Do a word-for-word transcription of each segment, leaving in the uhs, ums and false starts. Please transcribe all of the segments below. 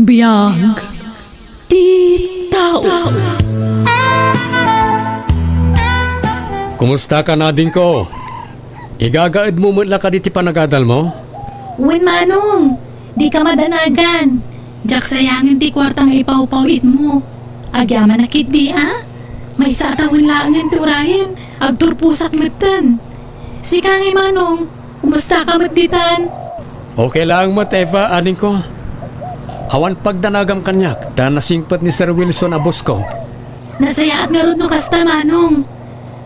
Biag ti tao. Kumusta ka, nadingko? Igagaedmo met la kadi ti panagadalmo? Wen, Manong, dika madanagan. Diak sayangen ti kuarta nga ipawpaw-itmo. Agyamanak ketdi a? Maysa a tawen laengen ti urayen, agturposak metten. Sika ngay, Manong, kumusta ka met ditan? Okay laeng met, Eva, adingko. Awan pagdanagam kaniak ta nasingpet ni Sir Wilson a boss ko. Nasayaat ngarud no kasta, Manong.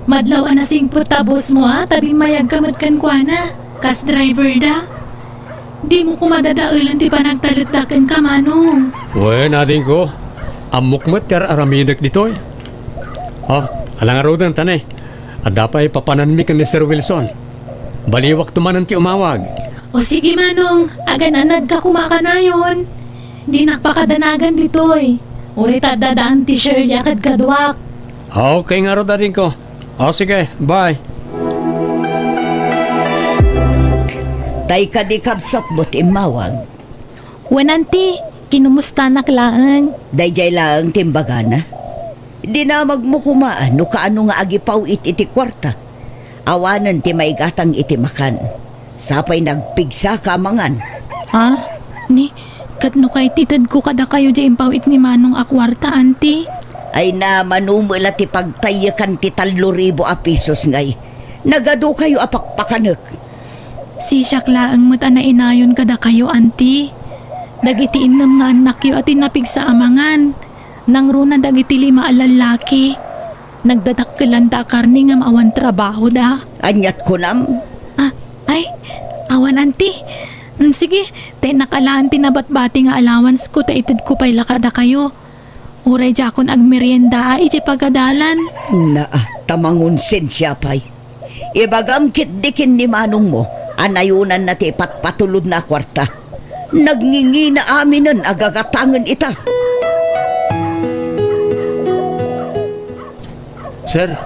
Madlaw a nasingpet ta boss mo a, ta bimmayag ka met kenkuana, kas driver da. Dimo koma dadaelen ti panagtalekda kenka, Manong. Wen, adingko, ammok met ti ar-aramidek ditoy. O, ala ngaruden, ta ne, adda pay papananmi ken ni Sir Wilson. Baliwakto manen ti umawag. O sige, Manong, agananadka koma kanayon. Dinak pakadanagan ditoy. Uray ta adda daan ti Shirley a kad kaduak. Okay ngarud, adingko. O sige, bye. Tay kadi kabsatmo ti immawag? Wen, anti, kinumustanak laeng. Daydiay laeng ti imbagana. Dinamagmo koma no kaano nga agipaw-it iti kuarta. Awanen ti maigatang iti makan. Sapay nagpigsaka a mangan. Ha? Ni, ket no kay ti tedko kadakayo diay impaw-it ni Manong a kuarta, anti? Ay na, mano met la ti pagtayyekan ti tallo ribu a pesos ngay. Nagadukayo a pakpakanek. Sisiak laeng met a nainayon kadakayo, anti. Dagiti innem nga annakyo a ti napigsa a mangan. Nangruna dagiti lima a lallaki. Nagdadakkelanda a karne ngem awan trabahoda. Aniat kunam? Ah, ay, awan, anti. Mm, sige, ta innak alaen ti nabatbati nga allowance ko ta itedko pay la kadakayo. Uray diakon agmerienda a idiay pagadalan. Naa, ta mangonsensia pay. Ibagam ketdi ken ni manongmo a nayonanna ti ipatpatulodna a kuarta. Nagngingina aminen a gagatangen ita. Sir,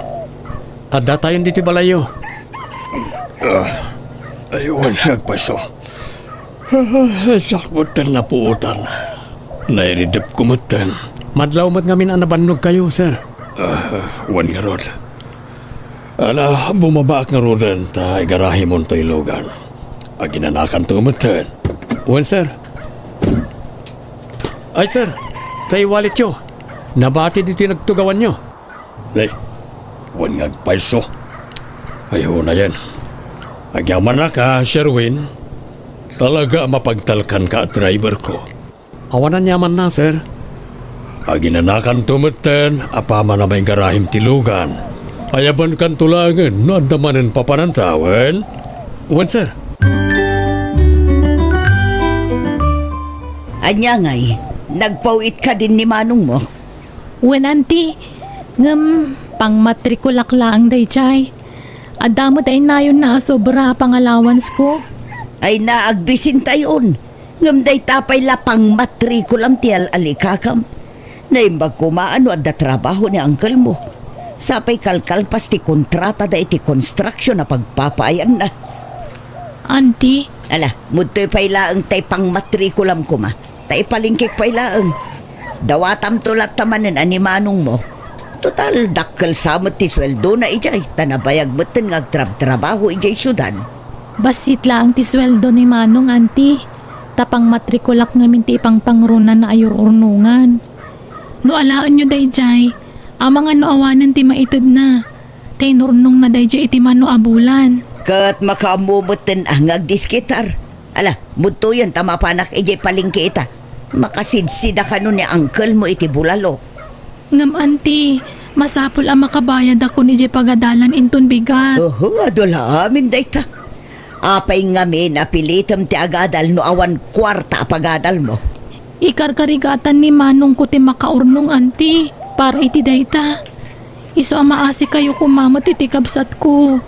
addatayon ditoy balayyo. Ah, ay, wen nga agpayso. Ah, diak metten napuotan. Nairidepko metten. Madlaw met ngamin a nabannogkayo, sir. Ah, wen ngarud. Ala, bumabaak ngaruden ta igarahimonto ti lugan. Aginanakanto metten. Wen, sir. Ay, sir, tay walletyo. Nabati ditoy nagtugawanyo. Nay, wen nga agpayso. Ay, unayen. Agyamanak a, Sherwin. Talaga a mapagtalkanka a driver ko. Awan aniamanna, sir. Aginanakanto metten a paman a maigarahim ti lugan. Ayabankanto laengen no adda manen papananta, wen? Wen, sir. Ania ngay, nagpaw-it kadin ni manongmo? Wen, anti, ngem pangmatrikulak laeng daydiay. Adda met a inayonna a sobra a pangalawansko. Ay na, agbisintayon. Ngem dayta pay la pangmatrikulam ti al-alikakam. Naimbag koma a no adda trabaho ni angkelmo. Sapay kalkalpas ti kontratada iti construction a pagpapaayanna. Anti. Ala, mudtoy pay laeng tay pangmatrikulam koma. Ta ipalingkek pay laeng. Dawatamto latta manen a ni manongmo. Total, dakkel sa met ti sueldona idiay, ta nabayag metten nga agtrabtrabaho idiay siudad. Bassit laeng ti sueldo ni manong, anti, ta pangmatrikulak ngamin ti ipangpangrunana a ur-urnongan. No alaenyo daydiay, amangan no awanen ti maitedna. Ta inurnongna daydiay iti mano a bulan. Ket makaammo metten a nga agdiskitar. Ala, mudtoyen ta mapanak idiay palengke ita. Makasidsida kano ni angkelmo iti bulalo. Ngem, anti, masapul a makabayadakon idiay pagadalan inton bigat. Oho, adu la amin dayta. Apay ngamin a pilitem ti agadal no awan kuarta a pagadalmo? Ikarkarigatan ni manongko ti makaurnong, anti, para iti dayta. Isu a maasikayo koma met iti kabsatko.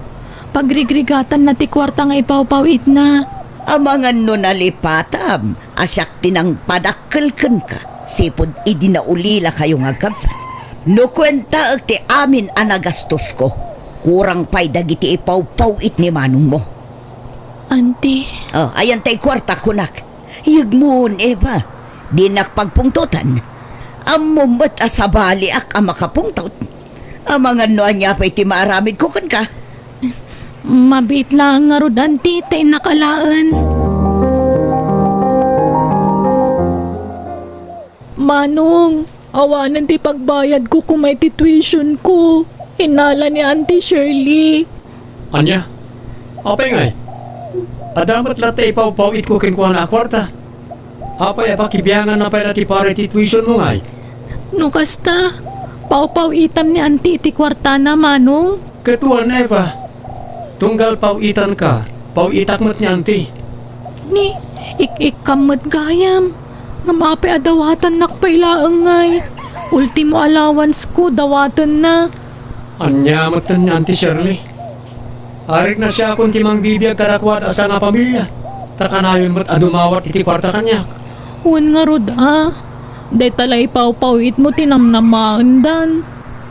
Pagrigrigatanna ti kuarta nga ipawpaw-itna. Amangan no nalipatam a siak ti nangpadakkel kenka, sipud idi naulilakayo nga agkabsat. No kuentaek ti amin a nagastosko, kurang pay dagiti ipawpaw-it ni manongmo. Anti. Oh, ayan tay kuarta, kunak. Yegmon, Eva. Dinak pagpungtotan. Ammom met a sabaliak a makapungtot. Amangan no ania pay ti maaramidko kenka. Mabiit laeng ngarud, Auntie, ta innak alaen. Manong, awanen ti pagbayadko koma iti tuitionko, innala ni Auntie Shirley. Ania? Apay ngay? Adda met latta ipawpaw-itko kenkuana a kuarta. Apay a pakibianganna pay la ti para iti tuitionmo ngay? No kasta, pawpaw-itam ni Auntie iti kuartana, Manong. Ket wen, Eva, tunggal paw-itanka, paw-itak met ni Auntie. Ni, ik-ikkam met gayam. Ngem apay a dawatannak pay laeng ngay? Ultimo allowance-ko, dawatenna. Ania metten ni Auntie Shirley? Arik nasiakon ti mangbibiag kadakuada a sangapamilia, ta kanayon met a dumawat iti kuarta kaniak. Wen ngarud a, dayta la ipawpaw-itmo ti namnamaendan.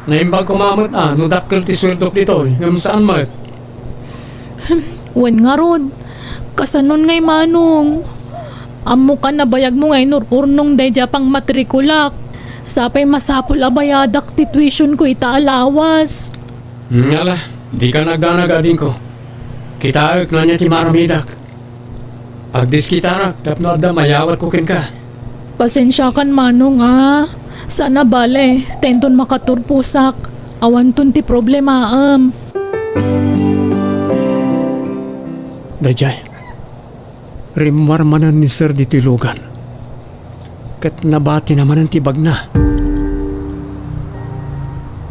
Naimbag koma met a no dakkel ti sueldok ditoy, ngem saan met. Wen ngarud, kasanon ngay, Manong? Ammok a nabayagmo nga inur-urnong daydiay a pangmatrikulak. Sa pay masapul a bayadak ti tuitionko ita a lawas. Ngala, dika nagdanag, adingko. Kitaek no ania ti maaramidak. Agdiskitarak tapno adda mayawatko kenka. Pasensiakan, Manong, a. Saan a bale, ta inton makaturposak, awanton ti problemaem. Daydiay, rimmuar manen ni Sir ditoy lugan. Ket nabatina manen ti bagna.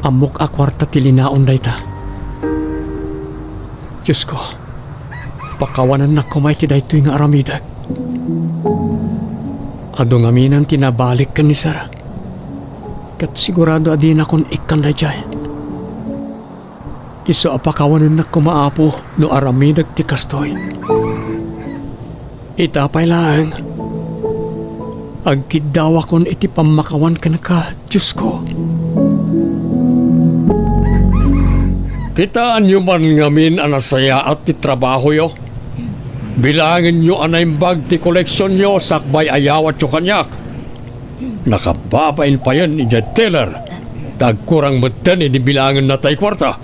Ammok a kuarta ti linaon dayta. Diosko, pakawanennak koma iti daytoy nga aramidek. Adu ngamin ti nabalik ken ni Sir. Ket sigurado a dinakon ikkan daydiay. Isu a pakawanennak koma, Apo, no aramidek ti kastoy. Ita pay laeng, agkiddawakon iti pammakawan kenka, Diosko. Kitaenyo man ngamin a nasayaat ti trabahoyo. Bilangenyo a naimbag ti koleksionyo sakbay a yawatyo kaniak. Nakababain payen idiay teller, ta agkurang metten idi bilangenna tay kuarta.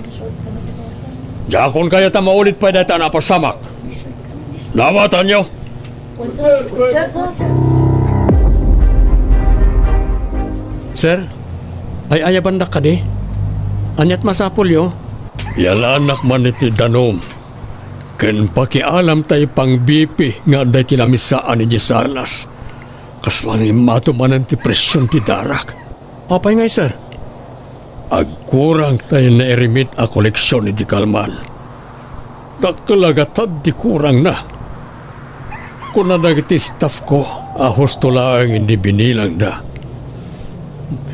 Diakon kayat a maulit pay dayta a napasamak. Nawatanyo? Sir, ay-ayabandak kadi? Aniat masapulyo? Yalanak man iti danum ken pakialam tay pang-B P nga adda iti lamisaan idiay salas. Kasla nga immato manen ti presion ti darak. Apay ngay, sir? Agkurang tay nairimit a koleksion iti kalman. Dakkel a gatad ti kurangna. Kuna dagiti staff ko a husto laeng idi binilangda.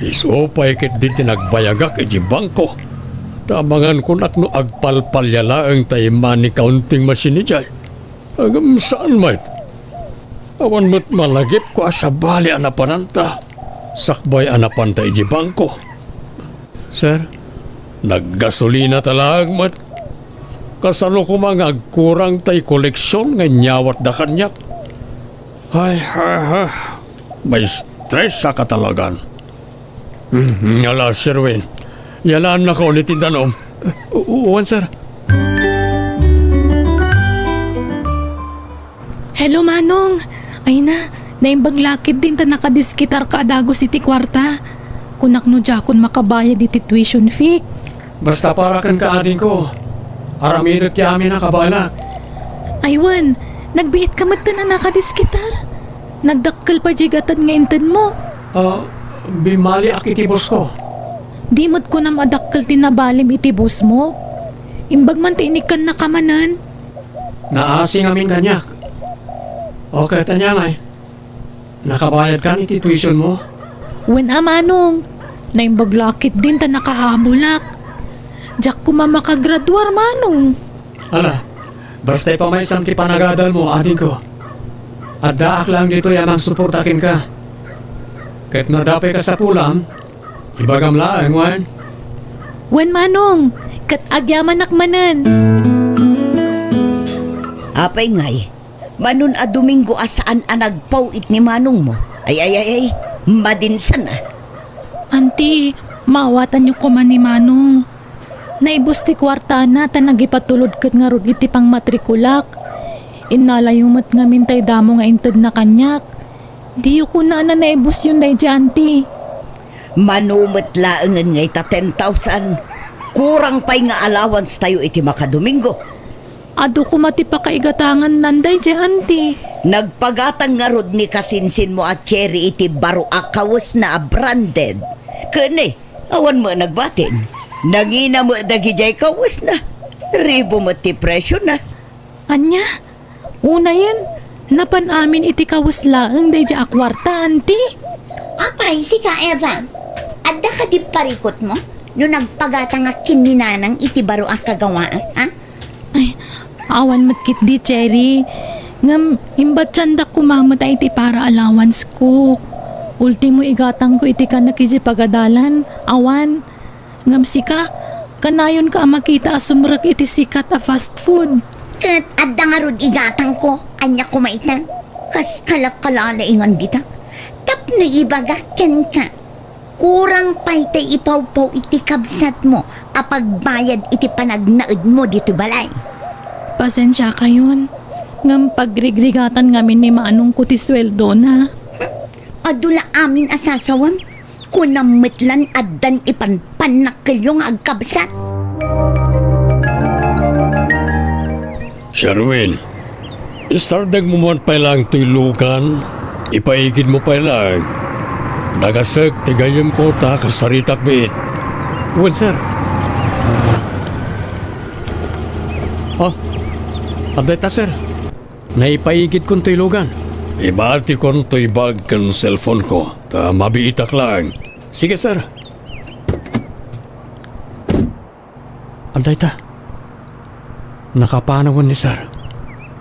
Isu pay ketdi ti nagbayagak iti bangko. Ta amangan kunak no agpalpalia laeng tay money counting machine idiay. Ngem saan met. Awan met malagipko a sabali a napananta, sakbay a napanta iti bangko. Sir? Naggasolina ta laeng met. Kasano koma nga agkurang tay koleksion nga inyawatda kaniak? Ay, ha, ha. Maistresaka talagan. Hmm, ala, Sir Win. Yalaannakon iti danum. U-, u-, uwan, sir. Hello, Manong. Ay na, naimbag la ketdin ta nakadiskitarka a dagus iti kuarta. Kunak no diakon makabayad iti tuition fee. Basta para kenka, adingko. Aramidek ti amin a kabaelak. Ay wen, nagbiitka metten a nakadiskitar. Nagdakkel pay diay gatad nga intedmo. Ah, bimmaliak iti boss ko. Di met kunam a dakkel ti nabalim iti boss mo. Imbag man ti inikkannaka manen. Naasi ngamin kaniak. O, ket ania ngay? Nakabayadkan iti tuition mo? Wen a, Manong. Naimbag la ketdin ta nakahabulak. Diak koma makagraduar, Manong. Ala, basta ipamaysam ti panagadal mo, adingko. Addaak laeng ditoy a mangsuporta kenka. Ket no adda pay kasapulam, ibagam laeng, wen? Wen, Manong, ket agyamanak manen. Apay ngay, manon a Domingo a saan a nagpaw-it ni manongmo? Ay, ay, ay, ay, madinsan a. Anti, maawatanyo koma ni Manong. Naibus ti kuartana ta nagipatulod ket ngarud iti pangmatrikulak. Innalayo met ngamin tay damo nga intedna kaniak. Diyo kunana naibusyon daydiay, Anti. Mano met laengen nga ita ten thousand. Kurang pay nga allowance tayo iti makadomingo. Adu koma ti pakaigatangannan daydiay, Anti. Nagpagatang ngarud ni kasinsinmo a Cherry iti baro a kawesna a branded. Ken, awan met nagbatin. Nangina met dagidiay kawesna. Ribo met ti presiona. Ania? Unayen, napan amin iti kawes laeng daydiay a kuarta, Anti? Apay, sika, Eva? Adda kadi parikutmo no nagpagatangak ken ni Nanang iti baro a kagawaak, a? Ay, awan met ketdi, Cherry. Ngem, imbatsandak koma met a iti para allowance ko. Ultimo igatangko iti kanak iti pagadalan, awan. Ngem sika, kanayonka a makita a sumrek iti sikat a fast food. Ket adda ngarud igatangko, ania koma ita? Kas kalakalaingan dita. Tapno ibagak kenka, kurang pay tay ipawpaw iti kabsatmo a pagbayad iti panagnaedmo ditoy balay. Pasensiakayon, ngem pagrigrigatan ngamin ni Manongko ti sueldona. Adu la amin a sasawem. Kunam met lan addan ipanpannakkelyo nga agkabsat. Sherwin, isardengmo man pay laeng toy lugan. Ipaigidmo pay laeng. Nagasek ti gayyemko ta kasaritak biit. Wen, sir. Ah, adda ita, sir. Naipaigidkon toy lugan. Ibatikon toy bag ken cellphone ko, ta mabiitak laeng. Sige, sir. Adda ita. Nakapanawen ni sir.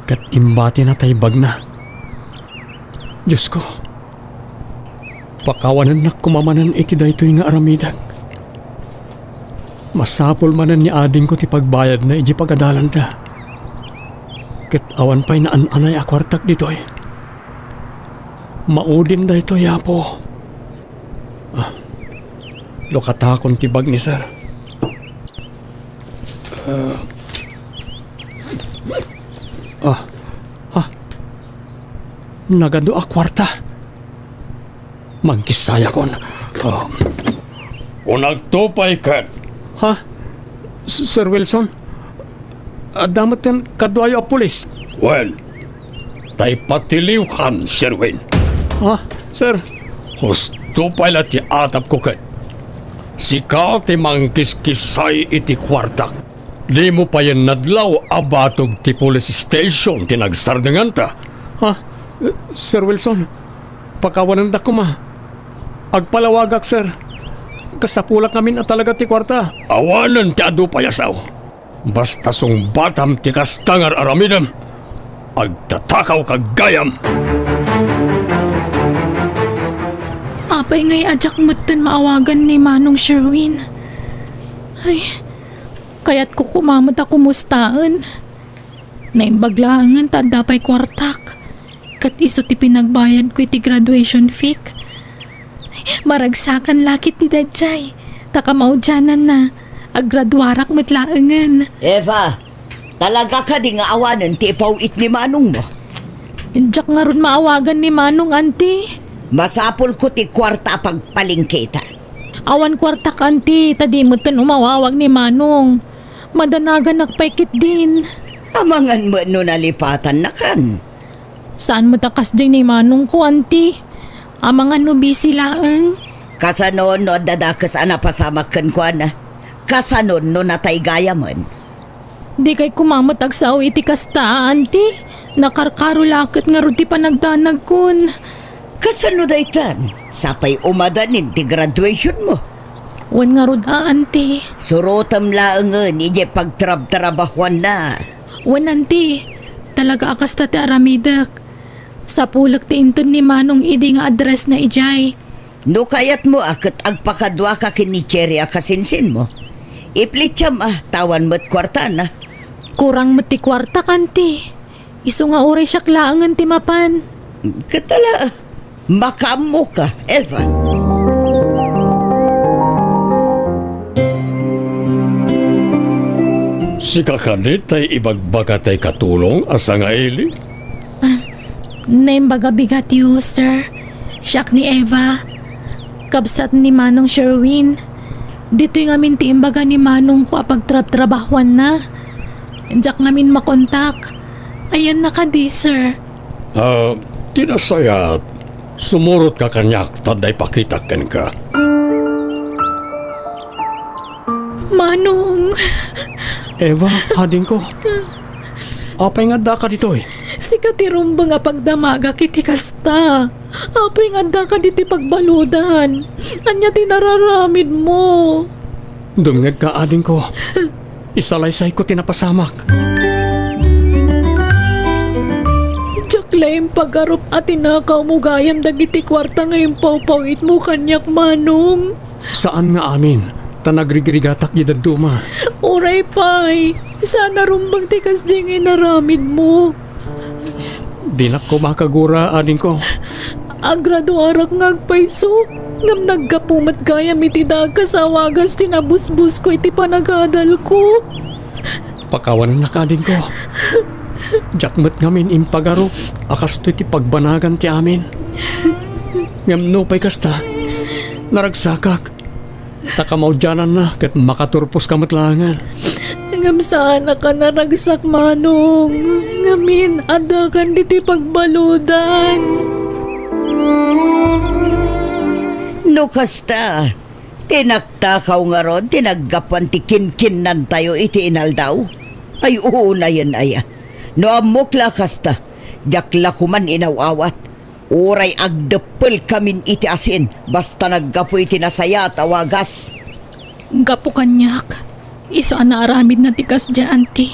Ket imbatina tay bagna. Diosko, pakawanennak koma manen iti daytoy nga aramidek. Masapul manen ni adingko ti pagbayadna idiay pagadalanda. Ket awan pay naan-anay a kuartak ditoy. Maudin daytoy, Apo. Ah, lukatakon ti bag ni sir. Ah. Ah. Ah. Nagadu a kuarta. Mangkissayakon. Ah. Kunagto pay ket. Ha? S-, Sir Wilson? Adda met ken kaduayo a pulis? Wen, tay patiliwkan, Sherwin. Ha? Sir? Husto pay la ti atapko ket. Sika ti mangkiskisay iti kuartak. Dimo payen nadlaw a batog ti police station ti nagsardenganta. Ha? Sir Wilson, pakawanendak koma. Agpalawagak, sir. Kasapulak ngamin a talaga ti kuarta. Awanen ti adu pay a sao. Basta sungbatam ti kasta nga ar-aramidem, agtatakaw ka gayam. Apay ngay a diak metten maawagan ni Manong Sherwin? Ay, kayatko koma met a kumustaen. Naimbag laengen ta adda pay kuartak. Ket isu ti pinagbayadko iti graduation fee. Maragsakan la ketdi daydiay, ta kamaudiananna, aggraduarak met laengen. Eva, talaga kadi nga awanen ti ipaw-it ni manongmo? Diak ngarud maawagan ni Manong, Anti. Masapulko ti kuarta a pagpalengketa. Awan kuartak, Anti, ta di metten umawawag ni Manong. Madanaganak pay ketdin. Amangan met no nalipatannakan. Saan met a kasdiay ni manongko, Anti? Amangan no busy laeng? Kasano no adda dakes a napasamak kenkuana? Kasano no natay gayamen? Dikay koma met agsao iti kasta, Anti. Nakarkaro la ket ngarud ti panagdanagkon. Kasano daytan? Sapay umadanin ti graduationmo. Wen ngarud a, Anti. Surotem laengen idiay pagtrabtrabahuanna. Wen, Anti. Talaga a kasta ti aramidek. Sapulek ti inted ni Manong idi nga addressna idiay. No kayatmo a ket agpakaduaka ken ni Cherry a kasinsinmo, iplittiam a, ta awan met kuartana. Kurang met ti kuartak, Anti. Isu nga uray siak laengen ti mapan. Ket ala, Makaammoka, Eva. Sika kadi tay ibagbaga tay katulong a sangaili? Ah, naimbag a bigatyo, sir. Siak ni Eva, kabsat ni Manong Sherwin. Ditoy ngamin ti imbaga ni manongko a pagtrabtrabahuanna. Diak ngamin makontak. Ayanna kadi, sir? Ah, ti nasayaat, sumurotka kaniak ta adda ipakitak kenka. Manong! Eva, adingko. Apay nga addaka ditoy? Sika ti rumbeng a pagdamagak iti kasta. Apay nga addaka ditoy pagbaludan? Ania ti nararamidmo? Dumngegka, adingko. Isalaysayko ti napasamak. Diak la impagarup a tinakawmo gayam dagiti kuarta nga impawpawitmo kaniak, manong. Saan nga amin, ta nagrigrigatak di dadduma. Uray pay, saan a rumbeng ti kasdiay nga inaramidmo. Dinak koma kagura, adingko. Agraduarak nga agpayso, ngem naggapu met gayam iti dagas a awagas ti nabusbosko iti panagadalko. Pakawanennak, adingko. Diak met ngamin impagarup a kastoy ti pagbanagan ti amin. Ngem nupay kasta, naragsakak. Ta kamaudiananna ket makaturposka met laengen. Ngem saanak a naragsak, manong. Ngamin, addakan ditoy pagbaludan. No kasta, ti naktakaw ngarud ti naggapuan ti kinkinnantayo iti inaldaw? Ay, unayen aya. No ammok la kasta, diak la koman inaw-awat. Uray agdeppelkamin iti asin, basta naggapu iti nasayaat a wagas. Gapu kaniak, isu a naaramidna ti kasdiay, anti.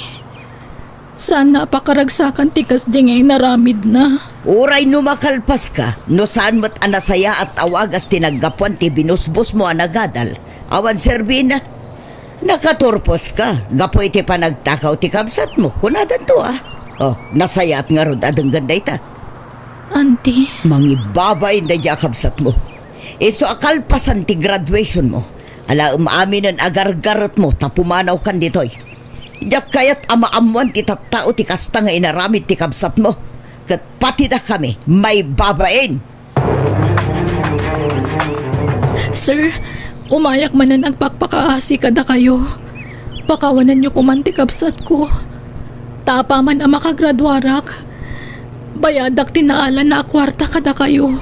Saanna a pakaragsakan ti kasdiay nga inaramidna. Uray no makalpaska, no saan met a nasayaat a wagas ti naggapuan ti binusbosmo a nagadal, awan serbina. Nakaturposka gapu iti panagtakaw ti kabsatmo, kunadanto a. Oh, nasayaat ngarud a denggen dayta. Anti. Mangibabain daydiay a kabsatmo. Isu a kalpasan ti graduationmo, alaem aminen a gargaretmo ta pumanawkan ditoy. Diak kayat a maammoan ti tattao ti kasta nga inaramid ti kabsatmo. Ket patidakami, maibabain. Sir, umayak manen agpakpakaasi kadakayo. Pakawanenyo koman ti kabsatko. Ta apaman a makagraduarak, bayadak ti naalanna a kuarta kadakayo.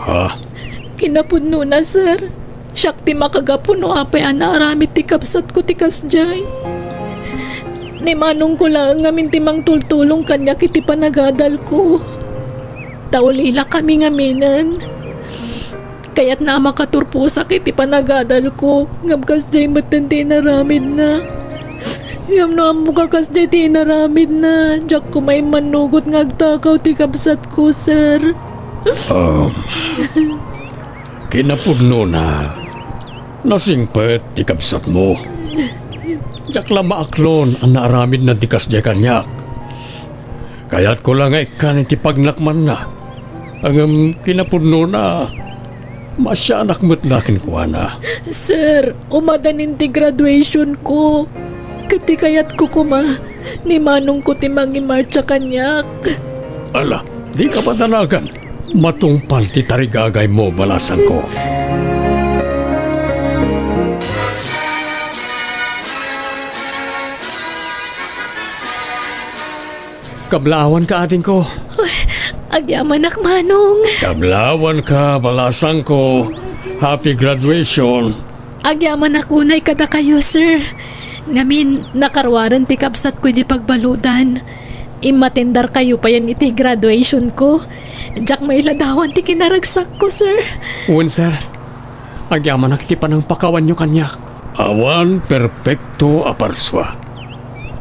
Ha? Kinapudnona, sir. Siak ti makagapu no apay a naaramid ti kabsatko ti kasdiay. Ni manongko laeng ngamin ti mangtultulong kaniak iti panagadalko. Ta ulilakami ngaminen. Kayatna a makaturposak iti panagadalko, ngem kasdiay metten ti inaramidna. Ngem no ammoka kasdiay ti inaramidna, diak koma immannugot nga agtakaw ti kabsatko, sir. Um, kinapudnona, nasingpet ti kabsatmo. Diak la maaklon a naaramidna ti kasdiay kaniak. Kayatko la nga ikkan iti pagnakmanna. Ngem kinapudnona, maasianak met la kenkuana. Sir, umadanin ti graduationko. Ket ti kayatko koma, ni manongko ti mangimartsa kaniak. Ala, dika madanagan. Matungpal ti tarigagaymo, balasangko. Kablaawanka, adingko. Ay, agyamanak, manong. Kablaawanka, balasangko. Happy graduation. Agyamanak unay kadakayo, sir. Ngamin, nakaruaren ti kabsatko idiay pagbaludan. Immatendarkayo payen iti graduationko. Diak mailadawan ti kinaragsakko, sir. Wen, sir. Agyamanak iti panangpakawanyo kaniak. Awan perpekto a parsua.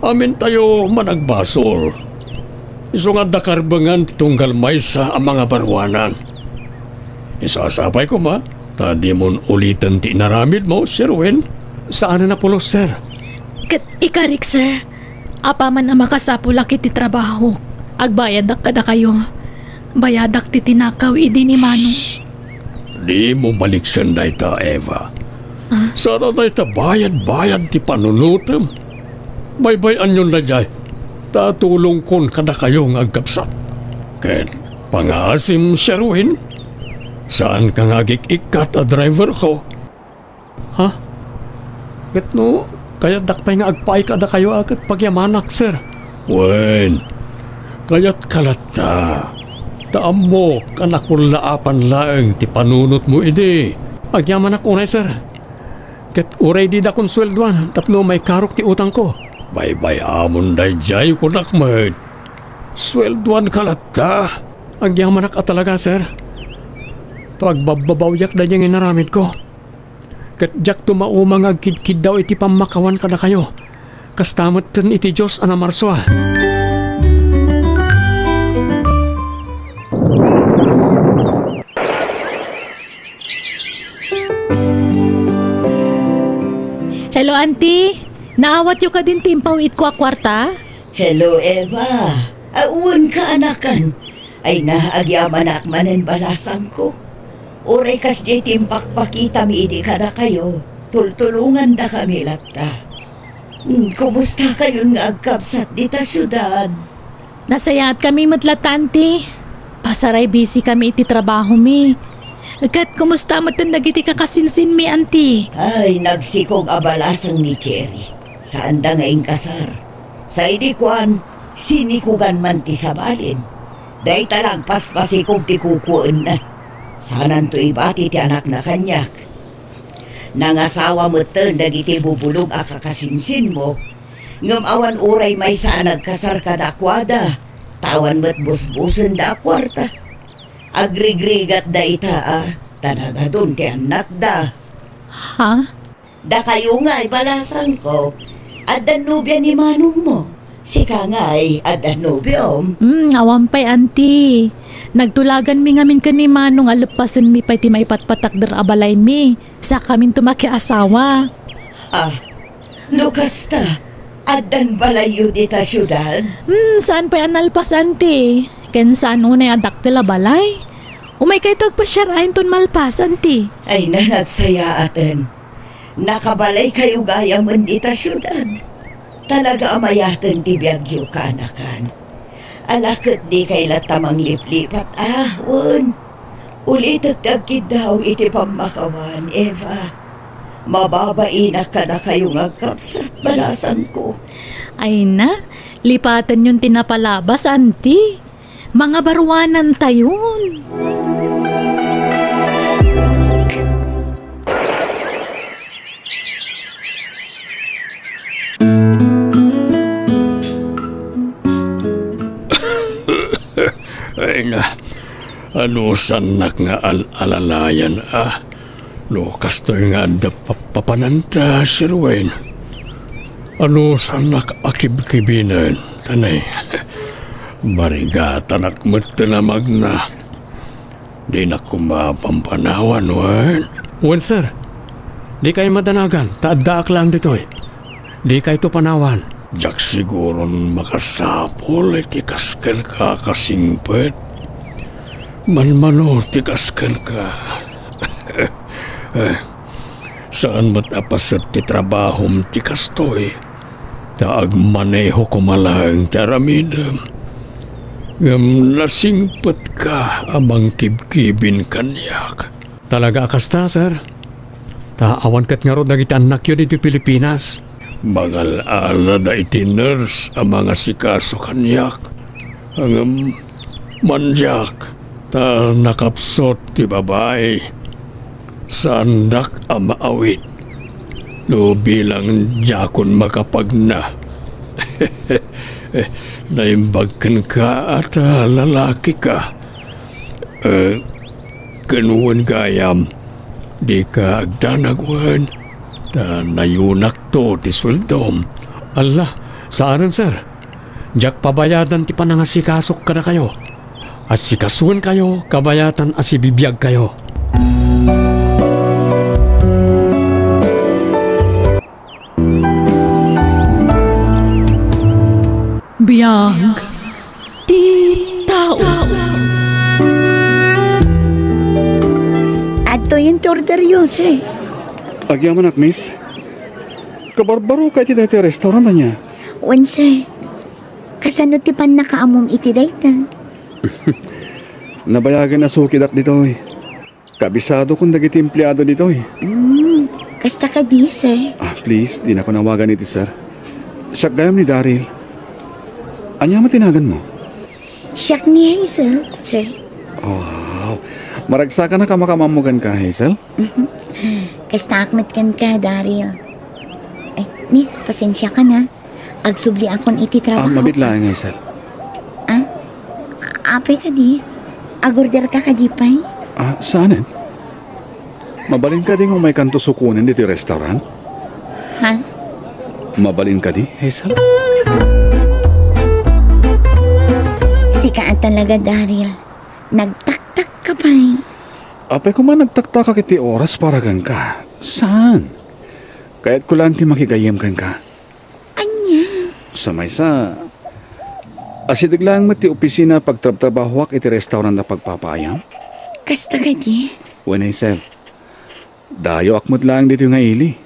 Amintayo managbasol. Isu nga adda karbengan ti tunggal maysa a mangabaruanan. Isu a sapay koma, ta dimon uliten ti inaramidmo, Sir Wen. Saanen a pulos, sir. Ket ikarik, sir. Apaman a makasapulak iti trabahok, agbayadak kadakayo. Bayadak ti tinakaw idi ni Manong. Dimo maliksen dayta, Eva. Ah? Saan a dayta bayad-bayad ti panunotem. Baybay-anyon daydiay, ta tulongkon kadakayo nga agkabsat. Ket pangaasim, Sherwin, saanka nga agik-ikkat a driverko. Ha? Ket no, kayatdak pay nga agpaay kadakayo a ket pagyamanak, sir. Wen, kayatka latta. Ta ammok a nakullaapan laeng ti panunotmo idi. Agyamanak unay, sir. Ket uray dida konsueldoan tapno maikarok ti utangko. Baybay-amon daydiay, kunak met. Sueldoanka latta. Agyamanak a talaga, sir. Pagbabbabawiak daydiay nga inaramidko. Ket diakto mauma nga agkidkiddaw iti pammakawan kadakayo. Kasta metten iti Dios a namarsua. Hello, Auntie. Naawatyo kadin ti impawitko a kuarta? Hello, Eva. Awan ka, anakan. Ay na, agyamanak manen, balasangko. Uray kasdiay ti impakpakitami idi kadakayo, tultulongandakami latta. Hmm, kumusta kayon nga agkabsat dita siudad? Nasayaatkami met latta, Auntie. Pasaray busy kami iti trabahomi. Ket kumusta metten dagiti kakasinsinmi, Auntie? Ay, nagsikog a balasang ni Cherry. Saanda nga inkasar. Sa idi kuan, sinikogan man ti sabalin. Dayta la agpaspasikog ti kukuenna. Saananto ibati ti anakna kaniak. Nangasawa metten dagiti bubulog a kakasinsinmo, ngem awan uray maysa a nagkasar kadakuada, ta awan met busbusenda a kuarta. Agrigrigatda ita a, ta nagadun ti annakda. Ha? Dakayo ngay, balasangko, adda nobia ni manongmo. Sika ngay, adda nobiom. Hmm, awan pay, Auntie. Nagtulaganmi ngamin ken ni Manong a leppasenmi pay ti maipatpatakder a balaymi. Sakaminto makiasawa. Ah, no kasta, addan balayyo dita siudad? Hmm, saan pay a nalpas, Auntie. Ken saan unay a dakkel a balay. Umaykayto agpasiar inton malpas, Auntie. Ay, na, nagsayaaten. Nakabalaykayo gayamen dita siudad. Talaga a mayaten ti biagyo, kaanakan. Ala ket dikay latta mangliplipat a, wen. Ulitek ti agkiddaw iti pammakawan, Eva. Mababainak kadakayo nga agkabsat, balasangko. Ay na, lipatenyon ti napalabas, Auntie. Mangabaruanantayon. Ay na, anusannak nga al-alalayan, a? No kastoy nga adda pa-, papananta, Sir Wayne. Anusannak a kibkibinen, tanay. Marigatanak met ti namagna. Dinak koma pampanawan, wen? Wen, sir. Dikay madanagan, ta addaak laeng ditoy. Dikayto panawan. Diak siguron makasapul iti kas kenka a kasingpet. Manmano ti kas kenka. Eh, saan met a paset ti trabahom ti kastoy. Ta agmaneho koma laeng ti aramidem. Ngem nasingpetka a mangkibkibin kaniak. Talaga a kasta, sir. Ta awan ket ngarud dagiti annakyo ditoy Pilipinas. Mangal-alada iti nurse a mangasikaso kaniak. Ngem mandiak, ta nakapsut ti babai. Saandak a maawit no bilang diakon makapagna. Naimbag kenka a ta lalakika. Eh, ken wen gayam, dika agdanag wen, ta nayonakto ti sueldom. Alla, saanen, sir. Diak pabayadan ti panangasikasok kadakayo. Asikasoenkayo kabayatan a sibibiagkayo. Biag ti tao. Intorderyo, sir. Agyamanak, miss. Kabarbaroka iti daytoy a restaurant, ania? Wen, sir. Kasano ti pannakaammom iti dayta? Nabayagen a sukidak ditoy. Kabisadokon dagiti empleado ditoy. Hmm, kasta kadi, sir? Ah, please, dinakon awagan iti sir. Siak gayam ni Daryl. Ania met ti naganmo? Siak ni Hazel, sir. Wow! Maragsakanak a makaammo kenka, Hazel. Kastaak met kenka, Daryl. Ay, ni, pasensiakan, ha. Agsubliakon iti trabaho. Ah, mabiit laeng, Hazel. Ah? Apay kadi? Agorderka kadi pay? Ah, saanen? Mabalin kadi nga umaykanto sukonen ditoy restaurant? Ha? Mabalin kadi, Hazel? Sika a talaga, Daryl. Nagtaktak ka pay. Apay koma nagtaktakak iti oras para kenka. Saan? Kayatko laeng ti makigayyem kenka. Ania? Sa maysa, asideg laeng met ti opisina a pagtrabtrabahoak iti restaurant a pagpapaayam. Kasta kadi? Wen, Hazel. Dayoak met laeng ditoy nga ili.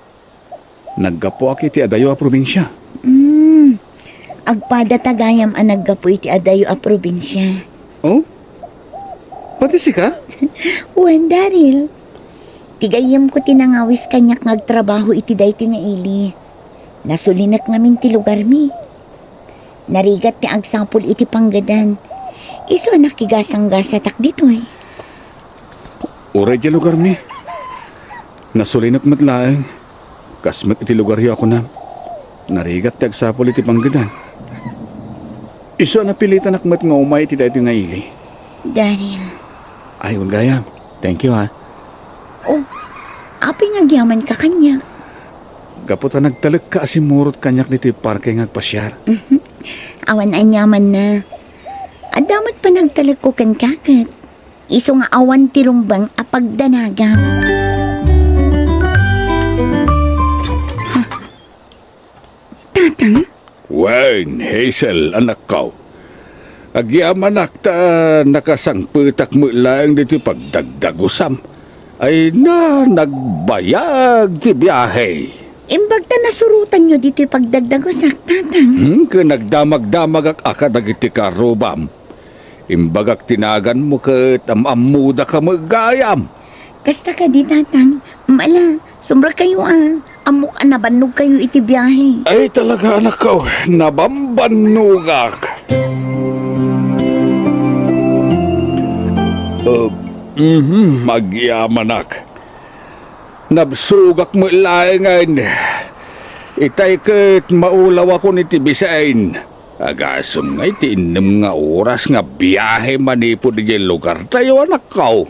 Naggapuak iti adayo a probinsia. Hmm. Agpadata gayam a naggapu iti adayo a probinsia. Oh? Pati sika? Wen, Daryl. Ti gayyemko ti nangawis kaniak nga agtrabaho iti daytoy nga ili. Nasulinek ngamin ti lugarmi. Narigat ti agsapul iti panggedan. Isu a nakigasanggasatak ditoy. Uray diay lugarmi. Nasulinek met laeng. Kas met iti lugaryo a kunam. Narigat ti agsapul iti panggedan. Isu a napilitanak met nga umay iti daytoy nga ili. Daryl. Ay, wen gayam. Thank you, ha. Oh, apay nga agyamanka kaniak? Gapu ta nagtalekka a simmurot kaniak ditoy parke nga agpasiar. Awan aniamanna. Adda met panagtalekko kenka ket. Isu nga awan ti rumbeng a pagdanagam. Ha? Tatang? Wen, Hazel, anakko. Agyamanak ta nakasangpetak met laeng ditoy pagdagdagusam. Ay na, nagbayag ti biahe. Imbag ta nasurotanyo ditoy pagdagdagusak, Tatang. Hmm, ken nagdamagdamagak a kadagiti karrubam. Imbagak ti naganmo ket am-ammodaka met gayam. Kasta kadi, Tatang. Mala, sumrekkayo a. Ammok a nabannogkayo iti biahe. Ay, talaga, anakko, nabambannogak. Uh, mhm, agyamanak. Nabsogak met laengen. Itay ket maulawakon iti bisin. Agasem nga iti innem nga oras nga biahe manipud idiay lugartayo, anakko.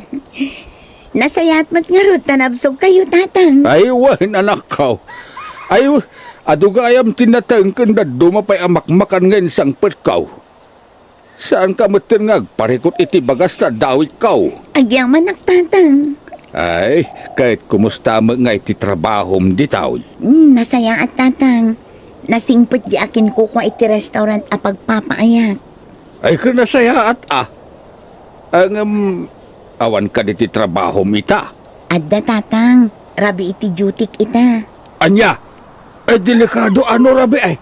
Nasayaat met ngarud ta nabsogkayo, Tatang. Ay, wen, anakko. Ay, adu gayam ti nateng ken dadduma pay a makmakan nga insangpetko. Saanka metten nga agparikut iti bagas ta adda awitko. Agyamanak, Tatang. Ay, ket kumusta met nga iti trabahom ditoy? Hmm, nasayaat, Tatang. Nasingpet di akinkukua iti restaurant a pagpapaayak. Ay, ken nasayaat a. Ngem, awan kadi ti trabahom ita? Adda, Tatang. Rabii ti dutyk ita. Ania? Ay, delikado a no rabii, ay.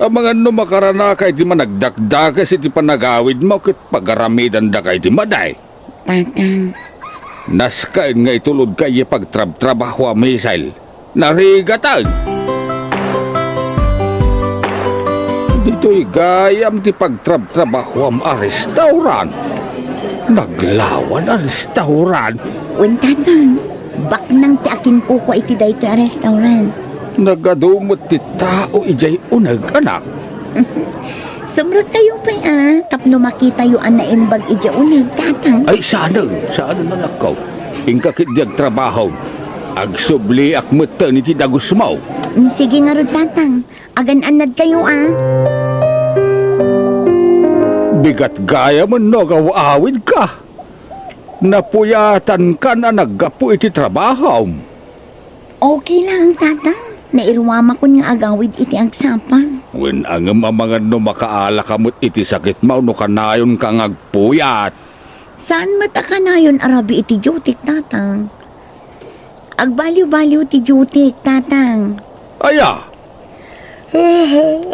Amangan no makaranaka iti managdakdakes iti panagawidmo ket pagaramidandaka iti madi. Tatang. Naskaen nga itulodka idiay pagtrabtrabahoam, Hazel. Narigaten! Ditoy gayam ti pagtrabtrabahoam a restaurant. Naglawan a restaurant. Wen, Tatang. Baknang ti akinkukua iti daytoy a restaurant. Nagadu met ti tao idiay uneg, anak. Sumrekkayo pay a, tapno makitayo a naimbag idiay uneg, Tatang. Ay, saanen, saanen, anakko. Inka ketdi agtrabaho. Agsubliak metten iti dagusmo. Mm, sige ngarud, Tatang. Agan-annadkayo a. Bigat gayam no agaw-awidka. Napuyatankan a naggapu iti trabahom. Okay lang, Tatang. Nairuamakon nga agawid iti agsapa. Wen, ngem amangan no makaalaka met iti sakitmo no kanayonka nga agpuyat. Saan met a kanayon a rabii iti dutyk, Tatang? Agbaliw-baliw ti dutyk, Tatang. Aya?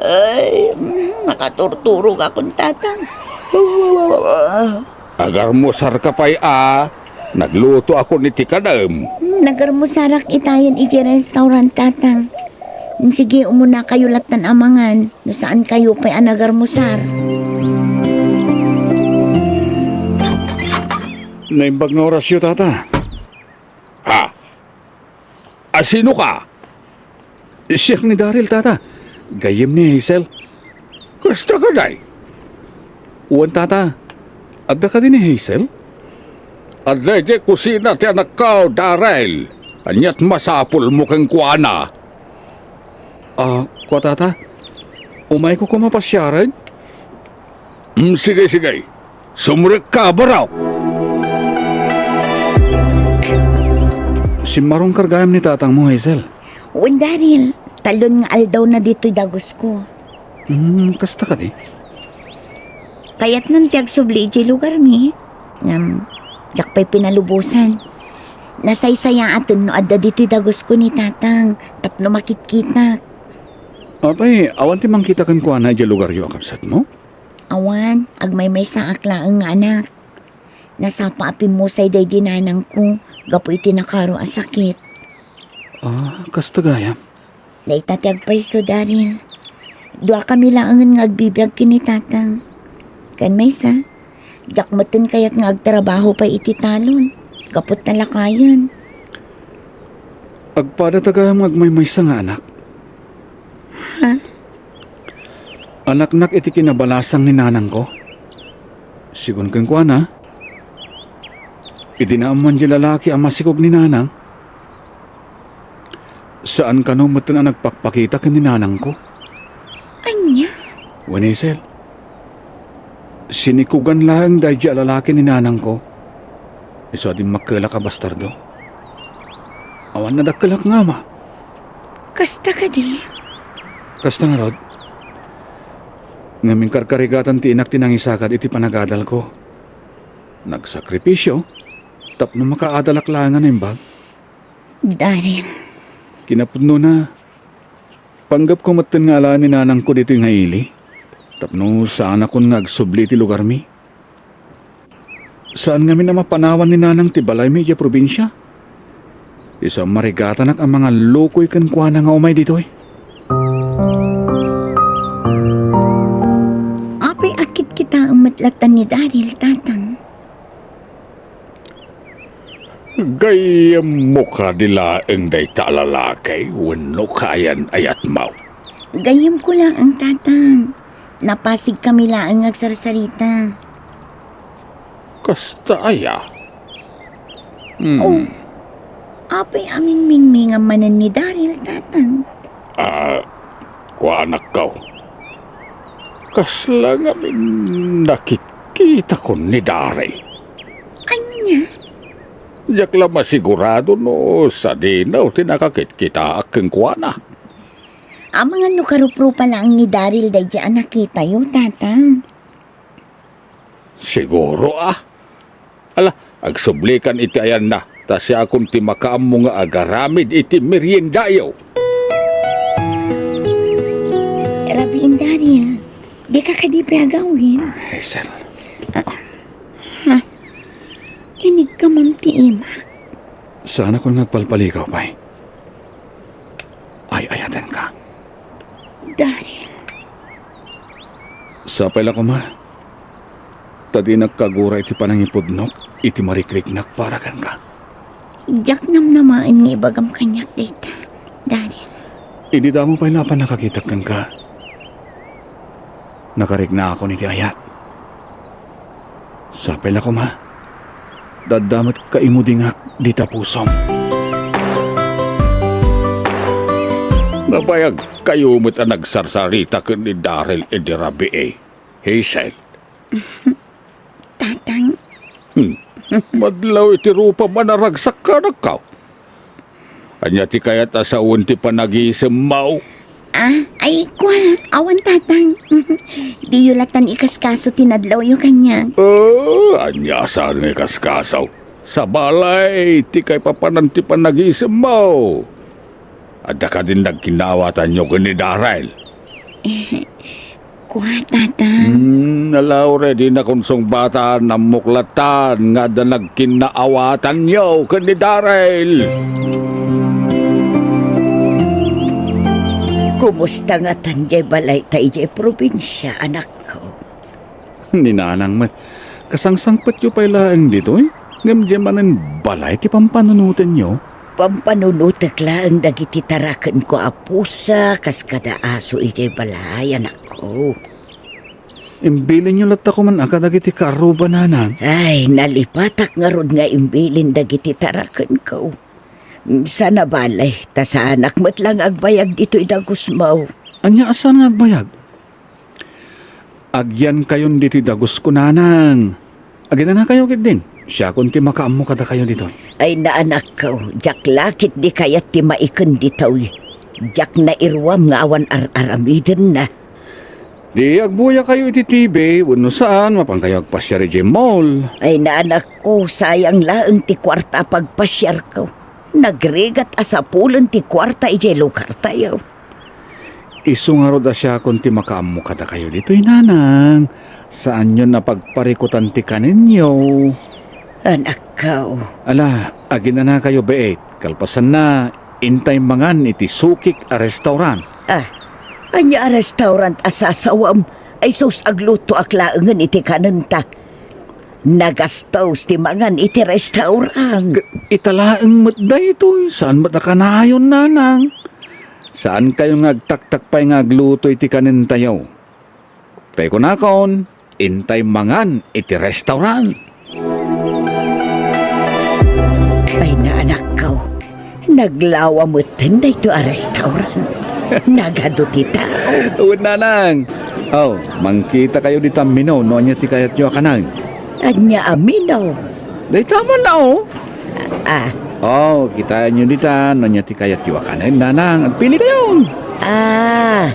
Ay, nakaturturogakon, Tatang. Agarmusarka pay a, naglutoakon iti kanaem. Nagarmusarak itayen iti restaurant, Tatang. Sige, umunakayo lattan a mangan. No saankayo pay a nagarmusar. Naimbag nga orasyo, Tata. Ha? Asino ka? Siak ni Daryl, Tata. Gayyem ni Hazel. Kasta kadi? Wen, Tata. Adda kadi ni Hazel? Adda idiay kusina ti anakko, Daryl. Ania't masapulmo kenkuana? Ah, kua, Tata. Umayko koma pasiaren? Mm, sige, sige. Sumrekka, barok! Simmarongkar gayam ni tatangmo, Hazel. Wen, Daryl, talon nga aldawna ditoy dagusko. Hmm, kasta kadi? Kayatnan ti agsubli idiay lugarmi. Ngem, diak pay pinalubosan. Nasaysayaaten no adda ditoy dagusko ni Tatang tapno makitkitak. Apay, awan ti mangkita kenkuana idiay lugaryo a kabsatmo? Awan, agmaymaysaak laeng nga anak. Nasapa a pimmusay daydi nanangko gapu iti nakaro a sakit. Ah, kasta gayam. Dayta ti agpayso, Daryl. Duakami laengen nga agbibiag ken ni Tatang. Ken maysa, diak metten kayat nga agtrabaho pay iti talon, gapu ta lakayen. Agpadata gayam nga agmaymaysa nga anak. Ha? Anaknak iti kinabalasang ni nanangko. Sigun kenkuana, idi naammoan diay lalaki a masikog ni nanang, saan kano metten a nagpakpakita ken ni nanangko. Ania? Wen, Hazel, sinikogan laeng daydi a lalaki ni nanangko. Isu a dimmakkelak a bastardo. Awan nadakkelak nga ama. Kasta kadi? Kasta ngarud. Ngem inkarkarigatan ti inak ti nangisagad iti panagadalko. Nagsakripisio tapno makaadalak laeng a naimbag. Daryl. Kinapudnona, panggepko metten nga alaen ni nanangko ditoy nga ili tapno saanakon nga agsubli iti lugarmi. Saan ngamin a mapanawan ni nanang ti balaymi idiay probinsia. Isu a marigatanak a mangallukoy kenkuana nga umay ditoy. Apay a kitkitaem met latta ni Daryl, Tatang? Gayyemmo kadi laeng dayta a lalaki wenno kayan-ayatmo? Gayyemko laeng, Tatang. Napasigkami laeng nga agsarsarita. Kasta aya? Hmm. Oh, apay a mingmingmingam manen ni Daryl, Tatang? Ah, kua, anakko. Kasla ngamin nakitkitakon ni Daryl. Ania? Diak la masigurado no sadino ti nakakitkitaak kenkuana. Amangan no karuprupa laeng ni Daryl daydi a nakitayo, Tatang. Siguro a. Ala, agsublikan iti ayanna, ta siakon ti makaammo nga agaramid iti meriendayo. Rabiin, Daryl, dika kadi pay agawid? Ah, Hazel. Ah, ha? Inigkamam ti imak. Saanakon nga agpalpalikaw pay. Ay-ayatenka. Daryl. Sapay la koma, ta dinak kagura iti panangipudnok iti marikriknak para kenka. Diak namnamaen nga ibagam kaniak dayta, Daryl. Idi damo pay la a pannakakitak kenka, nakariknaakon iti ayat. Sapay la koma, dadda met kaimudingak dita pusom. Nabayagkayo met a nagsarsarita ken ni Daryl idi rabii, Hazel. Tatang. Hmm. Madlaw iti rupam a naragsakka, anakko. Ania ti kayat a sawen ti panagisemmo? Ah, ay, kua, awan, Tatang. Diyo latan ikaskaso ti nadlawyo kaniak. Oh, ania saan nga ikaskaso? Sabali, ti kaipapanan ti panagisemmo. Adda kadin nagkinnaawatanyo ken ni Darrell? Kua, Tatang. Hmm, alawre, dinakon sungbatan, ammok latan nga adda nagkinnaawatanyo ken ni Darrell. Kumusta ngatan diay balayta idiay probinsia, anakko? Ni Nanang met, kasangsangpetyo pay laeng ditoy, ngem diay manen balay ti pampanunotenyo? Pampanunotek laeng dagiti tarakenko a pusa kas kada aso idiay balay, anakko. Imbilinyo latta koman a kadagiti kaarruba, Nanang. Ay, nalipatak ngarud nga imbilin dagiti tarakenko. Saan a bale, ta saanak met la nga agbayag ditoy dagusmo. Ania a saan nga agbayag? Agyankayon ditoy dagusko, Nanang. Aginanakayo ketdin. Siakon ti makaammo kadakayo ditoy. Ay, naanakko, diak la ketdi kayat ti maiken ditoy. Diak nairuam nga awan ar-aramidenna. Di agbuyakayo iti T V, wenno saan, mapankayo agpasiar idiay mall. Ay, naanakko, sayang laeng ti kuarta a pagpasiarko. Nagrigat a sapulen ti kuarta idiay lugartayo. Isu ngarud a siakon ti makaammo kadakayo ditoy, Nanang. Saanyon a pagparikutan ti kanenyo. Anakko. Ala, aginanakayo, beet. Kalpasanna, intay mangan iti sukik a restaurant. Ah, ania a restaurant a sasawam? Ay sus, aglutoak laengen iti kanenta. Nagastos ti mangan iti restaurant. K-, ita laeng met daytoy, saan met a kanayon, Nanang? Saankayo nga agtaktak pay nga agluto iti kanentayo. Tay kunakon, intay mangan iti restaurant. Ay, naanakko, naglawa metten daytoy a restaurant. Nagadu ti tao. Wen, Nanang. Oh, mangkitakayo dita menu no ania ti kayatyo a kanen. Ania a menu? Dayta man la, oh. Ah. Oh, kitaenyo dita no ania ti kayatyo a kanen, Nanang. Agpilikayon. Ah,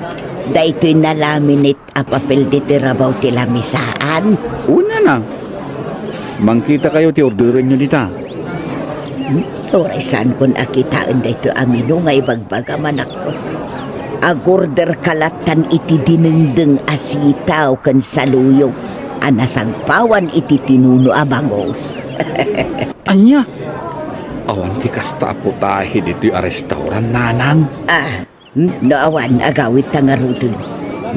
daytoy nalaminate a papel ditoy rabaw ti lamisaan. Wen, Nanang. Mangkitakayo ti orderenyo dita. Hmm? Uray saankon a kitaen daytoy a menu nga ibagbagam, anakko. Agorderka lattan iti dinengdeng a sitaw ken saluyot a nasagpawan iti tinuno a bangus. Ania? Awan ti kasta a putahe ditoy a restaurant, Nanang. Ah, hmm, no awan, agawidta ngaruden.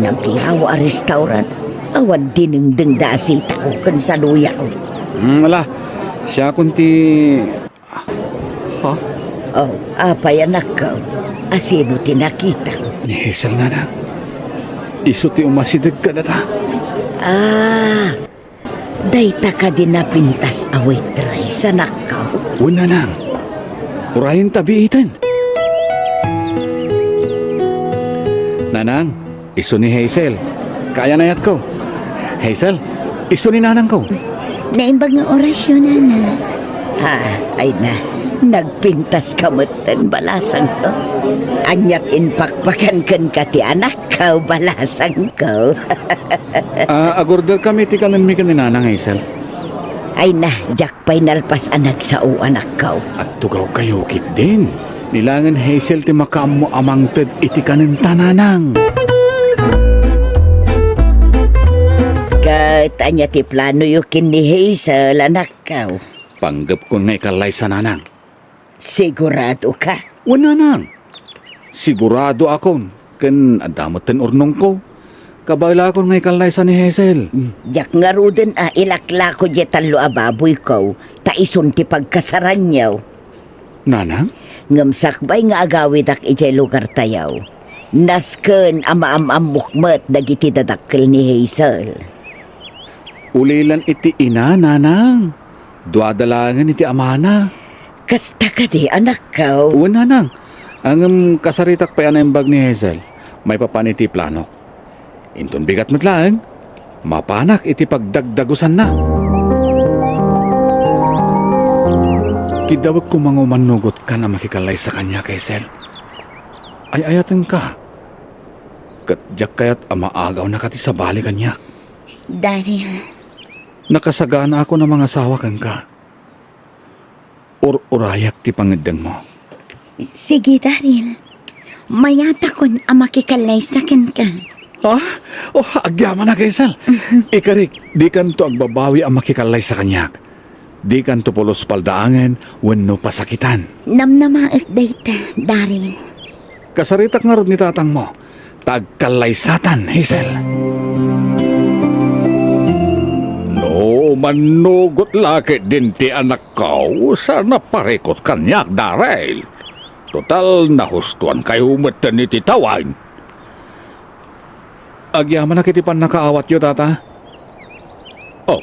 Naglawa a restaurant, awan dinengdengda a sitaw ken saluyot. Hmm, ala, siakon ti Ha? Oh, apay, anakko? Asino ti nakitam? Ni Hazel, Nanang. Isu ti umasideg kadata. Ah, dayta kadi napintas a waitress, anakko? Wen, Nanang. Urayenta biiten. Nanang, isu ni Hazel. Kaayan-ayatko. Hazel, isu ni nanangko. Naimbag nga orasyo, Nana. Ah, ay na. Nagpintas ka metten, balasangko. Aniat impakpakan kenka ti anakko, balasangko. Ah, agorder kami ti kanenmi ken ni Nanang, Hazel. Ay na, diak pay nalpas a nagsao, anakko. Agtugawkayo ketdin. Ni laengen Hazel ti makaammo a mangted iti kanenta, Nanang. Ket ania ti planoyo ken ni Hazel, anakko? Panggepkon nga ikallaysa, Nanang. Siguradoka? Wen, Nanang. Siguradoakon, ken adda metten urnongko. Kabaelakon nga ikallaysa ni Hazel. Hmm, diak ngaruden a ilaklako diay tallo a baboyko, ta isun ti pagkasaranyo. Nanang? Ngem sakbay nga agawidak idiay lugartayo, nasken a maam-ammok met dagiti dadakkel ni Hazel. Ulilan iti ina, Nanang. Duada laengen iti amana. Kasta kadi, anakko? Wen, Nanang. Ngem kasaritak pay a naimbag ni Hazel maipapan iti planok. Inton bigat met laeng, mapanak iti pagdagdagusanna. Kiddawek koma nga umannogotkan a makikallaysa kaniak, Hazel. Ay-ayatenka. Ket diak kayat a maagawnaka ti sabali kaniak. Daryl. Nakasaganaakon a mangasawa kenka. Ur-urayak ti pangeddengmo. Sige, Daryl. Mayatakon a makikallaysa kenka. Ah? Oh, agyamanak, Hazel. Mhm. Ikarik, dikanto agbabawi a makikallaysa kaniak. Dikanto pulos paldaangen wenno pasakitan. Namnamaek dayta, Daryl. Kasaritak ngarud ni tatangmo, ta agkallaysatan, Hazel. No mannugot la ketdin ti anakko, sa naparikut kaniak, Daryl. Total, nahustuankayo metten iti tawen. Agyamanak iti pannakaawatyo, Tata. Oh.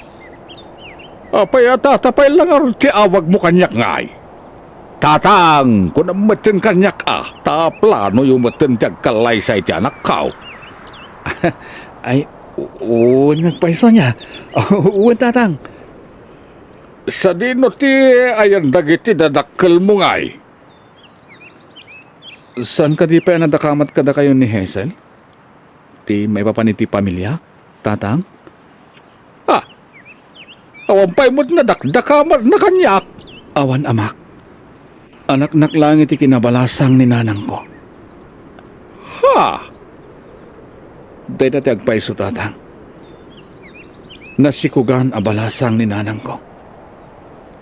Apay a Tata pay la ngarud ti awagmo kaniak ngay? Tatang, kunam metten kaniak a, ta planoyo metten ti agkallaysa iti anakko. Ay, u-, wen nga agpayso ania. Wen, Tatang. Sadino ti ayan dagiti dadakkelmo ngay? Saan kadi pay a nadakamat kadakayo ni Hazel? Ti maipapan iti pamiliak, Tatang? Ah, awan pay met nadakdakamatna kaniak. Awan, Amak. Anaknak laeng iti kinabalasang ni nanangko. Ha? Dayta ti agpayso, Tatang. Nasikugan a balasang ni nanangko.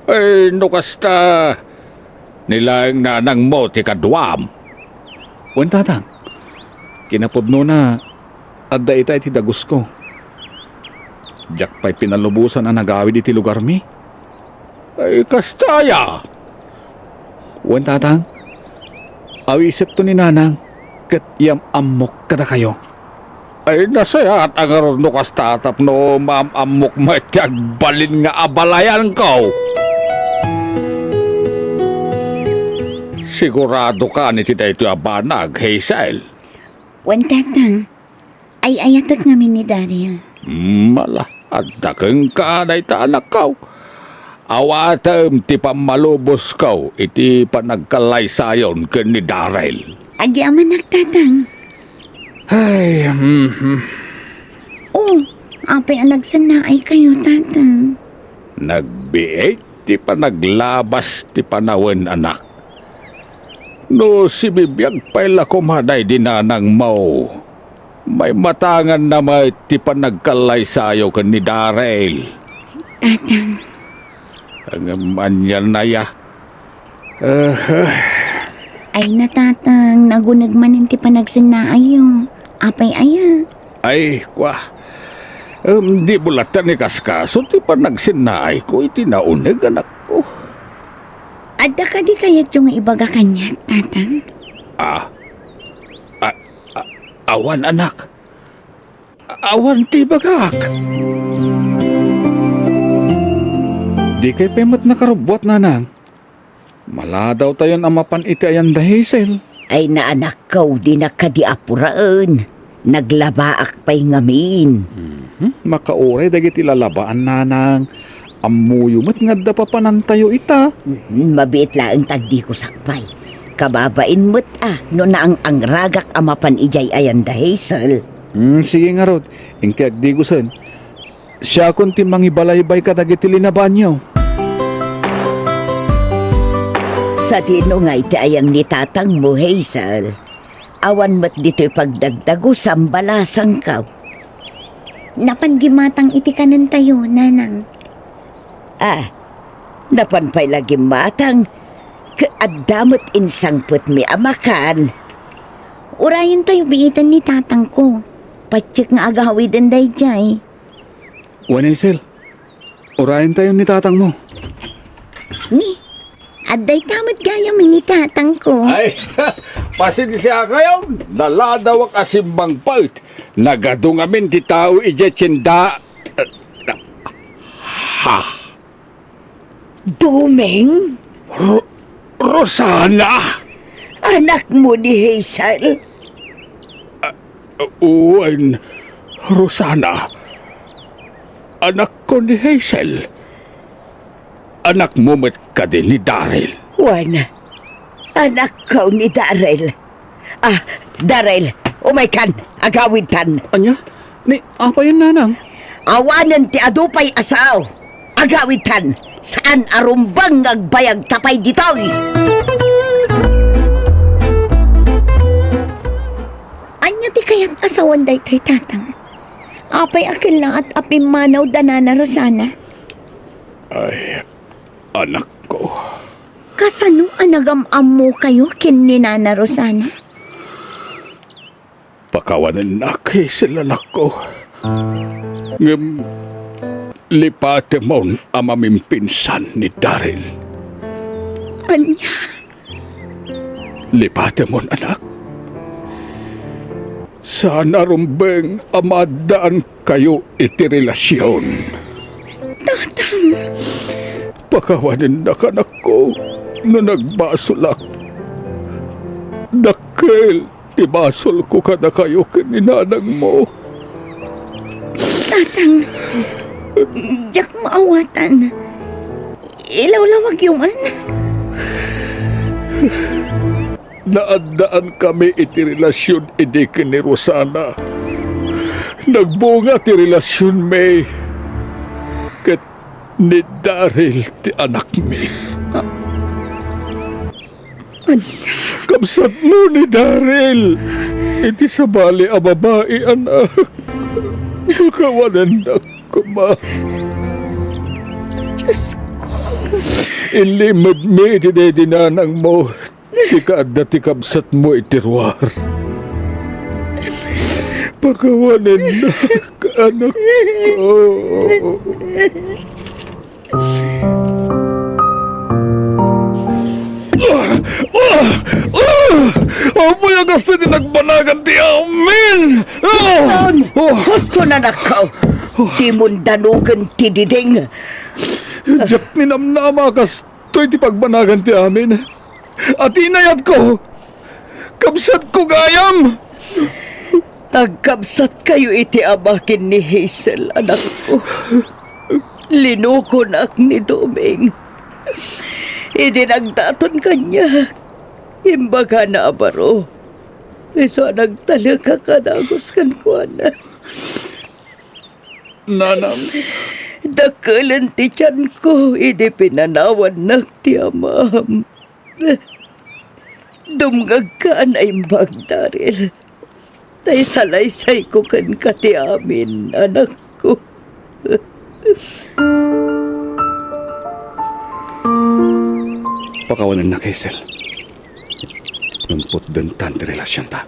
Ay, no kasta, ni laeng nanangmo ti kaduam. Wen, Tatang. Kinapudnona, adda ita iti dagusko. Diak pay pinalubosan a nagawid iti lugarmi. Ay, kasta aya? Wen, Tatang. Awisekto ni Nanang, ket yam-ammok kadakayo. Ay, nasayaat a ngarud no kasta tapno maam-ammok met ti agbalin nga abalayanko. Siguradokan iti daytoy a banag, Hazel? Wen, Tatang. Ay-ayatek ngamin ni Daryl. Mala, adda kenka dayta anakko. Awatem ti pammalubosko iti panagkallaysayon ken ni Daryl. Agyamanak, Tatang. Ay, mhm. Oh, apay a nagsennaaykayo, Tatang? Nagbiit ti panaglabas ti panawen, anak. No sibibiag pay la koma daydi nanangmo, maimatanganna met ti panagkallaysayo ken ni Daryl. Tatang. Ngem anian aya? Ah, ah. Ay na, Tatang, naguneg manen ti panagsennaayyo. Apay aya? Ay, kua. Em, dimo latta ni kaskaso ti panagsennaayko iti nauneg, anakko. Adda kadi kayatyo nga ibaga kaniak, Tatang? Ah? A-, a-, awan, anak. Awan ti ibagak. Dikay pay met nakarubbuat, Nanang. Maladawtayon a mapan iti ayan da Hazel. Ay, naanakko, dinak kadi apuraen. Naglabaak pay ngamin. Mhm. Makauray dagiti lalabaan, Nanang. Ammoyo met nga adda papanantayo ita. Mhm, mabiit laeng ta agdigusak pay. Kababain met a no naang-angragak a mapan idiay ayan da Hazel. Hmm, sige ngarud, inka agdigusen. Siakon ti mangibalaybay kadagiti linabaanyo. Sadino ngay ti ayang ni tatangmo, Hazel? Awan met ditoy pagdagdagusam balasangko. Napan gimmatang iti kanentayo, Nanang. Ah, napan pay la gimmatang, ket adda met insangpetmi a makan. Urayentayo biiten ni tatangko. Patiek nga agawiden daydiay. Wen, Hazel, urayentayon ni tatangmo. Ni, adda ita met gayam ni tatangko. Ay, pasensiakayon, naladawak a simmangpet. Nagadu ngamin ti tao idiay tienda. Ha? Doming? Ro-, Rosana? Anakmo ni Hazel? Ah, wen, Rosana. Anakko ni Hazel. Anakmo met kadi ni Daryl? Wen, anakko ni Daryl. Ah, Daryl, Umaykan, agawidtan. Ania? Ni, apayen, nanang? Awanen ti adu pay a sao. Agawidtan, saan a rumbeng nga agbayagta pay ditoy. Ania ti kayat a sawen daytoy, tatang? Apay a kellaat a pimmanawda Nana Rosana? Ay, anakko. Kasano a nagam-ammokayo ken ni Nana Rosana? Pakawanennak, Hazel, anakko. Ngem lipatemon a mamimpinsan ni Daryl. Ania? Lipatemon, anak. Saan a rumbeng a maaddaankayo iti relasion. Tatang! Pakawanennak, anakko, no nagbasolak. Dakkel ti basolko kadakayo ken ni nanangmo. Tatang, diak maawatan. Ilawlawagyo man. Naaddaankami iti relasion idi ken ni Rosana. Nagbunga ti relasionmi ket ni Daryl ti anakmi. Ania? Kabsatmo ni Daryl iti sabali a babai, anak. Pakawanennak koma. Diosko. Inlimedmi ti daydi nanangmo ti kaadda ti kabsatmo iti ruar. Pakawanennak, anakko. Ah! Ah! Ah! Apay a kasta ti nagbanagan ti amin? Ah! Husto, husto, anakko. Dimon danogen ti diding. Diak ninamnama a kastoy ti pagbanagan ti amin. Ati inayatko, kabsatko gayam! Agkabsatkayo iti ama ken ni Hazel, anakko. Linukonak ni Doming. Idi nagdaton kaniak, imbagana a baro. Isu a nagtalek a kadagus kenkuana. Nanang. Dakkelen ti tianko idi pinanawannak ti amam. Dumngegka a naimbag, Daryl. Ta isalaysayko kenka ti amin, anakko. Pakawanennak, Hazel. Ngem putdentan ti relasionta.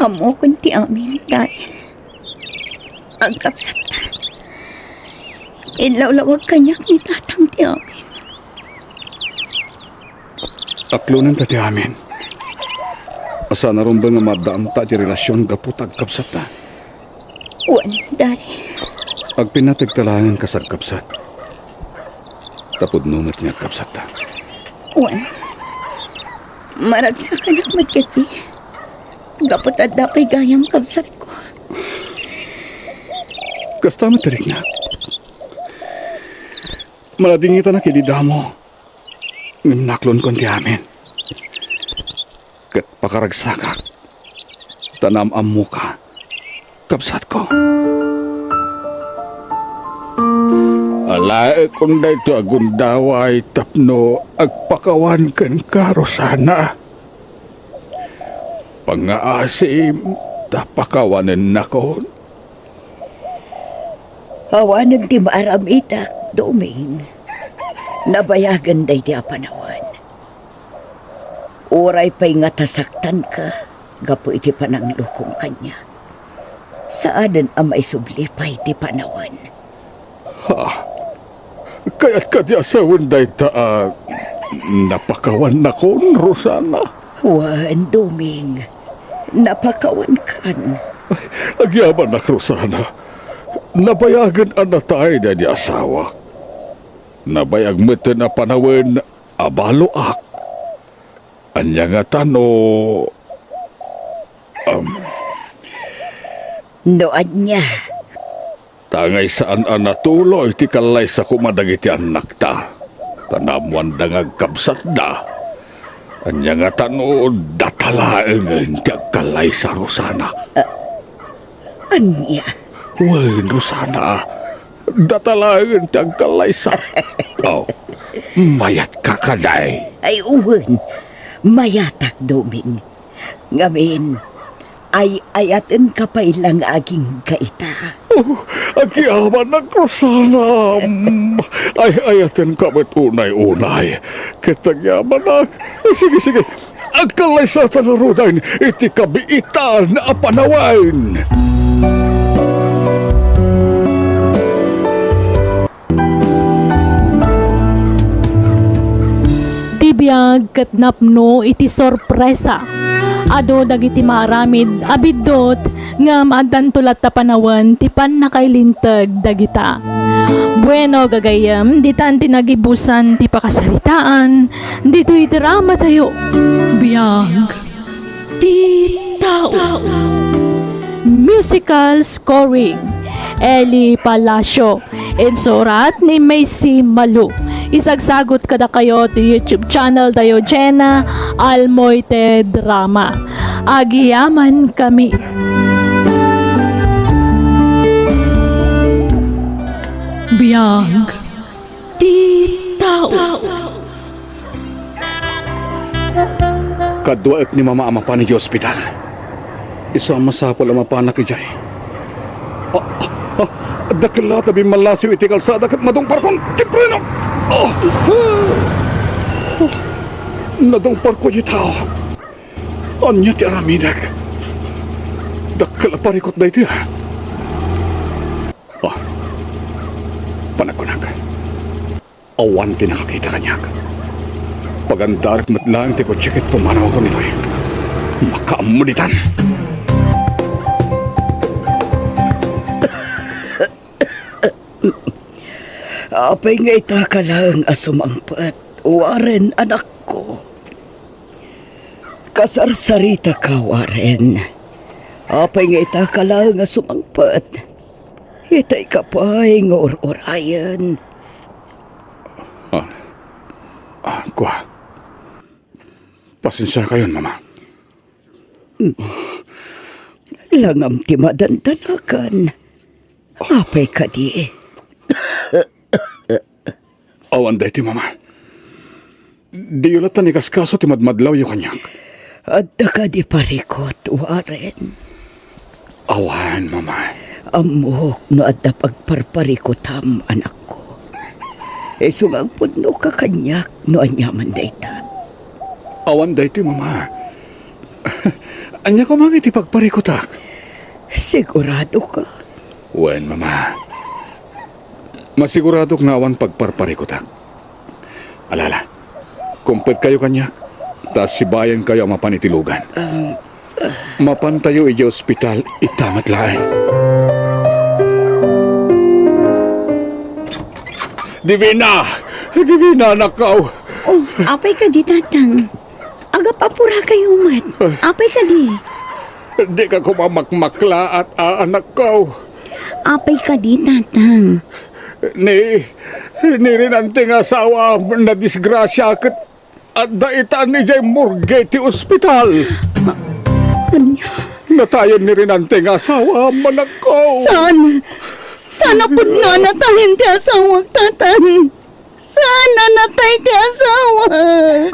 Ammokon ti amin, Daryl. Agkabsatta. Inlawlawag kaniak ni Tatang ti amin. Aklonenta ti amin. Saan a rumbeng nga maaddaanta ti relasion gapu ta agkabsatta. Wen, Daryl. Agpinnategta laengen kas agkabsat. Ta pudno met nga agkabsatta. Wen, maragsakanak met ketdi. Gapu ta adda pay gayam kabsatko. Kasta met ti riknak. Maladingitanak idi damo. Ngem naklonkon ti amin. Ket pakaragsakak ta naam-ammoka, kabsatko. Alaekon daytoy a gundaway tapno agpakawan kenka, Rosana. Pangngaasim ta pakawanennakon. Awanen ti maaramidak, Doming. Nabayagen daydi a panawen. Uray pay ngata saktanka gapu iti pananglukong kaniak, saanen a maisubli pay ti panawen. Ha? Kayat kadi a sawen dayta a napakawannakon, Rosana? Wen, Doming. Napakawankan. Ay, agyamanak, Rosana. Nabayagen a natay daydi asawak. Nabayag metten a panawen a baloak. Ania ngata no, um, No ania? Tangay saan a natuloy ti kallaysa koma dagiti annakta, ta naammoanda nga agkabsatda. Ania ngata no data laengen ti agkallaysa, Rosana. Ah, ania? Wen, Rosana, data laengen ti agkallaysa. Oh, mayatka kadi? Ay, wen, mayatak, Doming. Ngamin, ay-ayatenka pay la nga agingga ita. Oh, agyamanak, Rosana. Mm, ay-ayatenka met unay-unay. Ket agyamanak. Sige, sige. Agkallaysata ngaruden iti kabiitan a panawen. Ti biag ket napno iti sorpresa. Adu dagiti maaramid a biddut, ngem addanto latta panawen ti pannakailinteg dagita. Bueno, gagayyem, ditan ti nagibusan ti pakasaritaan ditoy dramatayo. Biag ti tao. Musical scoring, Eli Palacio. Insurat ni Macy Malu. Isagsagut kadakayo ti YouTube channel tayo, Jenna Almoite Drama. Agyamankami. Biag ti tao. Kaduaek ni Mama a mapan idiay ospital. Isu a masapul a mapanak idiay. Ah, ah, ah, dakkel la ta bimmallasiw iti kalsada ket nadungparkon ti preno. Ah! Nadungparko diay tao. Ania ti aramidek? Dakkel a parikut daytoy, a. Ah, panagkunak. Awan ti nakakita kaniak. Pagandarek met laeng ti kotse ket pumanawakon ditoy. Makaammo ditan. Apay nga itaka laeng a sumangpet, Warren, anakko? Kasarsaritaka, Warren. Apay nga itaka laeng a sumangpet? Itayka pay nga ur-urayen. Ah, ah, kua. Pasensiakayon, Mama. Langam ti madandanakan. Apay kadi? Awan daytoy, Mama. Diyo latta nikaskaso ti madmadlawyo kaniak. Adda kadi parikut, Warren? Awan, Mama. Ammok no adda pagparparikutam, anakko. Isu nga agpudnoka kaniak no aniaman dayta. Awan daytoy, Mama. Ania koma iti pagparikutak? Siguradoka? Wen, Mama. Masiguradok nga awan pagparparikutak. Alala, kumpetkayo kaniak, ta sibayankayo a mapan iti lugan. Um, Mapantayo idiay ospital ita met laeng. Divina! Divina, anakko! Oh, apay kadi, Tatang? Agap-apurakayo met. Apay kadi? Dika koma makmaklaat, a, anakko. Apay kadi, Tatang? Ni, ni Rinante nga asawa, nadisgrasia ket adda itan idiay morgue ti ospital. Ania? Natayen ni Rinante nga asawa, anakko. Saan? Saan a pudno a natayen ti asawak, Tatang? Saan a natay ti asawak?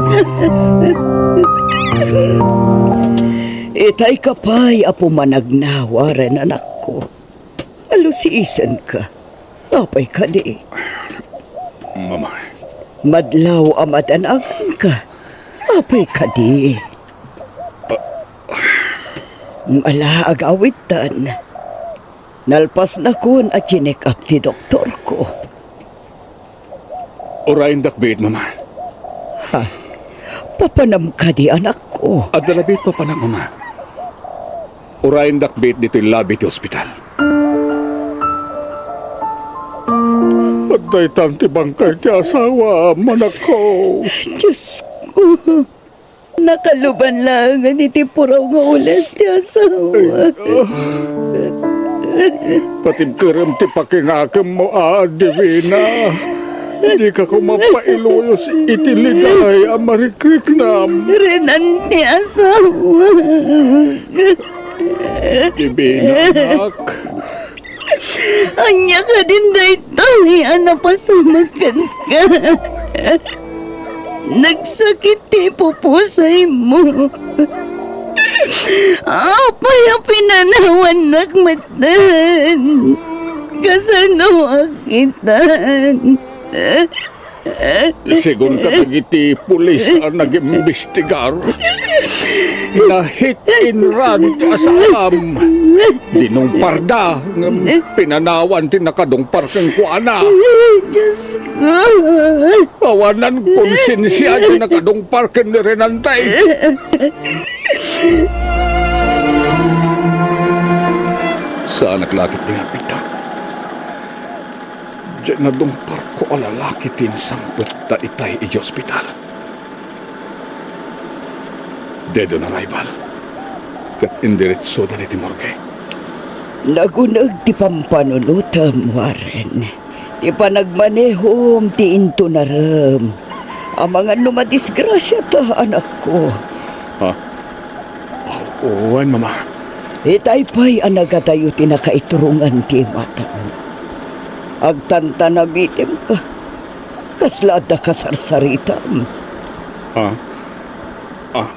Itayka pay a pumanagna, Warren, anakko. Alusiisenka. Apay kadi? Mama. Madlaw a madanaganka. Apay kadi? Ala, agawidtan. Nalpasnakon a chinek-up ti doktorko. Urayendak biit, Mama. Ha? Papanam kadi, anakko? Adda la biit papanak, Mama. Urayendak biit ditoy labi ti ospital. Adda itan ti bangkay ti asawa, anakko. Diosko. Nakaluban laengen iti puraw nga ules ti asawa. Ay, ah. Patibkerem ti pakingakemmo, a, Divina. Dika koma pailuyos iti liday a marikriknam. Renan ti asawa. Divina, anak. Ania kadin daytoy a napasamak kenka? Nagsakit ti ipupusaymo. Apay a pinanawannak metten? Kasano a kitan? Segun kadagiti pulis a nagimbestigar, na-hit and run ti asawam. Dinungparda ngem pinanawan ti nakadungpar kenkuana. Diyos ko. Awanan konsensia ti nakadungpar ken ni Renante. Saanak la ketdi nga agbiddut. Diay nadungparko a lalaki ti insangpet ta itay idiay ospital. Dead on arrival, ket indiretsoda iti morgue. Naguneg ti pampanunotem, Warren. Ti panagmanehom ti intunarem. Amangan no madisgrasiata, anakko. Ha? Wen, Mama. Itay pay a nagadayo ti nakaiturongan ti imatam. Agtantanamitemka. Kasla adda kasarsaritam. Ha? Ah,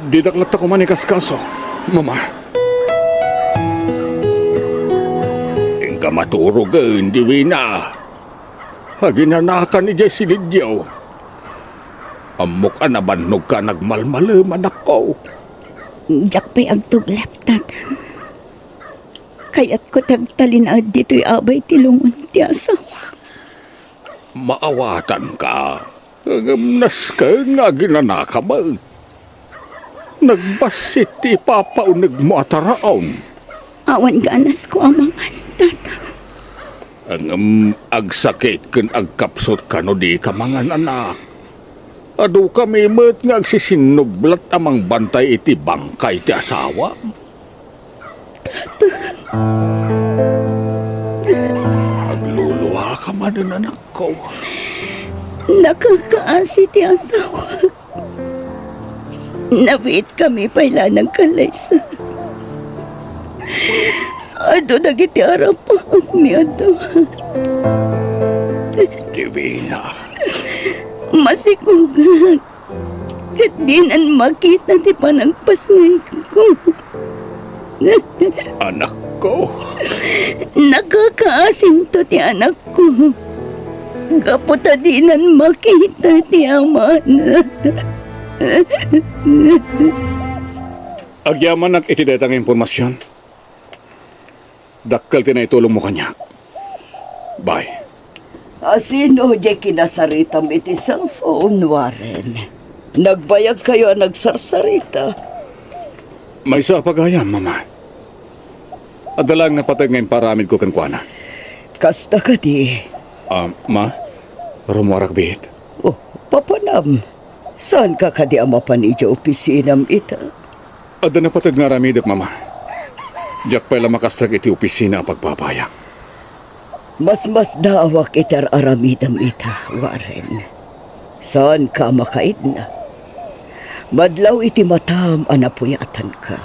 didak latta koma ikaskaso, Mama. Inka maturogen, Divina. Aginanakan idiay silidyo. Ammok a nabannogka a nagmalmalem, anakko. Diak pay agtublep, Tata. Kayatko ti agtalinaed ditoy abay ti lungon ti asawak. Maawatanka, ngem nasken nga aginanaka met. Nagbassit ti ipapaunegmo a taraon. Awan ganasko a mangan, Tata. Ngem agsakit ken agkapsut ka no dika mangan, anak. Adukami met nga agsisinnublat a mangbantay iti bangkay ti asawam. Agluluaka manen, anakko. Nakakaasi ti asawak. Nabiitkami pay la nagkallaysa. Adu dagiti arapaakmi a dua. Divina. Masikogak. Ket dinan makita ti panagpasngayko. Anakko. Nakakaasinto ti anakko. Gapu ta dinan makita ti amana. Agyamanak iti dayta nga impormasion. Dakkel ti naitulongmo kaniak. Bye. Asino diay kinasaritam iti cellphone, Warren? Nagbayagkayo a nagsarsarita. Maysa a pagayam, Mama. Adda laeng napateg nga imparamidko kenkuana. Kasta kadi? Ah, Ma? Rummuarak biit. Oh, papanam. Saanka kadi a mapan idiay opisinam ita? Adda napateg nga aramidek, Mama. Diak pay la makastrek iti opisina a pagbabayak. Masmasdaawak iti ar-aramidem ita, Warren. Saanka a makaidna. Madlaw iti matam a napuyatanka.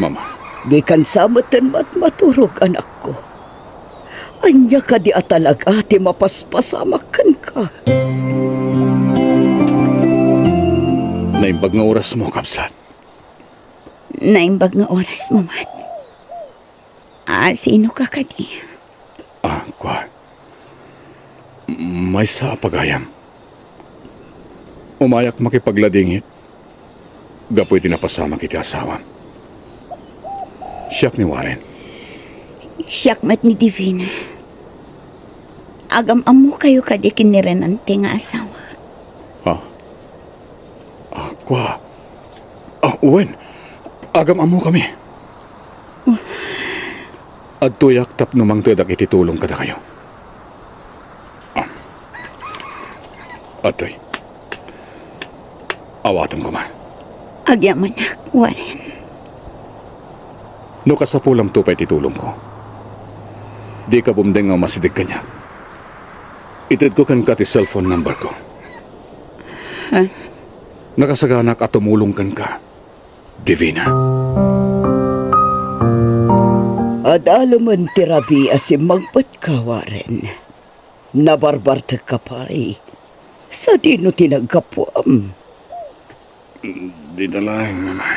Mama. Dikan sa metten matmaturog, anakko. Ania kadi a talaga ti mapaspasamak kenka? Naimbag nga orasmo, kabsat. Naimbag nga orasmo met. Ah, sinoka kadi? Ah, kua. Maysa a pagayam. Umayak makipagladingit gapu iti napasamak iti asawam. Siak ni Warren. Siak met ni Divina. Agam-ammokayo kadi ken ni Renante nga asawa? Ha? Ah, kua. Ah, wen. Agam-ammokami. Adtoyak tapno mangtedak iti tulong kadakayo. Ah. Adtoy. Awatem koma. Agyamanak, Warren. No kasapulamto pay ti tulongko, dika bumdeng nga umasideg kaniak. Itedko kenka ti cellphone number ko. Ha? Nakasaganak a tumulong kenka, Divina. Adda laeng ti rabii a simmangpetka, Warren. Nabarbartekka pay. Sadino ti naggapuam? Dita laeng, Mama.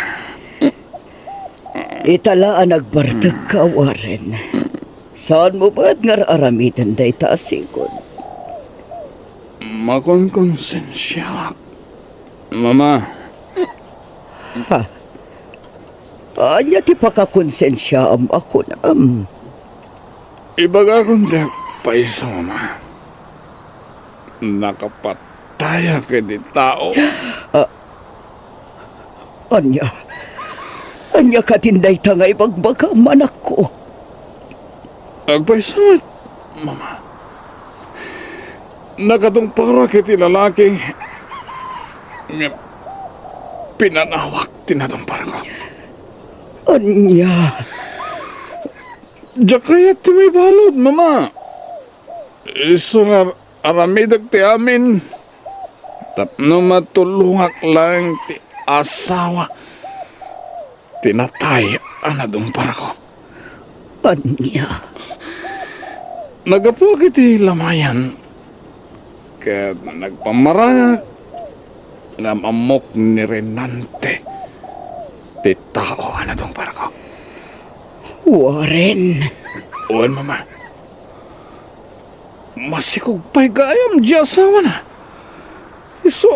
Ita la a nagbartekka, Warren. Saanmo met nga ar-aramiden dayta a sigud. Makonkonsensiaak, Mama. Ha? Ania ti pakakonsensiaam a kunam? Ibagakon ti agpayso, Mama. Nakapatayak iti tao. Ah, ania? Ania kadin dayta nga ibagbagam, anakko? Agpayso met, Mama. Nakatungparak iti lalaki nga pinanawak ti natungparko. Ania? Diak kayat ti maibalud, Mama. Isu nga aramidek ti amin tapno matulongak laeng ti asawa ti natay a nadungparko. Ania? Naggapuak iti lamayan ket nagpamarangak nga am-ammok ni Renante ti tao a nadungparko. Warren. Wen, Mama. Masikog pay gayam di asawana. Isu,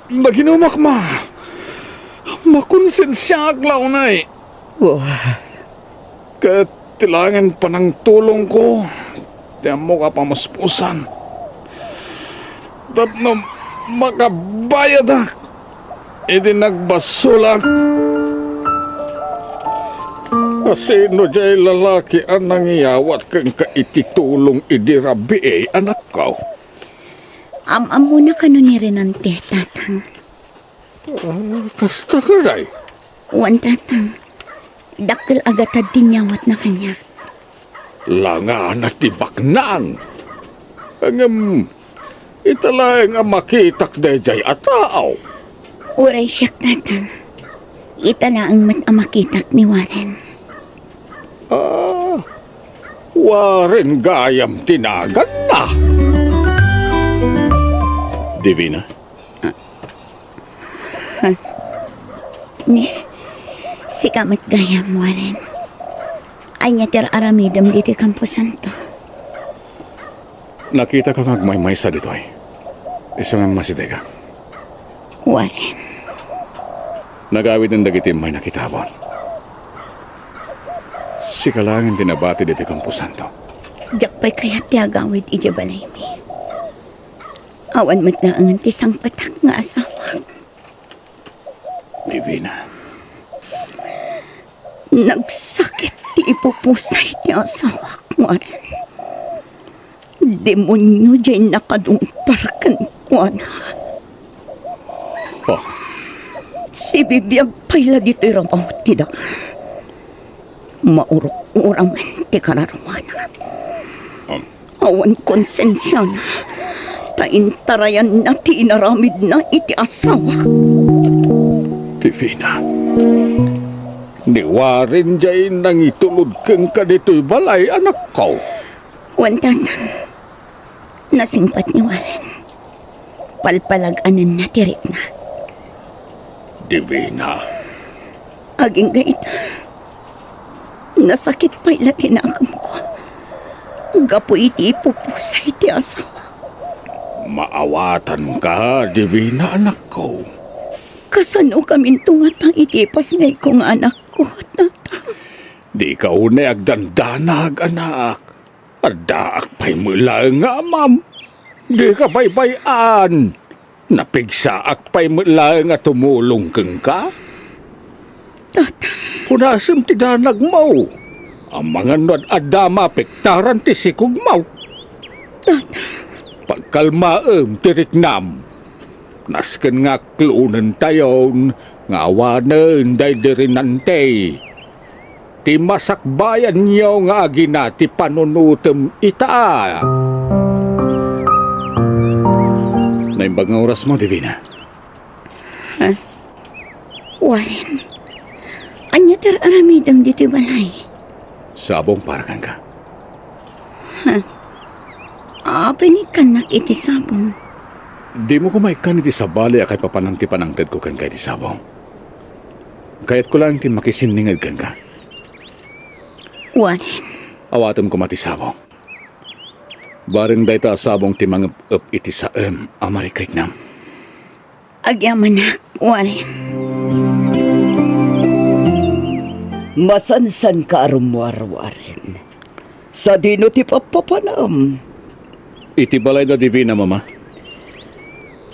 naginumak, Ma. Makonsensiaak la unay. Wah. Ket ti laengen panangtulongko ti ammok a pamuspusan tapno makabayadak iti nagbasolak. Asino diay lalaki a nangiyawat kenka iti tulong idi rabii, anakko? Am-ammona kano ni Renante, Tatang? Ah, kasta kadi? Wen, Tatang. Dakkel a gatad ti inyawatna kaniak. Langana ti baknang. Ngem, ita laeng a makitak daydiay a tao. Uray siak, Tatang. Ita laeng met a makitak ni Warren. Ah, Warren gayam ti naganna. Divina? Ah. Ni, sika met gayam, Warren. Ania ti ar-aramidem ditoy kamposanto? Nakitaka nga agmaymaysa ditoy. Isu nga masidegak. Warren. Nagawiden dagiti immayna kitabon. Sika laengen ti nabati ditoy kamposanto. Diak pay kayat ti agawid idiay balaymi. Awan met laengen ti sangpetak nga asawak. Divina. Nagsakit ti ipupusay ti asawak, Warren. Demonio diay nakadungpar kenkuana. Oh. Sibibiag pay la ditoy rabaw ti daga. Maurok-urangen ti kararuana. Um. Awan konsensiana, ta intarayanna ti inaramidna iti asawak. Divina, ni Warren diay nangitulod kenka ditoy balay, anakko. Wen, Tatang. Nasingpet ni Warren. Palpalag-anenna ti riknak. Divina. Agingga ita, nasakit pay la ti nakemko gapu iti ipupusay ti asawak. Maawatanka, Divina, anakko. Kasanokaminto ngata iti ipasngayko nga anakko, Tatang? Dika unay agdandanag, anak. Addaak pay met laeng nga amam. Dika baybay-an. Napigsaak pay met laeng a tumulong kenka. Tatang. Unasem ti danagmo. Amangan no ad-adda mapektaran ti sikogmo. Tatang. Pagkalmaem ti riknam. Nasken nga aklonentayon nga awanen daydi Renante ti masakbayanyo nga agina ti panunotem ita. Naimbag nga orasmo, Divina. Ha? Warren, ania ti ar-aramidem ditoy balay? Sabong para kenka. Ha? Apay nga ikkannak iti sabong? Dimo koma ikkan iti sabali a kaipapanan ti panangtedko kenka iti sabong. Kayatko laeng ti makisinninged kenka. Warren. Awatem koma ti sabong. Bareng dayta a sabong ti mangep-ep iti saem a marikriknam. Agyamanak, Warren. Masansanka a rummuar, Warren. Sadino ti pappapanam? Iti balay da Divina, Mama.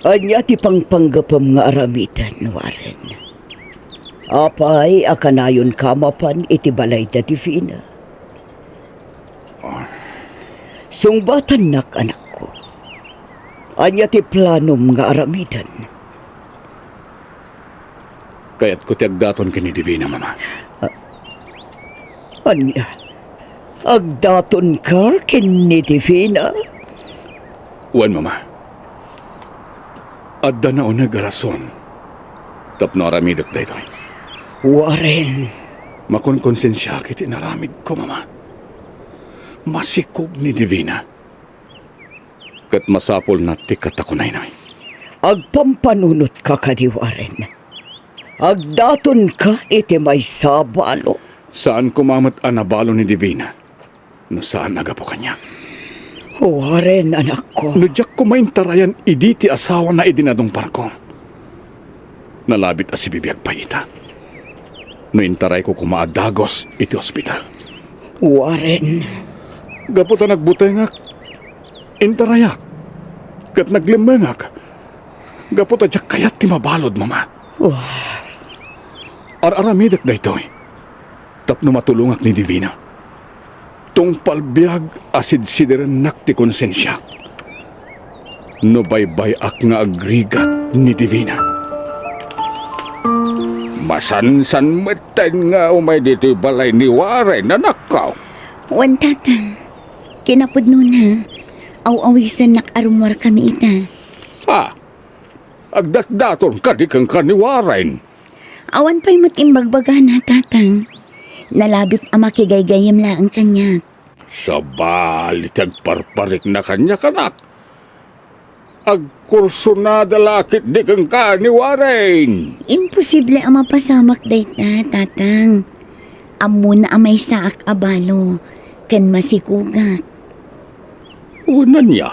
Ania ti pangpanggepem nga aramiden, Warren? Apay a kanayonka a mapan iti balay da Divina? Sungbatannak, anakko. Ania ti planom nga aramiden? Kayatko ti agdaton ken ni Divina, Mama. A-, ania? Agdatonka ken ni Divina? Wen, Mama. Adda nauneg a rason tapno aramidek daytoy. Warren. Makonkonsensiaak iti inaramidko, Mama. Masikog ni Divina. Ket masapulna ti katakunayna. Agpampanunotka kadi, Warren? Agdatonka iti maysa a balo? Saan koma met a nabalo ni Divina no saan a gapu kaniak. Warren, anakko. No diak koma intarayan idi ti asawana idi nadungparko, nalabit a sibibiag pay ita no intarayko koma a dagus iti ospital. Warren. Gapu ta nagbutengak, intarayak, ket naglemmengak gapu ta diak kayat ti mabalud, Mama. Wah. Ar-aramidek daytoy tapno matulongak ni Divina. Tungpal biag a sidsidirennak ti konsensiak no baybay-ak nga agrigat ni Divina. Masansan metten nga umay ditoy balay ni Warren, anakko. Wen, Tatang. Kinapudnona, aw-awisennak a rummuarkami ita. Ah, agdatdaton kadi kenka ni Warren? Awan pay met imbagbagana, Tatang. Nalabit a makigaygayyem laeng kaniak. Sabali ti agparparikna kaniak, anak. Agkursunada la ketdi kenka ni Warren. Imposible a mapasamak dayta, Tatang. Ammona a maysaak a balo, ken masikogak. Wen ania?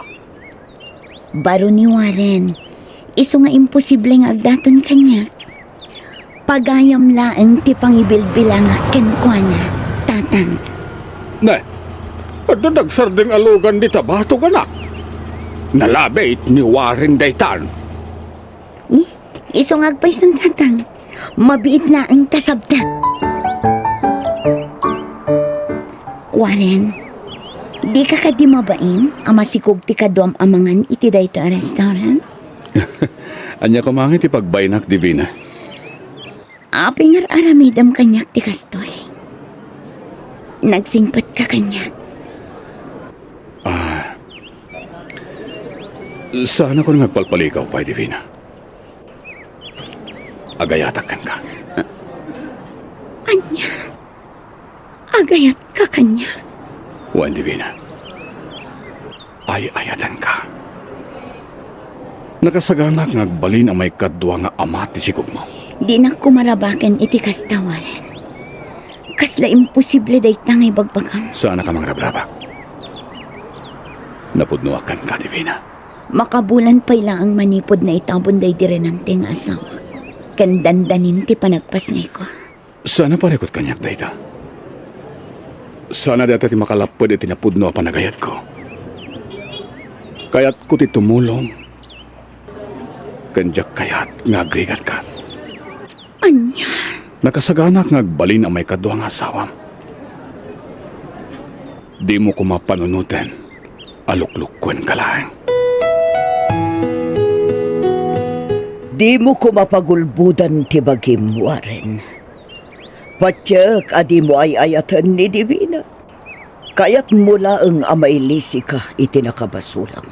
Baro ni Warren, isu nga imposible nga agdaton kaniak. Pagayam laeng ti pangibilbilangak kenkuana, Tatang. Ne, adda nagsardeng a lugan dita batog, anak. Nalabit ni Warren daytan. Ni, isu nga agpayson, Tatang. Mabiit laeng ta sabta. Warren, dika kadi mabain a masikog ti kaduam a mangan iti daytoy a restaurant? Ania koma nga iti pagbainak, Divina? Apay nga ar-aramidem kaniak ti kastoy? Nagsingpetka kaniak. Ah, saanakon nga agpalpalikaw pay, Divina. Agayatak kenka. Ania? Agayatka kaniak? Wen, Divina. Ay-ayatenka. Nakasaganak nga agbalin a maikadua nga ama ti sikogmo. Dinak koma rabaken iti kasta, Warren. Kasla imposible dayta nga ibagbagam. Saannak a mangrabrabak. Napudnoak kenka, Divina. Makabulan pay laeng manipud naitabon daydi Renante nga asawak, ken dandanin ti panagpasngayko. Saan a parikut kaniak dayta. Saan a dayta ti makalapped iti napudno a panagayatko. Kayatko ti tumulong, ken diak kayat nga agrigatka. Ania? Nakasaganak nga agbalin a maikadua nga asawam. Dimo koma panunoten a luklukkuenka laeng. Dimo koma pagulbodan ti bagim, Warren. Patiek a dimo ay-ayaten ni Divina. Kayatmo laeng a mailisika iti nakabasolam.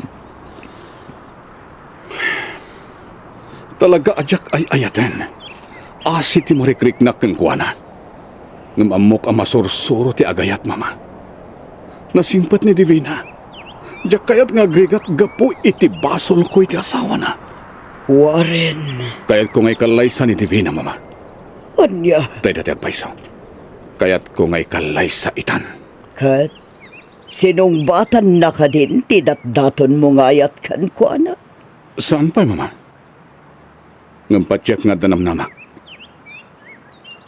Talaga a diak ay-ayaten. Asi ti marikriknak kenkuana. Ngem ammok a masursuro ti agayat, Mama. Nasingpet ni Divina. Diak kayat nga agrigat gapu iti basolko iti asawana. Warren. Kayatko nga ikallaysa ni Divina, Mama. Ania? Dayta ti agpayso. Kayatko nga ikallaysa itan. Ket sinungbatanna kadin ti datdatonmo nga ayat kenkuana? Saan pay, Mama. Ngem patiek nga adda namnamak.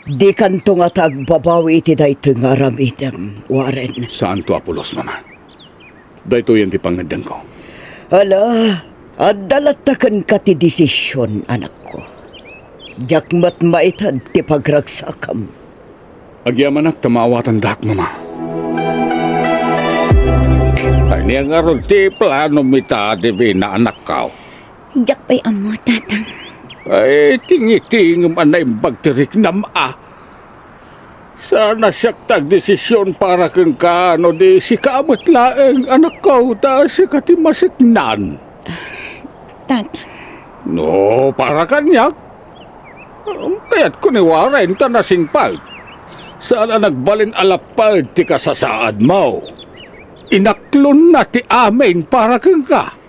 Dikanto ngata agbabawi iti daytoy nga aramidem, Warren. Saanto a pulos, Mama. Daytoyen ti pangngeddengko. Ala, adda latta kenka ti desisyon, anakko. Diak met maited ti pagragsakam. Agyamanak ta maawatandak, Mama. Ania ngarud ti planom ita, Divina, anakko? Diak pay ammo, Tatang. Ay, tingitingem a naimbag ti riknam a. Saan a siak ti agdesisyon para kenka no di sika met laeng, anakko, ta sika ti masiknan. Tatang. No, para kaniak. Kayatko ni Warren ta nasingpet. Saan a nagbalin a lapped ti kasasaadmo. Inaklonna ti amin para kenka.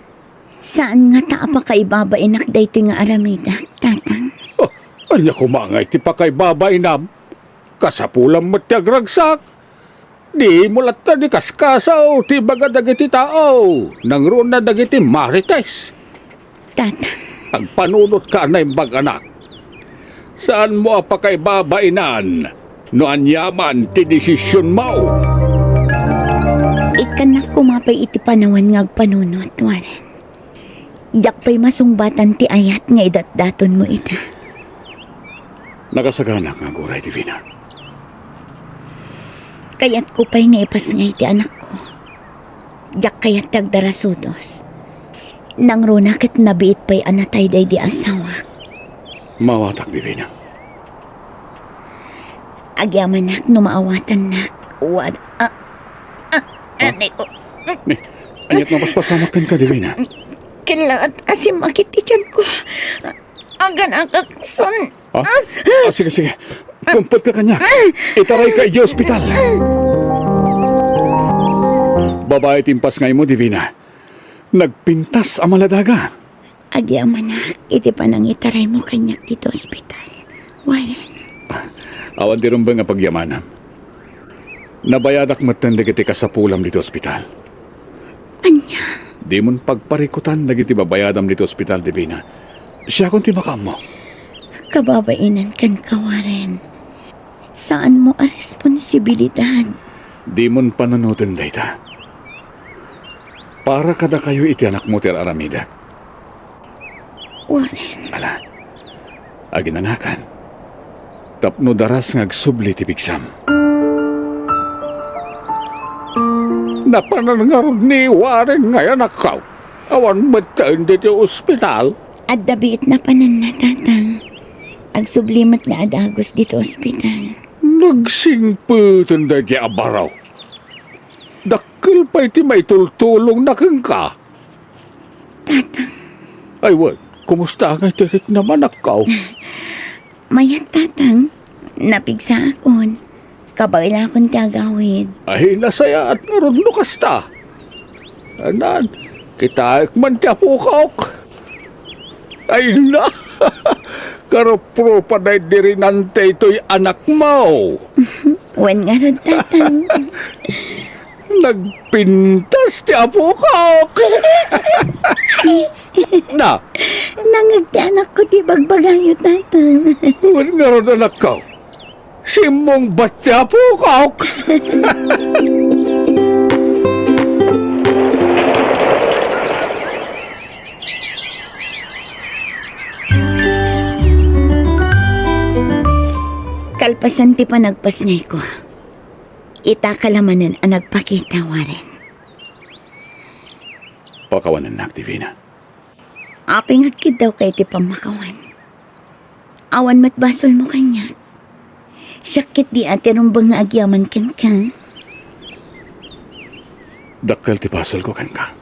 Saan ngata a pakaibabainak daytoy nga aramidek, Tatang? Oh, ania koma ngay ti pakaibabainam? Kasapulam met ti agragsak. Dimo latta di kaskasaw ti ibaga dagiti tao, nangruna dagiti marites. Tatang. Agpanunotka a naimbag, anak. Saanmo a pakaibabainan no aniaman ti desisionmo. Ikkannak koma pay iti panawen nga agpanunot, Warren. Diak pay masungbatan ti ayat nga idatdatonmo ita. Nakasaganak nga aguray, Divina. Kayatko pay nga ipasngay ti anakko. Diak kayat ti agdarasudos. Nangruna ket nabiit pay a natay daydi asawak. Maawatak, Divina. Agyamanak no maawatannak. Wan-, ah, ah, Ah? Anay ko. Ni, ania't mapaspasamak kenka, Divina? Kellaat a simmakit ti tiyanko. Aganakak son. Ah? Ah, sige, sige. Kumputka kaniak. Itarayka idiay ospital. Babai ti impasngaymo, Divina. Nagpintas a maladaga. Agyamanak iti panangitaraymo kaniak ditoy ospital, Warren. Awan ti rumbeng a pagyamanam. Nabayadak metten dagiti kasapulam ditoy ospital. Ania? Dimon pagparikutan dagiti babayadam ditoy ospital, Divina. Siakon ti makaammo. Kababainan kenka, Warren. Saanmo a responsibilidad. Dimon panunoten dayta. Para kadakayo iti anakmo ti ar-aramidek. Warren. Ala, aginanakan. Tapno daras nga agsubli ti pigsam. Napanan ngarud ni Warren nga anakko. Awan metten ditoy ospital. Adda biit napananna, Tatang. Agsubli met nga adagus ditoy ospital. Nagsingpeten daydi a baro. Dakkel pay ti maitultulongna kenka. Tatang. Ay, wen, kumusta ngay ti riknam, anakko? Mayat, Tatang. Napigsaakon. Kabaelakon ti agawid. Ay, nasayaat ngarud no kasta. Anan, kitaek man ti apokok. Ay na, karuprupa daydi rinante itoy anakmo. Wen ngarud, Tatang. Nagpintas ti apokok. Na. Nangngeg ti anakko ti bagbagayo, Tatang. Wen ngarud, anakko. Simmungbat ti apokok. Kalpasan ti panagpasngayko, itaka la manen a nagpakita, Warren. Pakawanennak, Divina. Apay nga agkiddawka iti pammakawan? Awan met basolmo kaniak. Siak ketdi a ti rumbeng nga agyaman kenka. Dakkel ti basolko kenka.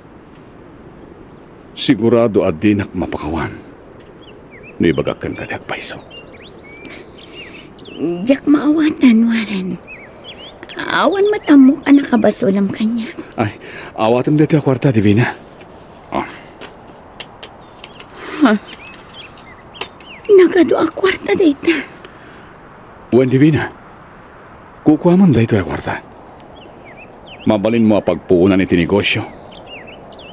Sigurado a dinak mapakawan. No ibagak kenka ti agpayso. Diak maawatan, Warren. Awan met ammok a nakabasulam kaniak. Ay, awatem daytoy a kuarta, Divina. Ah. Ha? Nagadu a kuarta dayta. Wen, Divina. Kukuamon daytoy a kuarta. Mabalinmo a pagpuonan iti negosio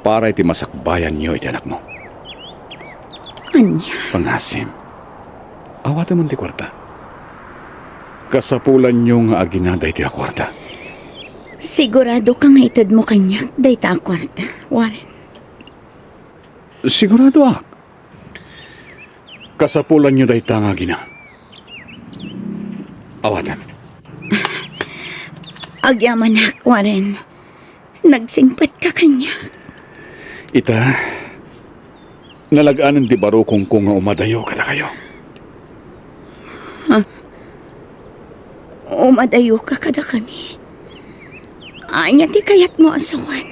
para iti masakbayanyo iti anakmo. Ania? Pangasim. Awatemon ti kuarta. Kasapulanyo nga agina daytoy a kuarta. Siguradoka nga itedmo kaniak dayta a kuarta, Warren? Siguradoak. Kasapulanyo dayta nga agina. Awatem. Agyamanak, Warren. Nagsingpetka kaniak. Ita, nalag-anen ti barukongko nga umadayo kadakayo. Ha? Umadayoka kadakami? Ania ti kayatmo a sawen?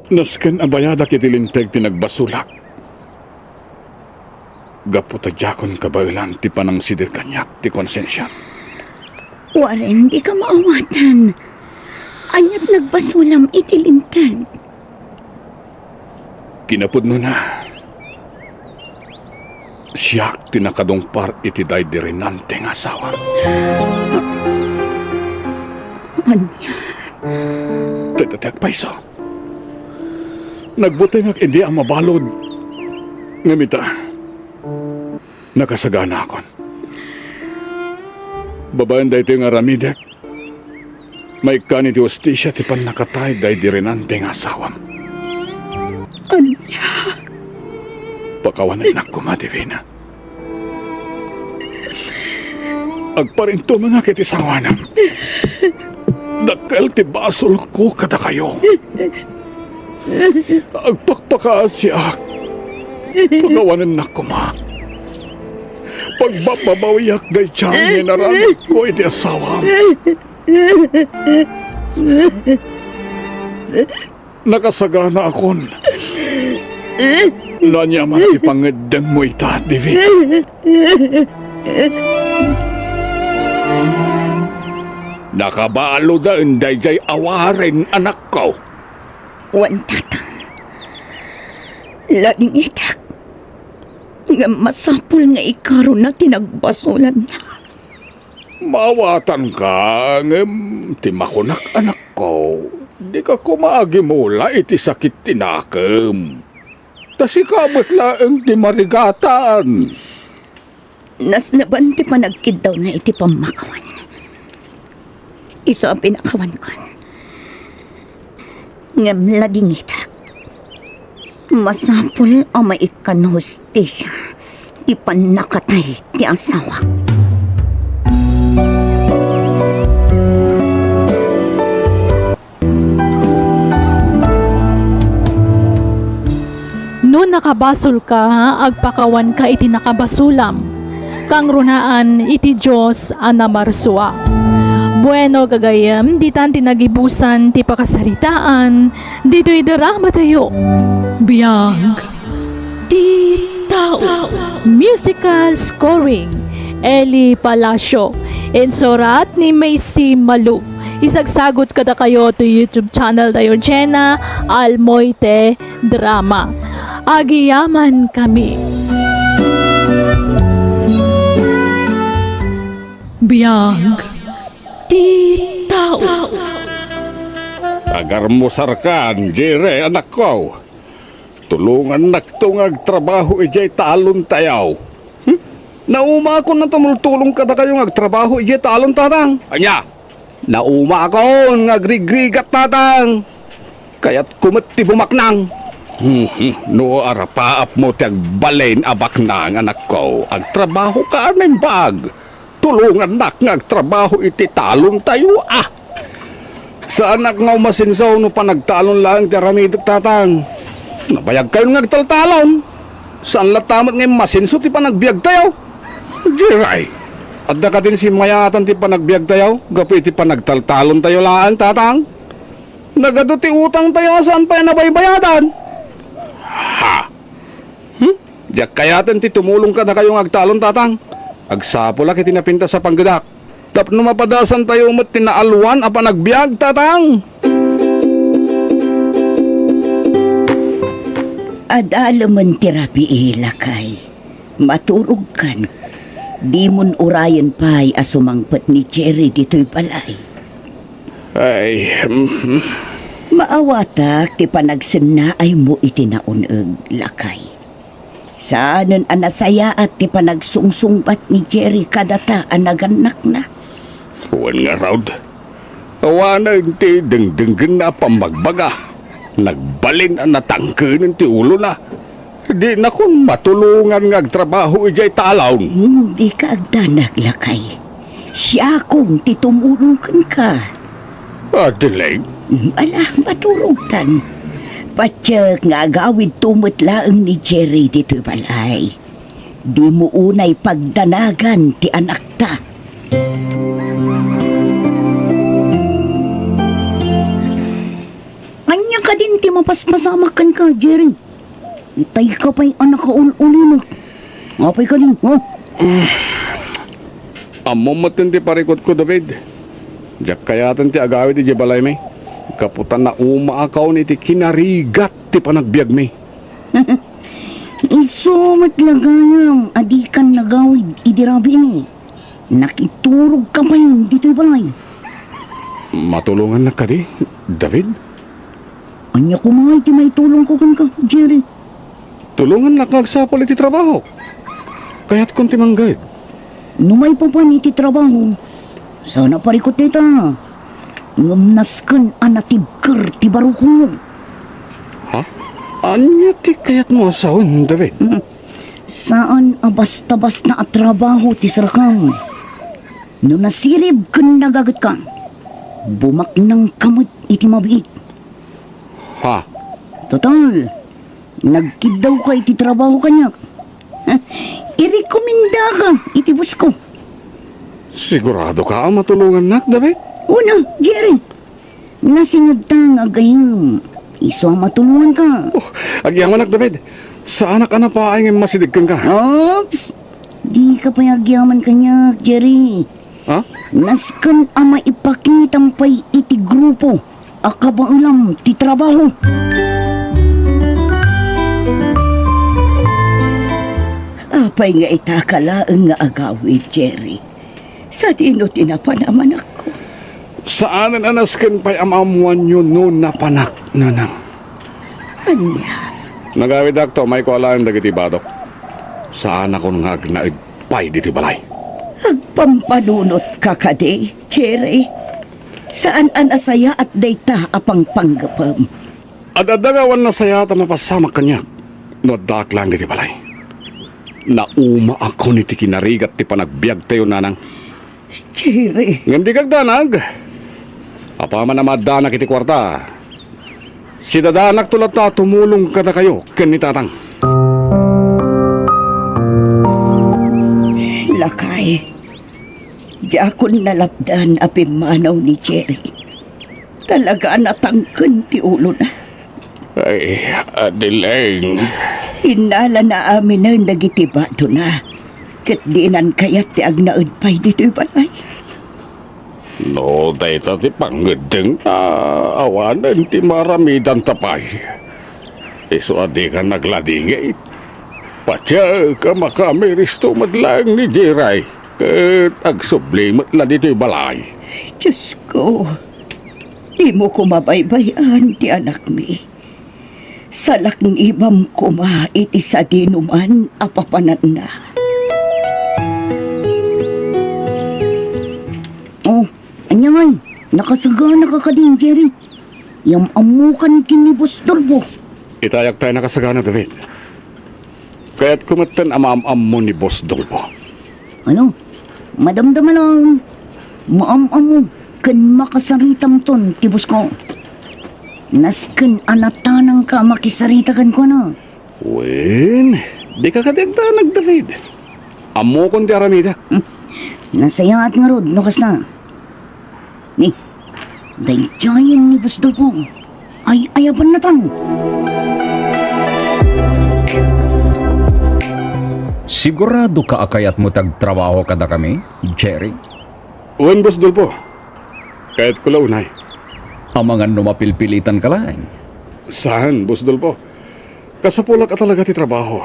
Nasken a bayadak iti linteg ti nagbasolak. Gapu ta diakon kabaelan ti panangsidir kaniak ti konsensiak. Warren, dika maawatan. Aniat nagbasolam iti linteg? Kinapudnona, siak ti nakadungpar iti daydi Renante nga asawa. Ania? Dayta ti agpayso. Nagbutengak idi a mabalud. Ngem ita, nakasaganaakon. Babaen daytoy nga aramidek, maikkan iti hustisia ti pannakatay daydi Renante nga asawam. Ania? Pakawanennak koma, Divina. Agparintumengak iti sawanam. Dakkel ti basolko kadakayo. Agpakpakaasiak. Pakawanennak koma. Pagbabbabawiak dayta nga inaramidko iti asawam. Nakasaganaakon. No ania man ti pangeddengmo ita, Divina. Nakabaluden daydiay a Warren, anakko. Wen, tatang. Ladingitek. Ngem masapul nga ikaruna ti nagbasolanna. Maawatanka, ngem ti makunak, anakko, dika koma agimula iti sakit ti nakem. Ta sika met laeng ti marigatan. Nasneban ti panagkiddawna iti pammakawan. Isu a pinakawankon. Ngem ladingitek. Masapul a maikkan hustisia ti pannakatay ti asawak. No nakabasolka, agpakawanka iti nakabasolam. Kangrunaan iti Dios a namarsua. Bueno, gagayyem, ditan ti nagibusan ti pakasaritaan ditoy dramatayo. Biag ti tao. Musical scoring, Eli Palacio. Insurat ni Macy Malug. Isagsagut kadakayo ti YouTube channel tayo, Jenna Almoite Drama. Agyamankami. Biag ti tao. Agarmusarkan, Jire, anakko. Tulongannakto nga agtrabaho idiay talontayo. Hmm? Naumaakon a tumultulong kadakayo nga agtrabaho idiay talon, tatang. Ania? Naumaakon nga agrigrigat, tatang. Kayatko met ti bumaknang. Hmm, hmm. No arapaapmo ti agbalin a baknang, anakko, agtrabahoka a naimbag. Tulongannak nga agtrabaho iti talontayo, a. Saanak nga umasenso no panagtalon laeng ti aramidek, tatang. Nabayagkayon nga agtaltalon. Saan latta met nga immasenso ti panagbiagtayo. Jeray, adda kadin simmayaatan ti panagbiagtayo gapu iti panagtaltalontayo laeng, tatang. Nagadu ti utangtayo a saan pay a nabaybayadan. Ha? Hmm? Diak kayaten ti tumulong kadakayo nga agtalon, Tatang. Agsapulak iti napintas a panggedak. Tapno mapadasantayo met ti naalwan a panagbiag, Tatang. Adalemen ti rabii, lakay. Maturogkan. Dimon urayen pay a sumangpet ni Jerry ditoy balay. Ay, mm. Maawatak ti panagsennaaymo iti naun-eg, lakay. Saanen a nasayaat ti panagsungsungbat ni Jerry kadata a nagannakna. Wen ngarud, awanen ti dengdenggenna a pammagbaga. Nagbalin a natangkenen ti ulona. Dinakon matulongan nga agtrabaho idiay talon. Hmm, dika agdanag, lakay. Siakon ti tumulong kenka. Adelaide? Hmm, ala, maturogtan. Patiek nga agawidto met laeng ni Jerry ditoy balay. Dimo unay pagdanagan ti anakta. Ania kadin ti mapaspasamak kenka, Jerry? Itay ka pay a nakaul-ulimek. Apay kadi, ha? Ammom metten ti parikutko, David. Diak kayaten ti agawid idiay balaymi. Gapu ta naumaakon iti kinarigat ti panagbiagmi. Isu met la gayam a dikan nagawid idi rabii. Nakiturogka pay ditoy balay. Matulongannak kadi, David? Ania koma iti maitulongko kenka, Jerry? Tulongannak nga agsapul iti trabaho. Kayatkon ti mangged. No maipapan iti trabaho, saan a parikut dayta. Ngem nasken a natibker ti barukmo. Ha? Ania ti kayatmo a sawen, David? Hmm. Saan a basta-basta a trabaho ti sarakam. No nasirib ken nagagetka, bumaknangka met iti mabiit. Ha? Total, nagkiddawka iti trabaho kaniak. Irekomendaka iti bosko. Siguradoka a matulongannak, David? Una, Jerry. Nasingadta nga agayam. Isu a matulonganka. Oh, agyamanak, David. Saanak a napaay nga masideg kenka. Oops! Dika pay agyaman kaniak, Jerry. Ha? Nasken a maipakitam pay iti grupo a kabaelam ti trabaho. Apay nga itaka laeng nga agawid, Jerry? Sadino ti napanamanakko? Saanen a nasken pay a maammoanyo no napanak, Nanang. Ania? Nagawidak ta umayko alaen dagiti badok. Saanakon nga agnaed pay ditoy balay. Agpampanunotka kadi, Jerry? Saan a nasayaat dayta a pangpanggepem. Ad-adda nga awan nasayaat a mapasamak kaniak no addaak laeng ditoy balay. Naumaakon iti kinarigat ti panagbiagtayo, Nanang. Jerry. Ngem dika agdanag. Apaman a maaddanak iti kuarta, sidadanakto latta a tumulong kadakayo ken ni Tatang. Lakay, diakon nalapdan a pimmanaw ni Jerry. Talaga a natangken ti ulona. Ay, Adeline. Innalana aminen dagiti badona, ket dinan kayat ti agnaed pay ditoy balay. No dayta ti pangngeddengna, awanen ti maaramidanta pay. Isu a dika nagladingit. Patiek a makamiristo met laeng ni Jerry. Ket agsubli met la ditoy balay. Diosko, dimo koma baybay-an ti anakmi. Salaknibam koma iti sadinoman a papananna. Oh, ania ngay? Nakasaganaka kadin, Jerry? Yam-ammokan ken ni Boss Dolfo. Itayak pay a nakasagana, David. Kayatko metten a maam-ammo ni Boss Dolfo. Ano? Madamdama lang. Maam-ammo ken makasaritamton ti bosko. Nasken a natanangka a makisarita kenkuana. Wen, dika kadi agdanag, David. Ammokon ti aramidek. Hmm. Nasayaat ngarud no kasta. Ni, daydiayen ni Boss Dolfo. Ay-ayabanna tan. Siguradoka a kayatmo ti agtrabaho kadakami, Jerry? Wen, Boss Dolfo. Kayatko la unay. Amangan no mapilpilitanka laeng. Saan, Boss Dolfo? Kasapulak a talaga ti trabaho.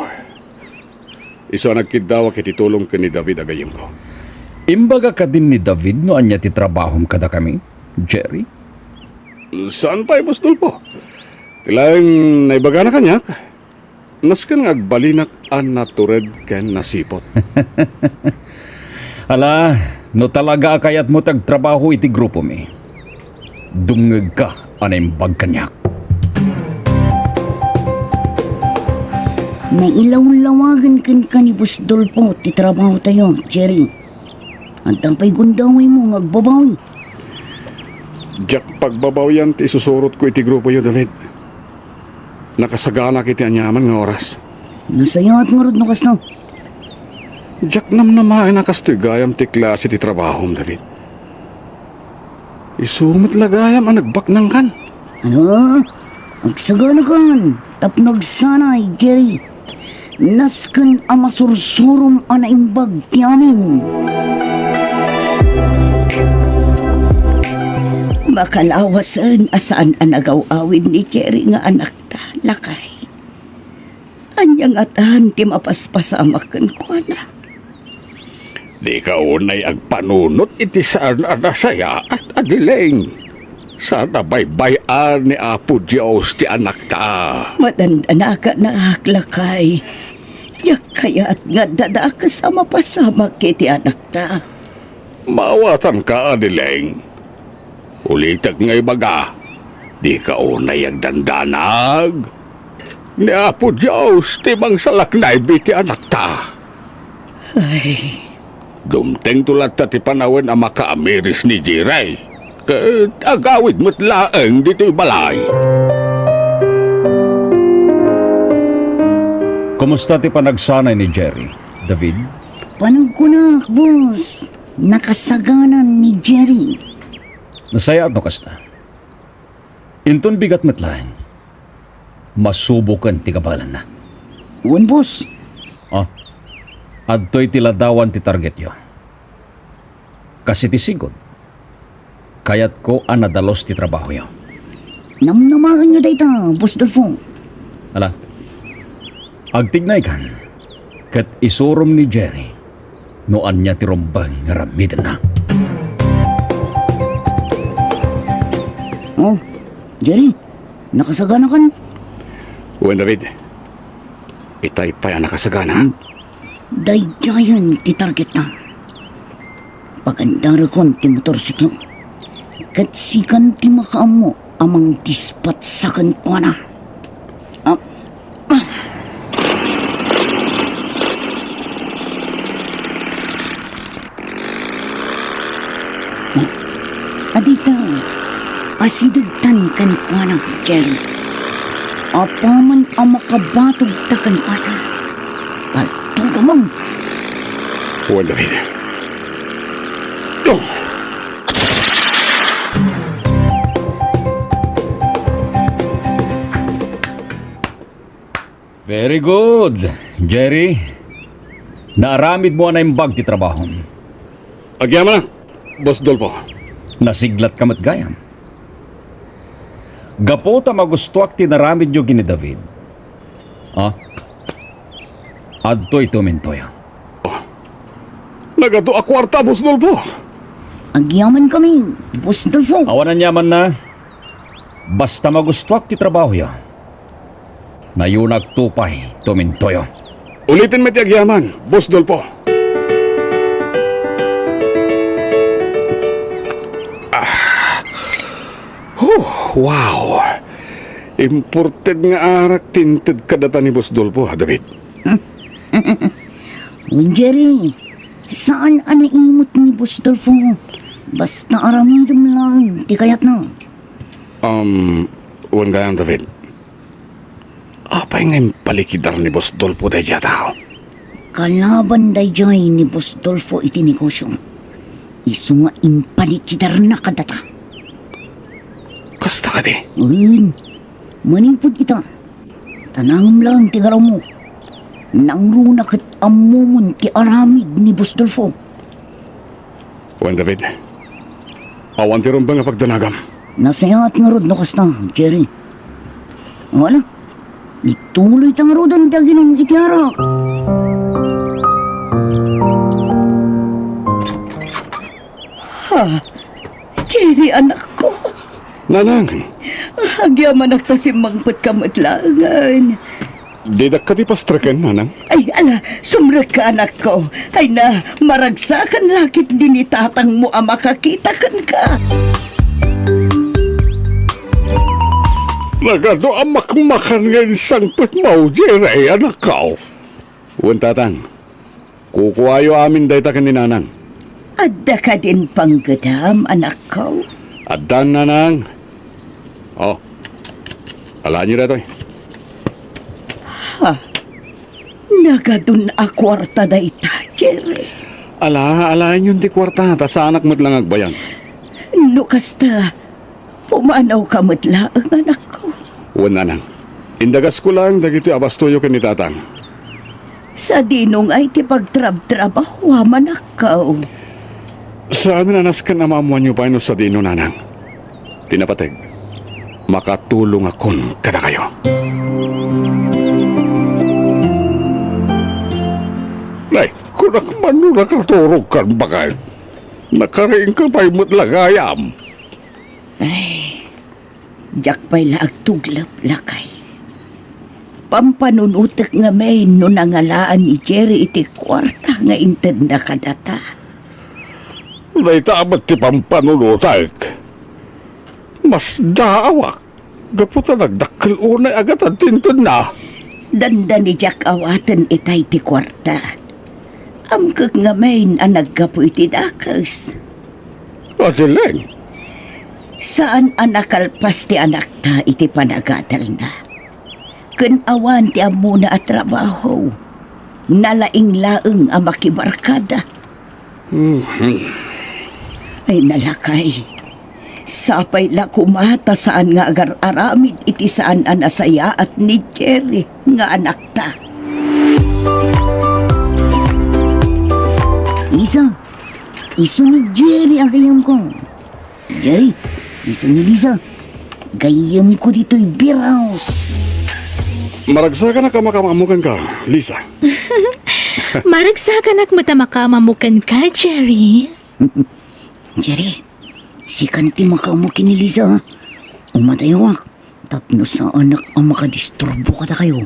Isu a nagkiddawak iti tulong ken ni David a gayyemko. Imbaga kadin ni David no ania ti trabahom kadakami, Jerry? Saan pay, Boss Dolfo. Ti laeng naibagana kaniak, nasken nga agbalinak a natured ken nasiput. Ala, no talaga a kayatmo ti agtrabaho iti grupomi, dumngegka a naimbag kaniak. Nailawlawagen kenka ni Boss Dolfo ti trabahotayo, Jerry. Adda pay gundawaymo nga agbabawi? Diak pagbabawian ti isusurotko iti grupoyo, David. Nakasaganak iti aniaman nga oras. Nasayaat ngarud no kasta. Diak namnamaen a kastoy gayam ti klase ti trabahom, David. Isu met la gayam a nagbaknangkan. Ano? Agsaganakan tapno agsanay, Jerry. Nasken a masursurom a naimbag ti amin. Makalawasen a saan a nagaw-awid ni Jerry nga anakta, lakay. Ania ngatan ti mapaspasamak kenkuana? Dika unay agpanunot iti saan a nasayaat, Adeline. Saan a baybay-an ni Apo Dios ti anakta. Madandanakanak, lakay. Diak kayat nga adda dakes a mapasamak iti anakta. Maawatanka, Adeline. Ulitek nga ibaga, dika unay agdandanag. Ni Apo Dios ti mangsalaknaybi ti anakta. Ay. Dumtengto latta ti panawen a makaamiris ni Jerry, ket agawid met laeng ditoy balay. Kumusta ti panagsanay ni Jerry, David? Panagkunak, boss. Nakasaganan ni Jerry. Nasayaat no kasta. Inton bigat met laeng, masuboken ti kabaelanna. Wen, boss. Ah, adtoy ti ladawan ti targetyo. Kas iti sigud, kayatko a nadalus ti trabahoyo. Namnamaenyo dayta, Boss Dolfo. Ala, agtignaykan, ket isurom ni Jerry no ania ti rumbeng nga aramidenna. Oh, Jerry, nakasaganakan? Wen, David. Itay pay a nakasagana. Daydiayen ti targetna. Pagandarekon ti motorsiklo. Ket sikan ti makaammo a mangdispatsa kenkuana. Ah, ah. Adita, asidegtan kenkuana, Jerry. Apaman a makabatogta kenkuana, paltugamon. Wen, David. Oh! Very good, Jerry. Naaramidmo a naimbag ti trabahom. Agyamanak, Boss Dolfo. Nasiglatka met gayam. Gapu ta magustuak ti naramidyo ken ni David. Ah? Adtoy tumintoyo. Nagadu a kuarta, Boss Dolfo. Agyamankami, Boss Dolfo. Awan aniamanna. Basta magustuak ti trabahoyo, nayonakto pay tumintoyo. Uliten met ti agyaman, Boss Dolfo. Ah. Huh, wow. Imported nga arak ti inted kadata ni Boss Dolfo, ha, David? Wen, Jerry, saan a naimut ni Boss Dolfo. Basta aramidem laeng ti kayatna. Um, wen gayam, David. Apay nga impalikidar ni Boss Dolfo daydiay a tao? Kalaban daydiay ni Boss Dolfo iti negosio. Isu nga impalikidarna kadata. Kasta kadi? Wen, manipud ita, tanangem laeng ti garawmo. Nangruna ket ammomon ti aramid ni Boss Dolfo. Wen, David, awan ti rumbeng a pagdanagam. Nasayaat ngarud no kasta, Jerry. Wala. Ituloy ta ngaruden ti aginum iti arak. Ha? Jerry, anakko. Nanang. Agyamanak ta simmangpetka met laengen. Didak kadi pastreken, Nanang? Ay, ala, sumrekka, anakko. Ay na, maragsakan la ketdi ni tatangmo a makakita kenka. Nagadu a makmakan nga insangpetmo, Jerry, anakko. Wen, Tatang. Kukuayo amin dayta ken ni Nanang. Adda kadin panggedam, anakko? Addan, Nanang. Oh, alaenyo daytoy. Ha? Nagadun a kuarta dayta, Jerry. Ala, alaenyon ti kuarta, ta saanak met la nga agbayag. No kasta, pumanawka met laeng, anakko. Wen, Nanang. Indagasko laeng dagitoy a bastoyo ken ni Tatang. Sadino ngay ti pagtrabtrabahoam, anakko? Saanen a nasken a maammoanyo pay no sadino, Nanang. Ti napateg, makatulongakon kadakayo. Nay, kunak man no nakaturogkan, baket. Nakariingka pay met la gayam. Ay, diak pay la agtuglep, lakay. Pampanunotek ngamin no nangalaan ni Jerry iti kuarta nga intedna kadata. Dayta met ti pampanunotek. Masdaawak gapu ta nagdakkel unay a gatad ti intedna. Dandani diak awaten itay ti kuarta. Amkek ngamin a naggapu iti dakes. Adileng. Saan a nakalpas ti anakta iti panagadalna. Ken awan ti ammona a trabaho. Nalaing laeng a makibarkada. Mhm. Ay, nalakay. Sapay la koma ta saan nga agar-aramid iti saan a nasayaat ni Jerry nga anakta. Lisa, isu ni Jerry a gayyemko. Jerry, isu ni Lisa. Gayyemko ditoy beer house. Maragsakanak a makaammo kenka, Lisa. Maragsakanak met a makaammo kenka, Jerry. Jerry, sikan ti makaammo ken ni Lisa, ha? Umatayawak, tapno saanak a makadisturbo kadakayo.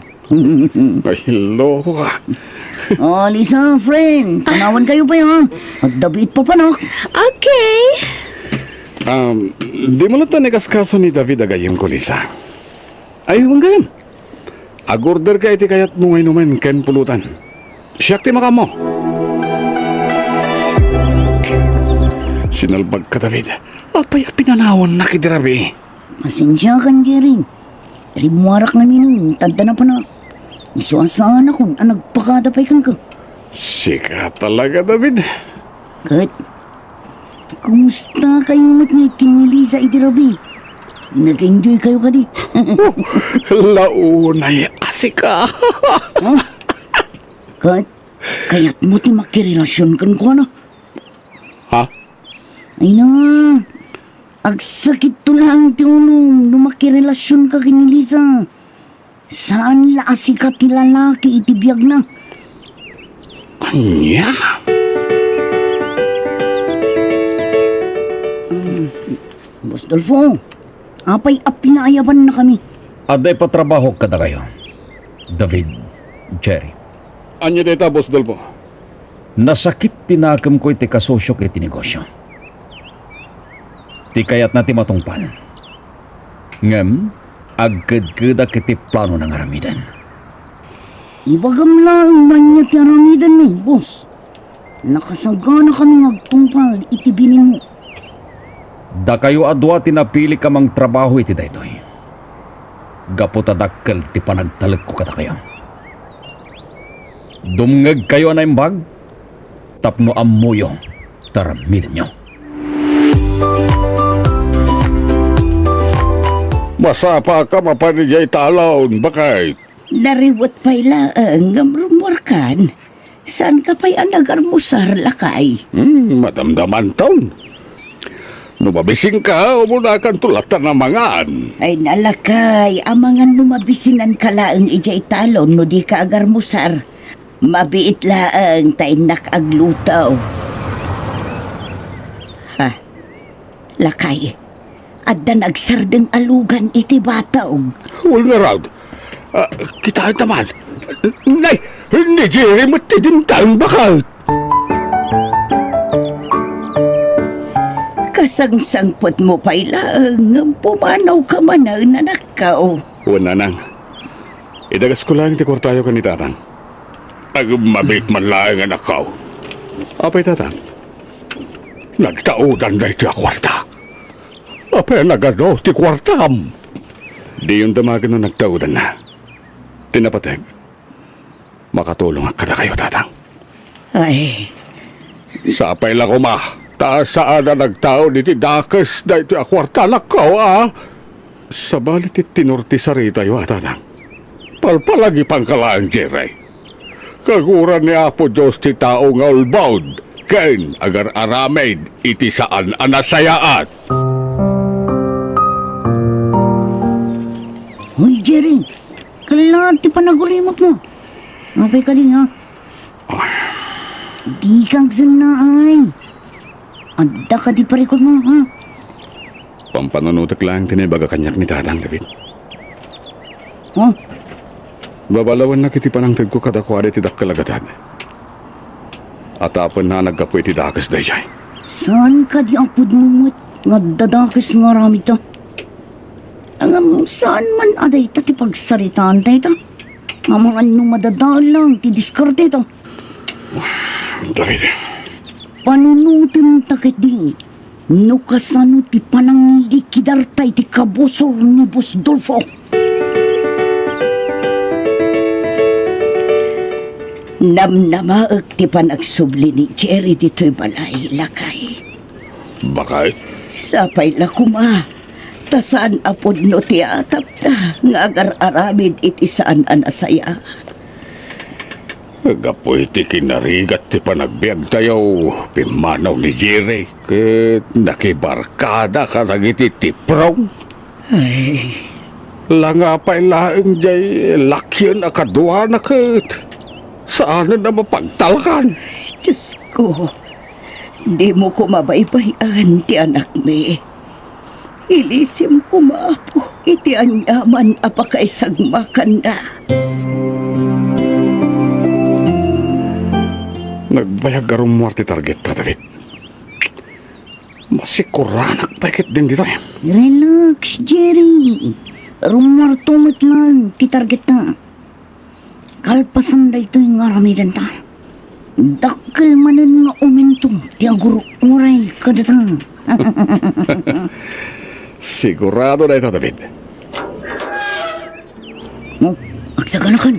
Ay, loko ka. Oh, Lisa, friend, panawankayo pay, ha? Adda biit papanak. Okay. Um, dimo latta inkaskaso ni David a gayyemko, Lisa. Ay, wen gayam. Ag-orderka iti kayatmo nga inumen ken pulutan. Siak ti makaammo. Sinalbagka, David. Apay a pinanawannak idi rabii? Pasensiakan, Jerry. Rimmuarak ngamin, ta adda napanak. Isu a saanakon a nagpakada pay kenka. Sika talaga, David. Ket, kumusta kayo met ngay ken ni Lisa idi rabii? Nag-enjoy kayo kadi? Launay a sika. Ha? Ket, kayatmo ti makirelasion kenkuana? Ha? Ay na, agsakitto laeng ti ulom no makirelasionka ken ni Lisa. Saan la a sika ti lalaki iti biagna. Ania? Mm, Boss Dolfo, apay a pinaayabannakami? Adda ipatrabahok kadakayo, David, Jerry. Ania dayta, Boss Dolfo? Nasakit ti nakemko iti kasosiok iti negosio. Ti kayatna ti matungpal. Ngem, agkedkedak iti planona nga aramiden. Ibagam laeng no ania ti aramidenmi, boss. Nakasaganakami nga agtungpal iti bininmo. Dakayo a dua ti napilik a mangtrabaho iti daytoy. Gapu ta dakkel ti panagtalekko kadakayo. Dumngegkayo a naimbag tapno ammoyo ta aramidenyo. Masapaka mapan idiay talon, baket. Nariwet pay laeng ngem rummuarkan. Saanka pay a nagarmusar, lakay? Hmm, madamdamanton. No mabisinka, umunakanto latta a mangan. Ay, lakay, amangan no mabisinanka laeng idiay talon no dika agarmusar. Mabiit laeng ta innak agluto. Ha? Lakay, adda nagsardeng a lugan iti batog. Wen ngarud, ah, kitaenta man. Nay, ni Jerry met ti dimteng baket. Kasangsangpetmo pay laeng ngem pumanawka manen, anakko. Wen, nanang. Idagasko laeng ti kuartayo ken ni tatang. Agmamit man laeng, anakko. Apay, tatang? Nagtaudan daytoy a kuarta. Apay a nagadu ti kuartam? Diyon damagen no nagtaudanna. Ti napateg, makatulongak kadakayo, tatang. Ay. Sapay la koma, ta saan a nagtaud iti dakes daytoy a kuarta, anakko, a? Sabali ti tenor ti saritayo, a, tatang. Palpalagipanka laeng, Jerry. Kaguran ni Apo Dios ti tao nga ulbod ken agar-aramid iti saan a nasayaat. Hoy, Jerry, kella ti panagulimekmo. Apay kadi nga? Dika agsennaay. Adda kadi parikutmo, ha? Pampanunotek laeng ti naibaga kaniak ni Tatang, David. Ha? Babalawennak iti panangtedko kadakuada iti dakkel a gatad. Atapenna a naggapu iti dakes daydiay. Saan kadi a pudno met nga adda dakes nga aramidta? Ngem saan man a dayta ti pagsaritaan dayta? Amangan no madadael lang ti diskarteta. David. Panunotenta ketdi no kasano ti panangilikidarta iti kabusor ni Boss Dolfo. Namnamaek ti panagsubli ni Jerry ditoy balay, lakay. Baket? Sapay la koma, ta saan a pudno ti atapta nga agar-aramid iti saan a nasayaat. Gapu iti kinarigat ti panagbiagtayo, pimmanaw ni Jerry ket nakibarkada kadagiti tiprong. Ay. Langapay laeng jay lakien a kaduana ket saanen a mapagtalkan. Diosko, dimo koma baybay-an ti anakmi. Ilisim koma, Apo, iti aniaman a pakaisagmakanna. Nagbayag a rummuar ti targetta, David. Masikuranak pay ketdin ditoy. Relax, Jerry. Rummuarto met laeng ti targetta. Kalpasan daytoy nga aramidenta, dakkel manen nga umento ti agur-uray kadata. Sigurado dayta, David. Oh, agsaganakan.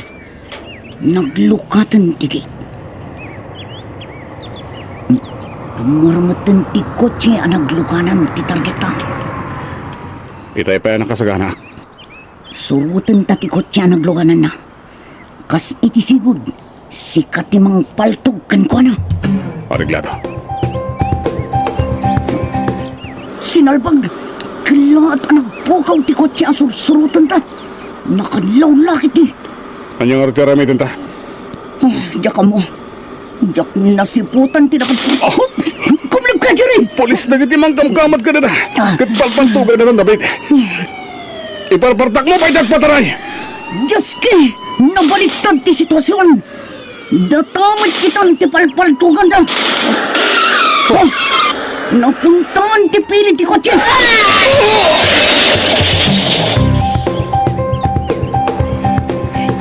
Naglukaten ti gate. Marmeten ti kotse a naglukanan ti targetta. Itay pay a nakasaganaak. Surotenta ti kotse a naglukananna. Kas iti sigud, sika ti mangpaltog kenkuana. Areglado. Sinalbag, kellaat a nagpukaw ti kotse a sursurotenta. Nakadlawlakit ti. Ania ngarud ti aramidenta? Oh, diak ammo. Diak nasiputan ti nakad-, oh! Kumleb ka, Jerry! Pulis dagiti mangkamkamad kadata. Ah. Ket palpaltoganda, David. Iparpartakmo pay ti agpataray! Dioski! Nabaliktad ti sitwasion! Data met itan ti palpaltoganda! Oh! Napuntaan ti pili ti kotse!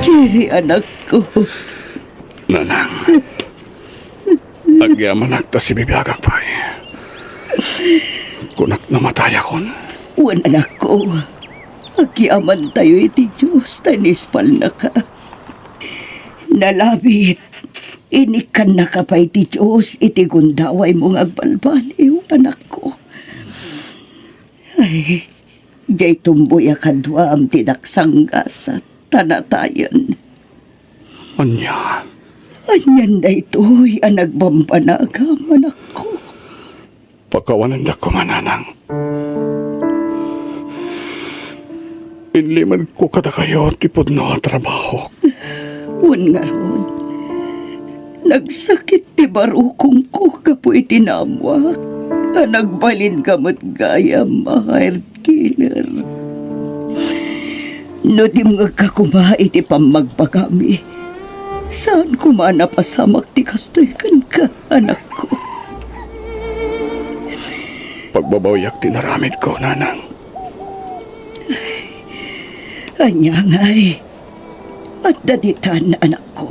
Jerry, anakko. Nanang, agyamanak ta sibibiagak pay. Kunak no matayakon. Wen, anakko, agyamantayo iti Dios ta inispalnaka. Nalabit, inikkannaka pay ti Dios iti gundawaymo nga agbalbaliw, anakko. Ay, diay tumboy a kaduam ti daksanggasat. ta natayen. Ania? Anian daytoy a nagbambanagam, anakko? Pakawanendak koma, nanang. Inlimenko kadakayo ti pudno a trabahok. Wen ngarud, nagsakit ti barukongko gapu iti naammoak a nagbalinka met gayam a hire killer. No dimngegka koma iti pammagbagami, saan koma a napasamak ti kastoy kenka, anakko. Pagbabawiak ti inaramidko, nanang. Ania ngay? Adda ditan, anakko.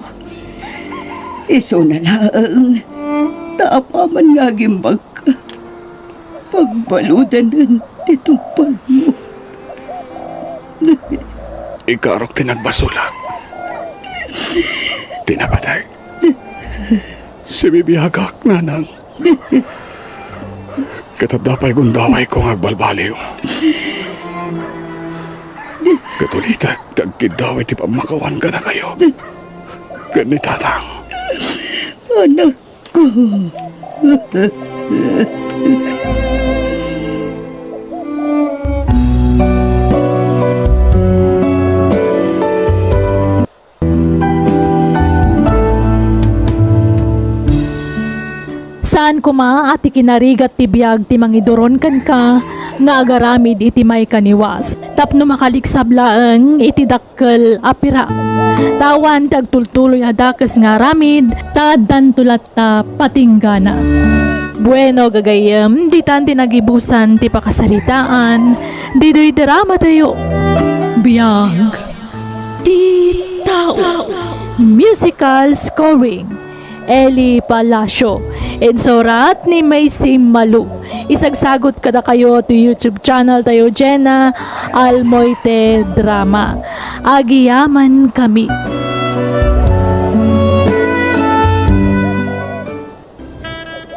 Isuna laeng ta apaman nga agimbagka, pagbaludanen ti tungpalmo. Ikarok ti nagbasolak. Ti napateg. Sibibiagak, nanang. Ket adda pay gundawayko nga agbalbaliw. Ket ulitek ti agkiddaw iti pammakawan kadakayo ken ni Tatang. Anakko. Saan koma a ti kinarigat ti biag ti mangiduron kenka nga agaramid iti maikaniwas tapno makaliksab laeng iti dakkel a pirak. Ta awan ti agtultuloy a dakes nga aramid, ta addanto latta patinggana. Bueno, gagayyem, ditan ti nagibusan ti pakasaritaan ditoy drama tayo. Biag ti tao. Musical scoring, Eli Palacio. Insurat ni Macy Malu. Isagsagot kadakayo ti YouTube channel tayo, Jenna Almoite Drama. Agyamankami.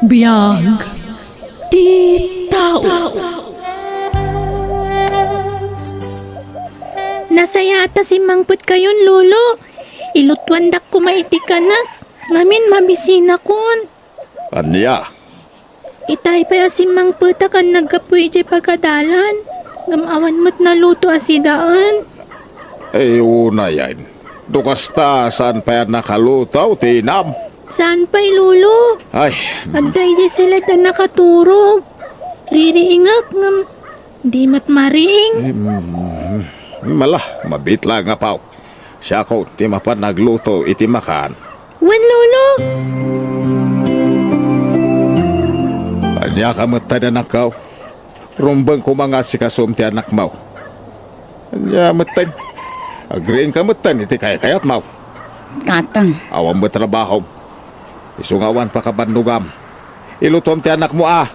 Biag ti tao. Nasayaat a simmangpetkayon, Lolo. Ilutuandak koma iti kanek, ngamin mabisinakon. Ania? Itay pay a simmangpetak a naggapu idiay pagadalan, ngem awan met naluto a sidaen. Ay, unayen. No kasta, saan pay a nakaluto ti inam? Saan pay, Lolo? Ay. Adda idiay siled a nakaturog. Ririingek ngem di met mariing. Mm, mala, mabiit laeng a pao. Siakon ti mapan agluto iti makan. Wen, Lolo. Ania ka metten, anakko? Rumbeng koma nga asikasom ti anakmo. Ania metten? Agriingka metten iti kaykayatmo. Tatang. Awan met trabahom. Isu nga awan pakabannogam. Ilutom ti anakmo a.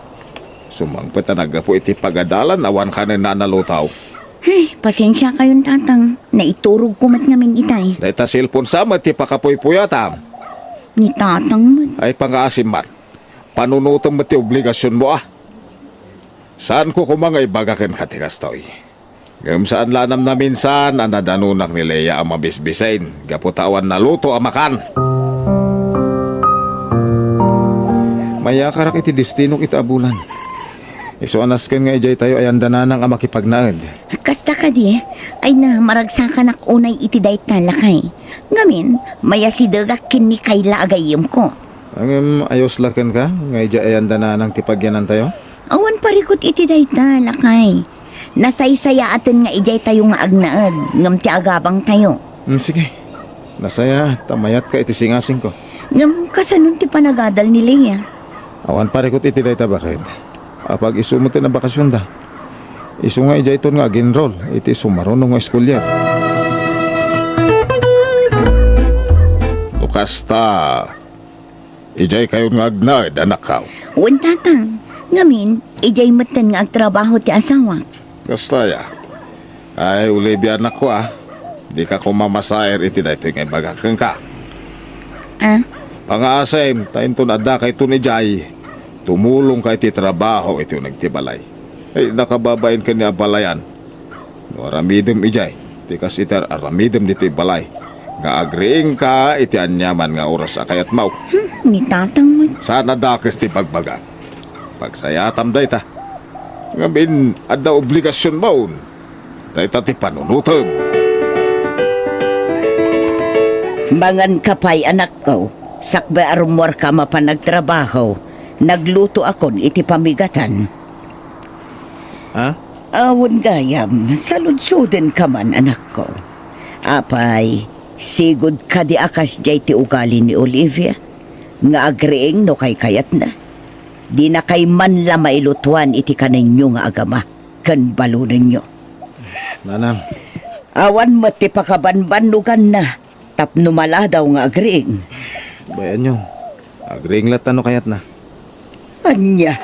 Sumangpet a naggapu iti pagadalan, awan kanenna a naluto. Ay, pasensiakayon, Tatang. Naiturogko met ngamin itay. Dayta cellphone sa met ti pakapuypuyatam. Ni Tatang met. Ay, pangaasim man. Panunotem met ti obligasionmo a. Saanko koma nga ibaga kenka ti kastoy. Ngem saan la a namnaminsaan a nadanonak ni Lea a mabisbisin gapu ta awan naluto a makan. Mayakarak iti destinok ita a bulan. Isu a nasken nga idiay tayo ayandananang a makipagnaed. Kasta kadi, ay na, maragsakanak unay iti dayta, lakay. Ngamin, mayasidegak ken ni Kayla a gayyemko. Ngem, ayos la kenka nga idiay ayandananang ti pagyanantayo? Awan parikut iti dayta, lakay. Nasaysayaaten nga idiay tayo nga agnaed, ngem ti agabang tayo. Mm, sige. Nasayaat ta mayatka iti singasingko. Ngem kasanon ti panagadal ni Lea? Awan parikut iti dayta, baket. Apag-isu met ti nabakasionda. Isu nga idiayton nga ag-enroll iti sumaruno nga eskulier. No kasta, idiay kayon nga agnaed, anakko? Wen, Tatang. Ngamin, idiay metten nga agtrabaho ti asawak. Kasta ya. Ay, Olivia, anakko, a. Dika koma masair iti daytoy nga ibagak kenka. Ah? Pangaasim, ta inton adda kayton idiay, tumulongka iti trabaho iti uneg ti balay. Ay, nakababain ken ni abalayan. No aramidem idiay, ti Kas iti ar-aramidem ditoy balay, nga agriingka iti aniaman nga oras a kayatmo. Hmm, ni tatang met. Saan a dakes ti bagbagam. Pagsayatam dayta. Ngamin, adda obligasionmon. Dayta ti panunotem. Manganka pay, anakko. Sakbay a rummuarka a mapan agtrabaho, naglutoakon iti pamigatan. Ha? Awan gayam, saludsodenka man, anakko. Apay, sigud kadi a kasdiay ti ugali ni Olivia, nga agriing no kaykayatna. Dinakay man la mailutoan iti kanenyo nga agama ken balonenyo. Nanang. Awan met ti pakabanbannoganna tapno maladaw nga agriing. Bayanyo, agriing latta no kayatna. Ania?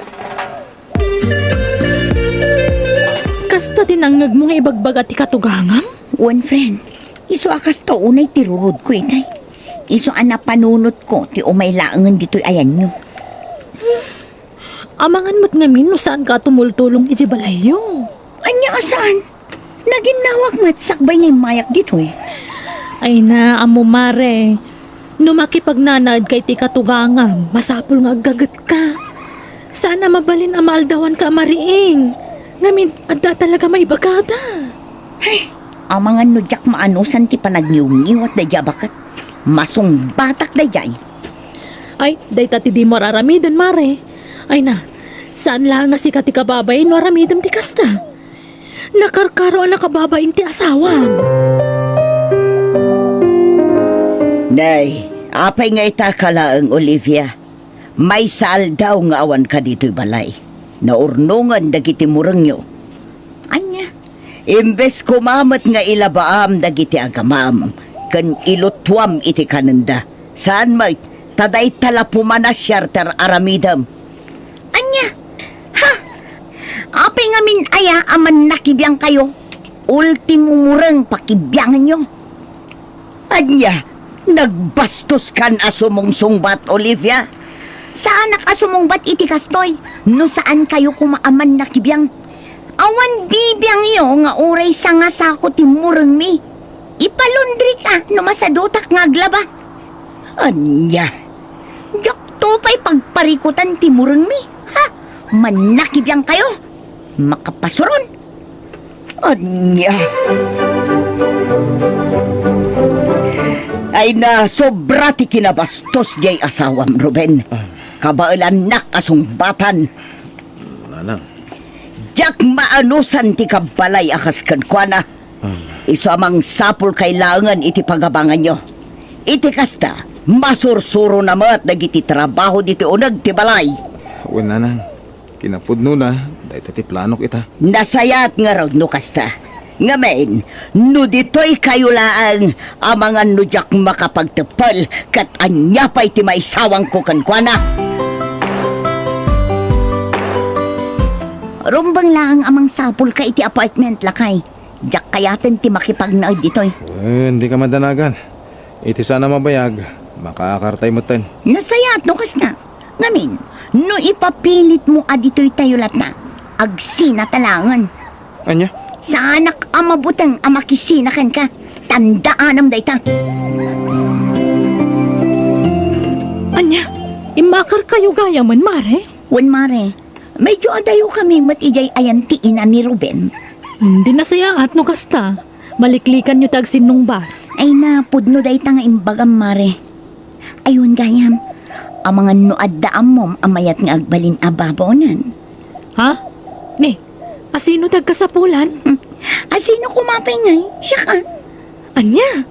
Kasta ti nangngegmo nga ibagbaga ti katugangam? Wen, friend. Isu a kasta unay ti rurudko itay. Isu a napanunotko ti umay laengen ditoy ayanyo. Amangan met ngamin no saanka a tumultulong idiay balayyo. Ania a saan? Naginnawak met sakbay nga immayak ditoy. Ay na, ammo, mare. No makipagnanaedka iti katugangam, masapul nga aggagetka. Saan a mabalin a maaldawanka a mariing. Ngamin, adda talaga maibagada. Ay, amangan no diak maanusan ti panagniwngiwat daydiay a baket. Masungbatak daydiay. Ay, dayta ti dimo ar-aramiden, mare. Ay na, saan la nga sika ti kababain no aramidem ti kasta. Nakarkaro a nakababain ti asawam. Nay, apay nga ita ka laeng, Olivia? Maysa aldaw nga awanka ditoy balay. Naurnongen dagiti murengyo. Ania? Imbes koma met nga ilabaam dagiti agamam ken ilutuam iti kanenda, saan met ta dayta la pumanasiar ti ar-aramidem. Ania? Ha? Apay ngamin aya a mannakibiangkayo? Ultimo mureng pakibianganyo. Ania, nagbastoskan a sumungsungbat, Olivia? Saanak a sumungbat iti kastoy, no saankayo koma a mannakibiang. Awan bibiangyo nga uray sanga sako ti murengmi. Ipalundrik a no masadutak nga aglaba. Ania, diakto pay pagparikutan ti murengmi, ha? Mannakibiangkayo? Makapasuron. Ania? Ay na, sobra ti kinabastos diay asawam, Ruben. Ah. Kabaelannak a sungbatan. Nanang. Diak maanusan ti kabbalay a kas kenkuana. Ah. Isu a mangsapulkay laengen iti pagabanganyo. Iti kasta, masursurona met dagiti trabaho ditoy uneg ti balay. Wen, Nanang. Kinapudnona, dayta ti planok ita. Nasayaat ngarud no kasta. Ngamin, no ditoykayo laeng, amangan no diak makapagteppel, ket ania pay ti maisawangko kenkuana? Rumbeng laeng a mangsapulka iti apartment, lakay. Diak kayaten ti makipagnaed ditoy. Wen, dika madanagan. Iti saan a mabayag, makaakartay metten. Nasayaat no kasta. Ngamin, no ipapilitmo a ditoytayo latta, agsinata laengen. Ania? Saanak a mabuteng a makisina kenka. Tandaanam dayta. Ania? Immakarkayo gayamen, mare? Wen, mare. Medyo adayokami met idiay ayan ti ina ni Ruben. Hmm, di nasayaat no kasta. Maliklikanyo ti agsinnungbat. Ay na, pudno dayta nga imbagam, mare. Ay wen gayam, amangan no adda ammom a mayat nga agbalin a babaonen. Ha? Ni, asino ti agkasapulan? Hmm. Asino koma pay ngay? Siak a. Ania?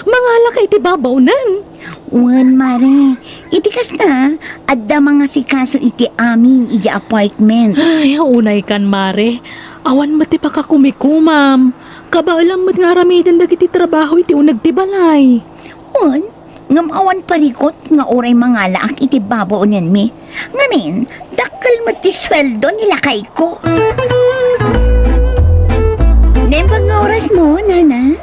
Mangalaka iti babaonen? Wen, mare. Iti kasta, adda mangasikaso iti amin iti apartment. Ay, unaykan, mare. Awan met ti pakakumikomam. Kabaelam met nga aramiden dagiti trabaho iti uneg ti balay. Wen, ngem awan parikut nga uray mangalaak iti babaonenmi. Ngamin, dakkel met ti sueldo ni lakayko. Naimbag nga orasmo, nana?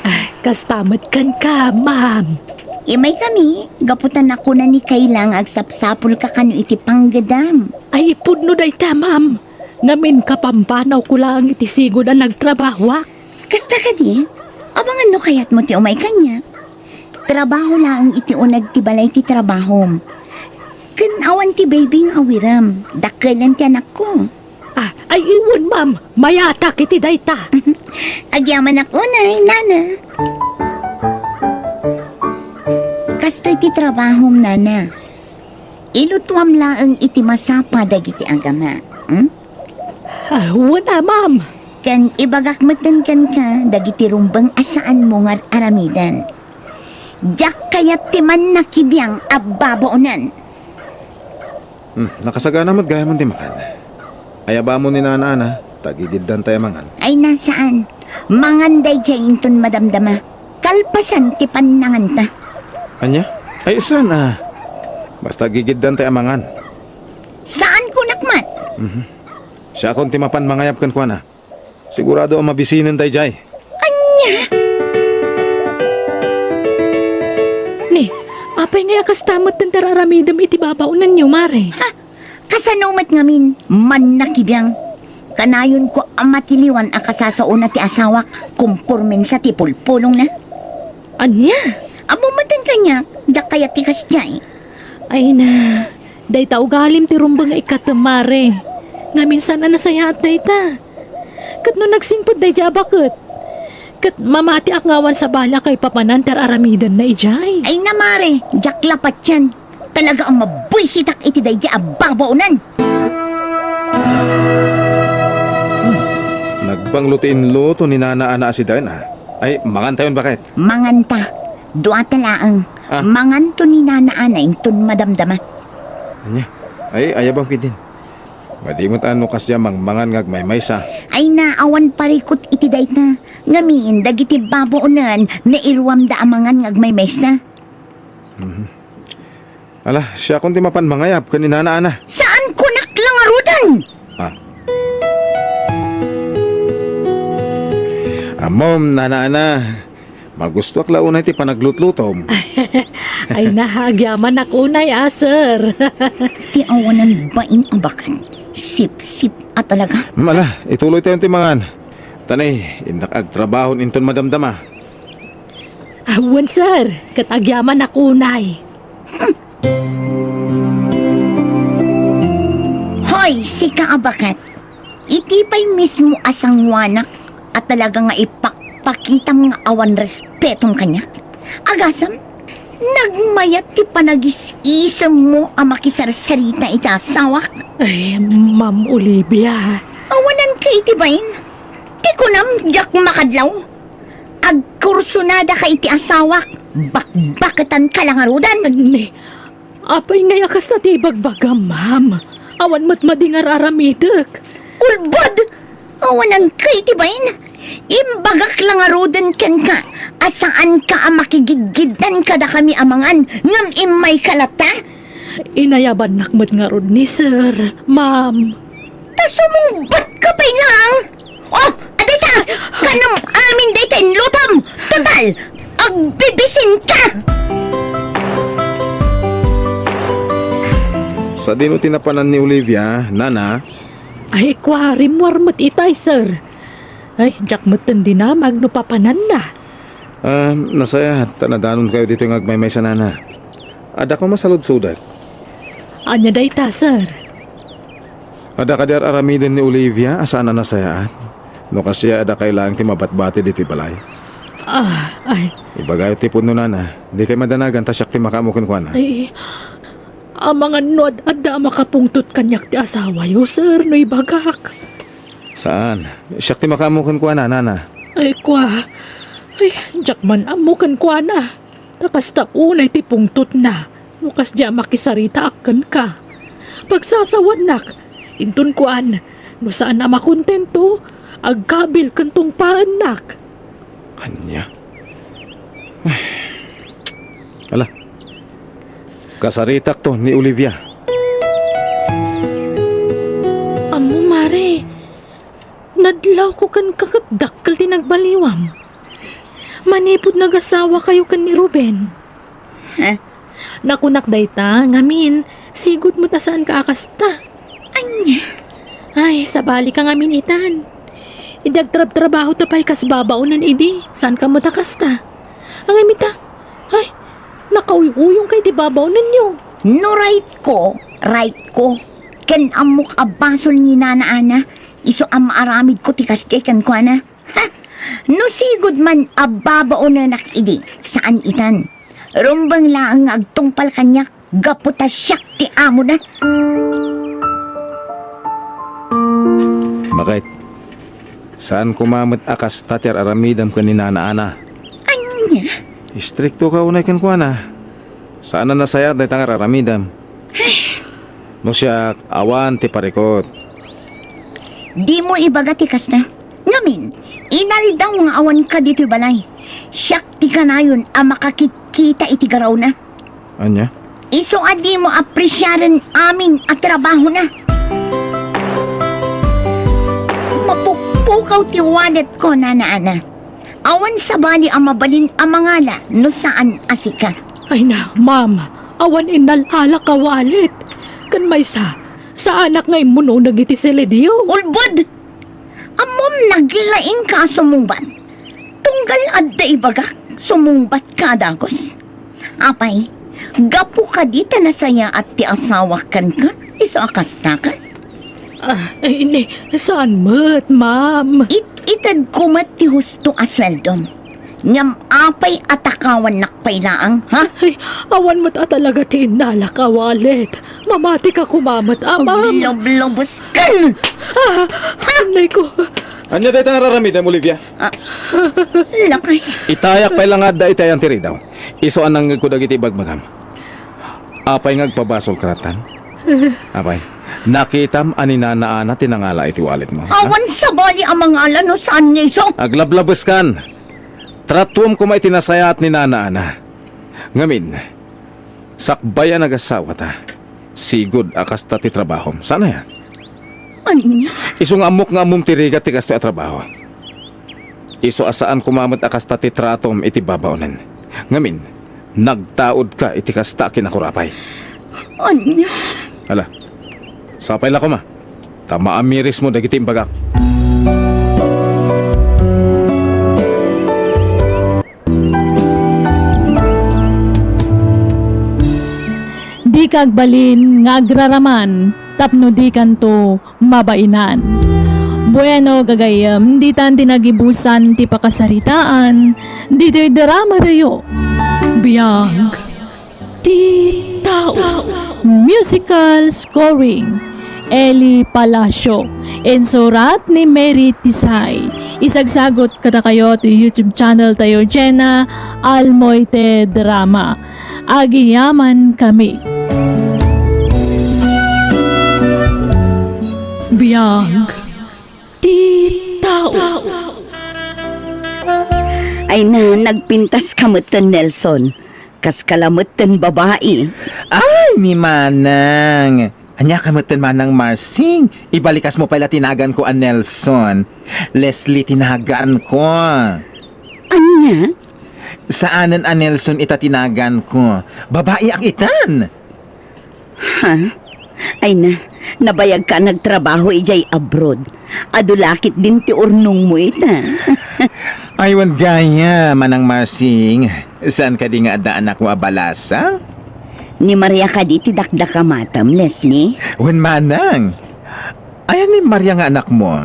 Ah, kasta met kenka, ma'am. Imaykami, gapu ta nakuna ni Kayla nga agsapsapulka kano iti panggedam. Ay, ipudno dayta, ma'am. Ngamin, kapampanawko laeng iti sigud a nagtrabahoak. Kasta kadi? Amangan no kayatmo ti umay kaniak. Trabaho laeng iti uneg ti balay ti trabahom. Ken awan ti baby nga awirem. Dakkelen ti anakko. Ah, ay, wen, ma'am. Mayatak iti dayta. Agyamanak unay, nana. Kastoy ti trabahom, nana. Ilutuam laeng iti masapa dagiti agama. Hmm? Ah, wen a, ma'am. Ken ibagak metten kenka dagiti rumbeng a saanmo nga aramiden. Diak kayat ti mannakibiang a babaonen. Hmm, nakasagana met gayam ti makan. Ayabamon ni Nana Ana, ta gigiddanta a mangan. Ay, na, saan. Mangan daydiay inton madamdama. Kalpasan ti pannanganta. Ania? Ay, saan, ah? Basta gigiddanta a mangan. Saan kunak met? Mhm. Siakon ti mapan mangayab kenkuana. Sigurado a mabisinen daydiay. Ania? Ni, apay ngay a kasta met ti ar-aramidem iti babaonenyo, Mare? Ha? Kasano met ngamin, mannakibiang? Kanayonko a matiliwan a kasasaona ti asawak, kompormen sa ti pulpulongna. Ania? Ammo metten kaniak, diak kayat ti kasdiay. Ay na, dayta ugalim ti rumbeng nga ikkatem, Mare. Ngamin saan a nasayaat dayta. Ket no nagsingpet daydiay a baket, ket mamatiak nga awan sabali a kaipapanan ti ar-aramidenna idiay. Ay na, Mare, diak la patien. Talaga a mabuisitak iti daydiay a babaonen. Hmm. Nagbanglo ti inluto ni Nana Ana a sidaen, ah. Ay, mangantayon, baket. Manganta. Duata laeng. Ah. Manganto ni Nana Ana inton madamdama. Ania? Ay, ayabam ketdin. Madi met a no kasdiay a mangmangan nga agmaymaysa. Ay na, awan parikut iti dayta. Ngamin, dagiti babaonen, nairuamda a mangan nga agmaymaysa. Mhm. Ala, siakon ti mapan mangayab ken ni Nana Ana. Saan kunak la ngaruden? Ah. Ammom, Nana Ana, magustoak la unay ti panaglutlutom. Ay na, agyamanak unay a, sir. Ti awanan bain a baket, sipsip a talaga. Mala, ituloytayon ti mangan. Tanay, innak agtrabahon inton madamdama. Awan, sir. Ket agyamanak unay. Hoy, sika a baket. Iti pay mismo a sanguanak a talaga nga ipakpakitam nga awan respetom kaniak. Agasam, nagmayat ti panagis-isemmo a makisarsarita iti asawak. Ay, Ma'am Olivia. Awananka iti bain? Ti kunam, diak makadlaw? Agkursunadaka iti asawak, bakbaketanka la ngaruden. Ni, apay ngay a kasta ti ibagbagam, ma'am? Awan met madi nga ar-aramidek. Ulbod! Awananka iti bain? Imbagak la ngaruden kenka a saanka a makigidgiddan kadakami a mangan ngem immayka latta? Inayabannak met ngarud ni sir, ma'am. Ta sumungbatka pay laeng. Oh, adayta! Kanam amin dayta inlutom! Total, agbibisinka! Sadino ti napanan ni Olivia, nana? Ay, kua, rimmuar met itay, sir. Ay, diak metten dinamag no papananna. Ah, nasayaat ta nadanonkayo ditoy nga agmaymaysa, nana. Adda koma saludsodek. Ania dayta, sir? Adda kadi ar-aramiden ni Olivia a saan a nasayaat? No kasdiay, adda kay laeng ti mabatbati ditoy balay? Ah, ay. Ibagayo ti punno, nana. Dikay madanagan ta siak ti makaammo kenkuana. Ay, amangan no ad-adda a makapungtot kaniak ti asawayo, sir, no ibagak. Saan? Siak ti makaammo kenkuana, nana. Ay, kua. Ay, diak man ammo kenkuana. Ta kasta unay ti pungtotna no kasdiay a makisaritaak kenka. Pagsasawanak, inton kuan, no saan a makontento, agkabil ken tungpaennak. Ania? Ay. Ala. Kasaritakto ni Olivia. Ammo, Mare, nadlawko kenka ket dakkel ti nagbaliwam. Manipud nagasawakayo ken ni Ruben. Ha? Nakunak dayta, ngamin, sigud met a saanka a kasta. Ania? Ay, sabalika ngamin itan. Idi agtrabtrabahota pay kas babaonen idi, saanka met a kasta. Ngem ita, ay, nakauy-uyongka iti babaonenyo. No rightko, rightko. Ken ammok a basol ni Nana Ana, isu a maaramidko ti kasdiay kenkuana. Ha? No sigud man a babaonenak idi, saan itan. Rumbeng laeng nga agtungpal kaniak gapu ta siak ti amona. Bakit? Saan koma met a kasta ti ar-aramidem ken ni Nana Ana? Ania? Istriktoka unay kenkuana. Saan a nasayaat dayta nga ar-aramidem. No siak, awan ti parikut. Dimo ibaga ti kasta. Ngamin, inaldaw nga awanka ditoy balay. Siak ti kanayon a makakitkita iti garawna. Ania? Isu a dimo apresiaren amin a trabahona. Mapukpukaw ti walletko, Nana Ana. Awan sabali a mabalin a mangala no saan a sika. Ay na, ma'am, awan innal-alak a wallet. Ken maysa, saanak nga immunoneg iti seledio. Ulbod! Ammom, naglaingka a sumungbat. Tunggal adda ibagak, sumungbatka a dagus. Apay, gapu kadi ta nasayaat ti asawak kenka, isu a kastaka? Ah, ay, ni, saan met, ma'am? It-itedko met ti husto a sueldom. Ngem apay a takawannak pay laeng, ha? Ay, awan met a talaga ti innalak a wallet. Mamatika koma met, ah, ma'am. Aglublubos ka! Ah, anay ko. Ania dayta nga ar-aramidem, Olivia? Ah, lakay. Itayak pay la nga adda iti ayan ti ridaw. Isu a nangngegko dagiti ibagbagam. Apay nga agpabasolka lattan? Apay, nakitam a ni Nana Ana ti nangala iti walletmo, ha? Awan sabali a mangala no saan nga isu. Aglablabeskan. Tratuem koma iti nasayaat ni Nana Ana. Ngamin, sakbay a nagasawata, sigud a kasta ti trabahom. Saan aya? Ania? Isu nga ammok nga ammom ti rigat ti kastoy a trabaho. Isu a saan koma met a kasta ti tratom iti babaonen. Ngamin, nagtaudka iti kasta a kinakurapay. Ania? Ala, sapay la koma, ta maamirismo dagiti imbagak. Dika agbalin nga agraraman tapno dikanto mabainan. Bueno, gagayyem, ditan ti nagibusan ti pakasaritaan ditoy dramatayo. Biag ti tao. Musical scoring, Eli Palacio. Insurat ni Mary Tisay. Isagsagot kadakayo ti YouTube channel tayo, Jenna Almoite Drama. Agyamankami. Biag ti tao. Ay na, nagpintaska metten, Nelson. Kaska la metten babai. Ay, ni Manang! Ania ka metten, Manang Marsing? Ibalikasmo pay la ti naganko a Nelson. Leslie ti naganko. Ania? Saanen a Nelson ita ti naganko. Babaiak itan. Ha? Ay na, nabayagka a nagtrabaho idiay abroad. Adu la ketdin ti urnongmo ita. Ay, wen gayam, Manang Marsing. Saan kadi nga adda anakmo a balasang? Ni Maria kadi ti dakdakamatem, Leslie? Wen, Manang. Ayan ni Maria nga anakmo?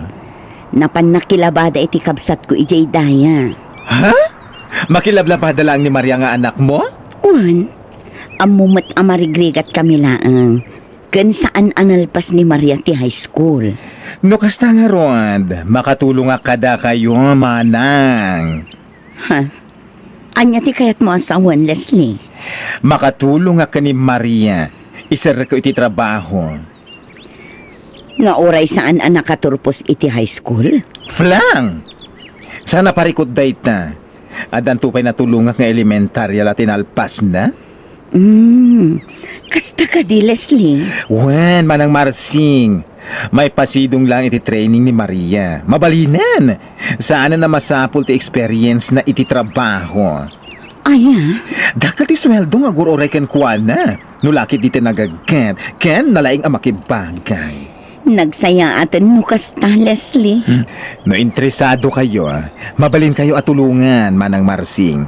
Napan nakilabada iti kabsatko idiay daya. Ha? Makilablabada laeng ni Maria nga anakmo? Wen, ammo met a marigrigatkami laeng. Ken saan a nalpas ni Maria ti high school. No kasta ngarud, makatulongak kadakayo, Manang. Ha? Ania ti kayatmo a sawen, Leslie? Makatulongak ken ni Maria. Iserrekko iti trabaho. Nga uray saan a nakaturpos iti high school? Flang! Saan a parikut dayta? Addanto pay natulongak nga elementaria la ti nalpasna? Hmm, kasta kadi, Leslie? Wen, Manang Marsing. Maipasidong laeng iti training ni Maria. Mabalinen. Saanen a masapul ti experience na iti trabaho. Aya? Dakkel ti sueldo nga agur-uray kenkuana. No la ketdi ti nagagget, ken nalaing a makibagay. Nagsayaaten no kasta, Leslie. Hmm. No interesado kayo, mabalin kayo a tulongan, Manang Marsing.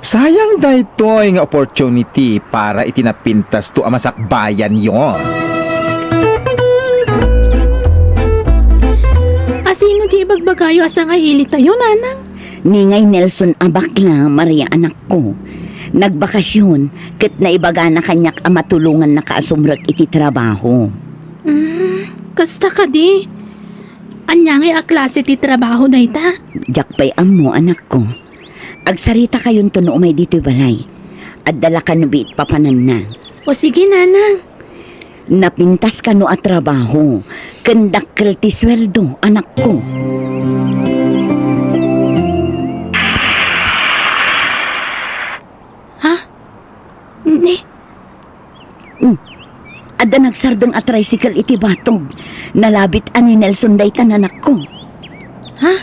Sayang daytoy nga opportunity para iti napintasto a masakbayanyo. Asino ti ibagbagayo a sangailitayo, Nanang? Ni ngay Nelson a bakla, Maria, anakko. Nagbakasyon, ket naibagana kaniak a matulongannaka a sumrek iti trabaho. Mm, kasta kadi? Ania ngay a klase ti trabaho dayta? Diak pay ammo, anakko. Agsaritakayon no umay ditoy balay. Adda la kano biit papananna. O sige, Nanang. Napintas kano a trabaho, ken dakkel ti sueldo, anakko. Ha? Ni? Hmm. Adda nagsardeng a tricycle iti batog. Nalabit a ni Nelson dayta, anakko. Ha?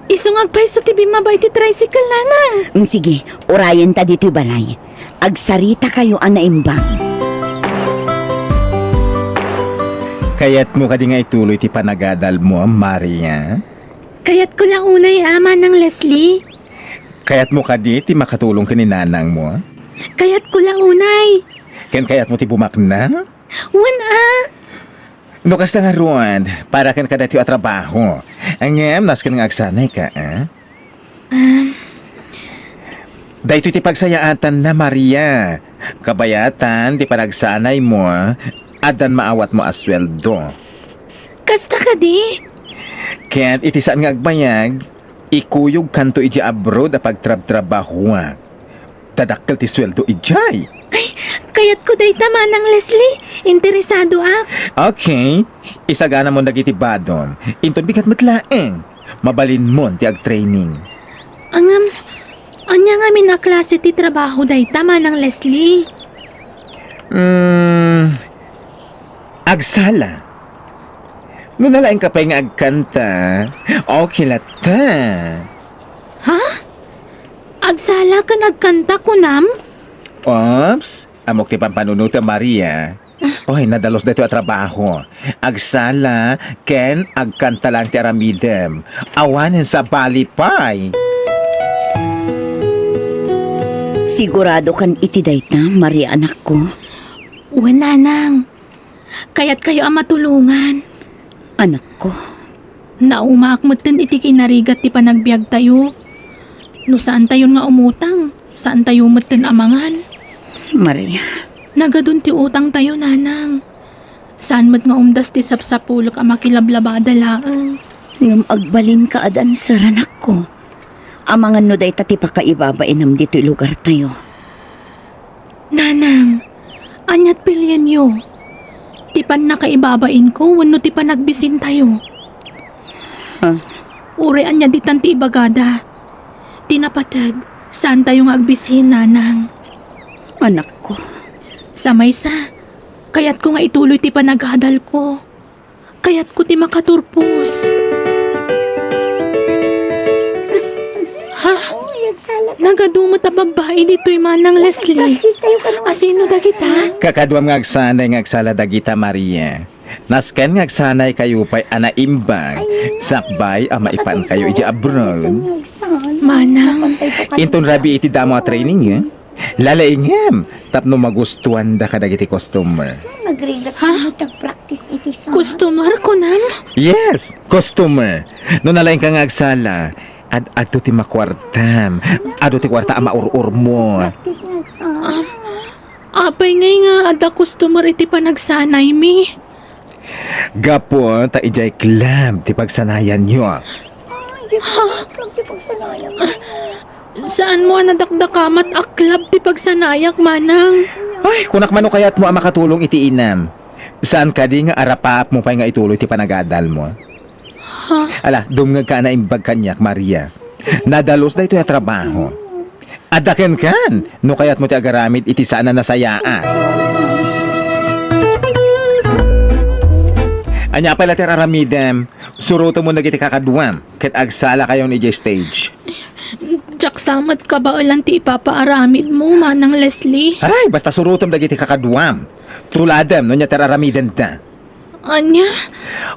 Isu nga agpayso ti bimmaba iti tricycle, Nanang. Hmm, sige, urayenta ditoy balay. Agsaritakayo a naimbag. Kayatmo kadi nga ituloy ti panagadalmo, Maria? Kayatko la unay a, Manang Leslie. Kayatmo kadi ti makatulong ken ni nanangmo? Kayatko la unay. Ken kayatmo ti bumaknang? Wen a. No kasta ngarud, para ken kadaytoy a trabaho. Ngem nasken nga agsanayka, a? Um. Daytoy ti pagsayaatanna, Maria. Kabayatan ti panagsanaymo, addan maawatmo a sueldo. Kasta kadi? Ket iti saan nga agbayag, ikuyogkanto idiay abroad a pagtrabtrabahoak. Dadakkel ti sueldo idiay. Ay, kayatko dayta, Manang Leslie. Interesadoak. Okay. Isaganamon dagiti badom. Inton bigat met laeng, mabalinmon ti agtraining. Ngem, ania ngamin a klase ti trabaho dayta, Manang Leslie? Mm, agsala. No nalaingka pay nga agkanta, okay latta. Ha? Agsala ken agkanta, kunam? Oops, ammok ti pampanunotem, Maria. Oy, nadalus daytoy a trabaho. Agsala ken agkanta laeng ti aramidem. Awanen sabali pay. Siguradokan iti dayta, Maria, anakko? Wen, nanang. Kayatkayo a matulongan. Anakko. Naumaak metten iti kinarigat ti panagbiagtayo. No saantayon nga umutang, saantayo metten a mangan. Maria. Nagadun ti utangtayo, nanang. Saan met nga umdas ti sapsapulek a makilablabada laeng. Ngem agbalinka a dancer, anakko. Amangan no dayta ti pakaibabainam ditoy lugartayo. Nanang, ania't pilienyo? Ti pannakaibabainko wenno ti panagbisintayo? Ha? Uray ania ditan ti ibagada. Ti napateg, saantayo nga agbisin, nanang. Anakko. Sa maysa, kayatko nga ituloy ti panagadalko. Kayatko ti makaturpos. Ha? Oy, agsala ka. Nagadu met a babbai ditoy, Manang Leslie. Practice tayo kano. Asino dagita? Kakaduam nga agsanay nga agsala dagita, Maria. Nasken nga agsanaykayo pay a naimbag, sakbay a maipankayo iti abroad. Manang. Inton rabii iti damo a training, eh? Lalaingem tapno magustuanda kadagiti customer. Nagrigat. Ha? Kami tagpractice iti sa. Customer, kunam? Yes, customer. No nalaingka nga agsala, ad-adto ti makuartam. Adu ti kuarta a maur-urmo. Practice nga agsala. Ah, apay ngay nga adda customer iti panagsanaymi? Gapu ta idiay club ti pagsanayanyo. Ay, di ko alam ti pagsanayan mo. Saanmo a nadakdakamat a club ti pagsanayak, manang? Ay, kunak man no kayatmo a makatulong iti inam. Saan kadi nga arapaapmo pay nga ituloy ti panagadalmo? Ha? Ala, dumngegka a naimbag kaniak, Maria. Nadalus daytoy a trabaho. Adda kenkan, no kayatmo ti agaramid iti saan a nasayaat. Ania pay la ti aramidem, surotemon dagiti kakaduam, ket agsalakayon idiay stage. Diak sa met kabaelan ti ipapaaramidmo, Manang Leslie. Ay, basta surotem dagiti kakaduam. Tuladem no ania ti aramidenda. Ania?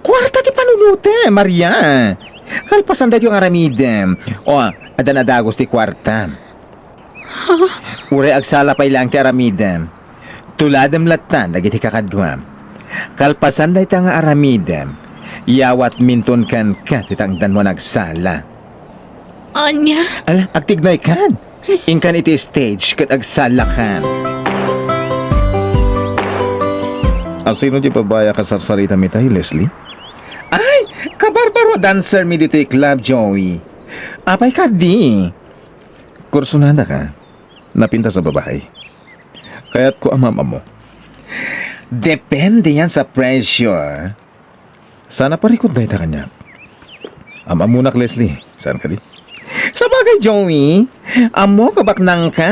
Kuarta ti panunotem, Maria. Kalpasan daytoy nga aramidem. O, addan a dagus ti kuarta. Ha? Uray agsala pay laeng ti aramidem. Tuladem latta dagiti kakaduam. Kalpasan dayta nga aramidem, yawatminton kenka ti tangdanmo a nagsala. Ania? Ala, agtignaykan. Inkan iti stage ket agsalakan. Asino ti babai a kasarsaritami tay, Leslie? Ay, kabarbaro a dancer mi ditoy club, Joey. Apay kadi? Kursunada ka? Napintas a babai? Kayatko a maam-ammo. Depende yan sa presyo. Sana parikut dayta kaniak. Am-ammonak, Leslie. Saan kadi? Sabagay, Joey, ammok a baknangka.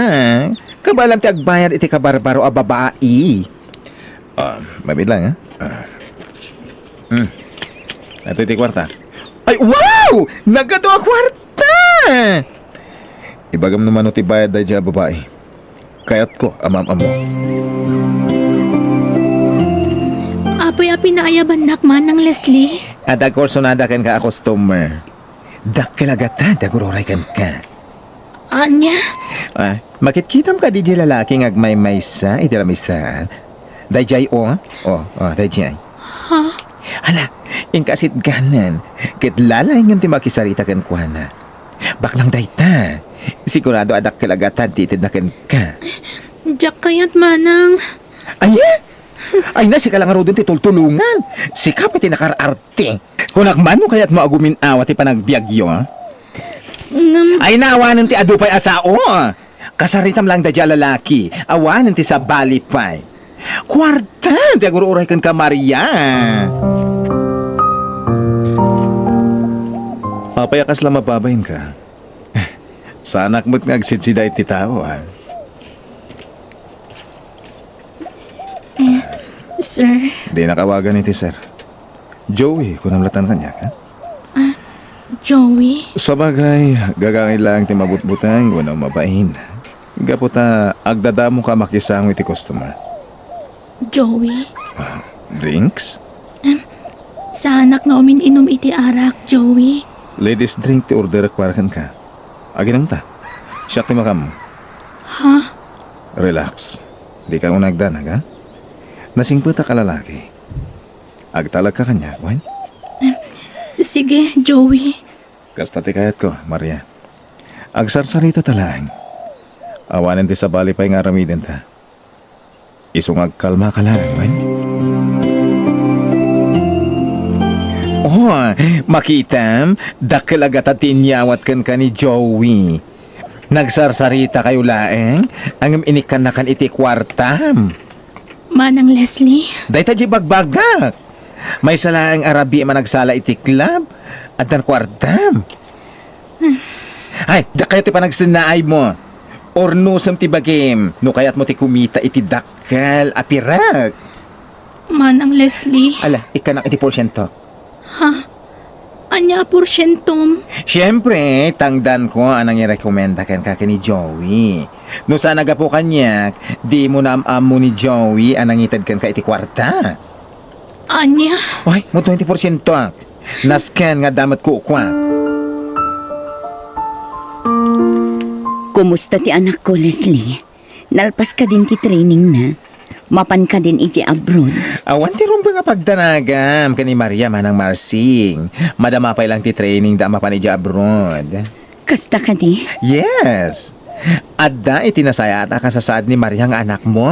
Kabaelam ti agbayad iti kabarbaro a babai. Ah, mabiit lang, ha? Ah. Hmm. Ito iti kuarta. Ay, wow! Nagadu a kuarta! Ibagam no mano ti bayad daydiay a babai. Kayatko a maam-ammo. Apay a pinaayabannak, Manang Leslie? Adda kursunada kenka a customer. Dakkel a gatad ti agur-uray kenka. Ania? Ah, makitkitam kadi diay lalaki nga agmaymaysa iti lamisaan? Daydiay, o. O, o, daydiay. Ha? Hala, inka sitganen, ket lalaingem ti makisarita kenkuana. Baknang dayta. Sigurado a dakkel a gatad ti itedna kenka. Diak kayat, Manang. Aya? Ay na, sika la ngaruden ti tultulongan. Sika pay ti nakar-arte. Kunak man no kayatmo a gumin-aw ti panagbiagyo, a? Ngem Ay na, awanen ti adu pay a sao. Kasaritam lang daydiay a lalaki. Awanen ti sabali pay. Kuarta ti agur-uray kenka, Maria. Apay a kasla mababainka? Saanak met nga agsidsida iti tao, a? Eh, sir. Dinak awagan iti sir. Joey, kunam latta kaniak, a? Ah, Joey? Sabagay, gagangay laeng ti mabutbuteng wenno mabain. Gapu ta agdadamoka a makisango iti customer. Joey? Ah, drinks? Em, saanak nga umin-inum iti arak, Joey. Ladies drink ti orderek para kenka. Aginomta. Siak ti makaammo. Ha? Relax. Dika unay agdanag, a? Nasingpetak a lalaki. Agtalagka kaniak, wen? Em, sige, Joey. Kasta ti kayatko, Maria. Agsarsaritata laeng. Awanen ti sabali pay nga aramidenta. Isu nga agkalmaka laeng, wen? Oh, makitam, dakkel a gatad ti inyawat kenka ni Joey. Nagsarsaritakayo laeng, ngem inikkannakan iti kuartam. Manang Leslie? Dayta diay ibagbagak. Maysa laeng a rabii a managsala iti club, addan kuartam. Ay, diak kayat ti panagsennaaymo. Urnosem ti bagim no kayatmo ti kumita iti dakkel a pirak. Manang Leslie. Ala, ikkanak iti porsiento. Ha? Ania a porsientom? Siempre, tangdanko a nangirekomenda kenka ken ni Joey. No saan a gapu kaniak, dimo naam-ammo ni Joey a nangited kenka iti kuarta. Ania? Ay, mo twenty porsiento, a. Nasken nga adda met kukuak. Kumusta ti anakko, Leslie? Nalpas kadin ti trainingna? Mapan kadin iti abroad? Awan ti rumbeng a pagdanagam ken ni Maria, Manang Marsing. Madama pay lang ti trainingda a mapan iti abroad. Kasta kadi? Yes. Adda iti nasayaat a kasasaad ni Maria nga anakmo.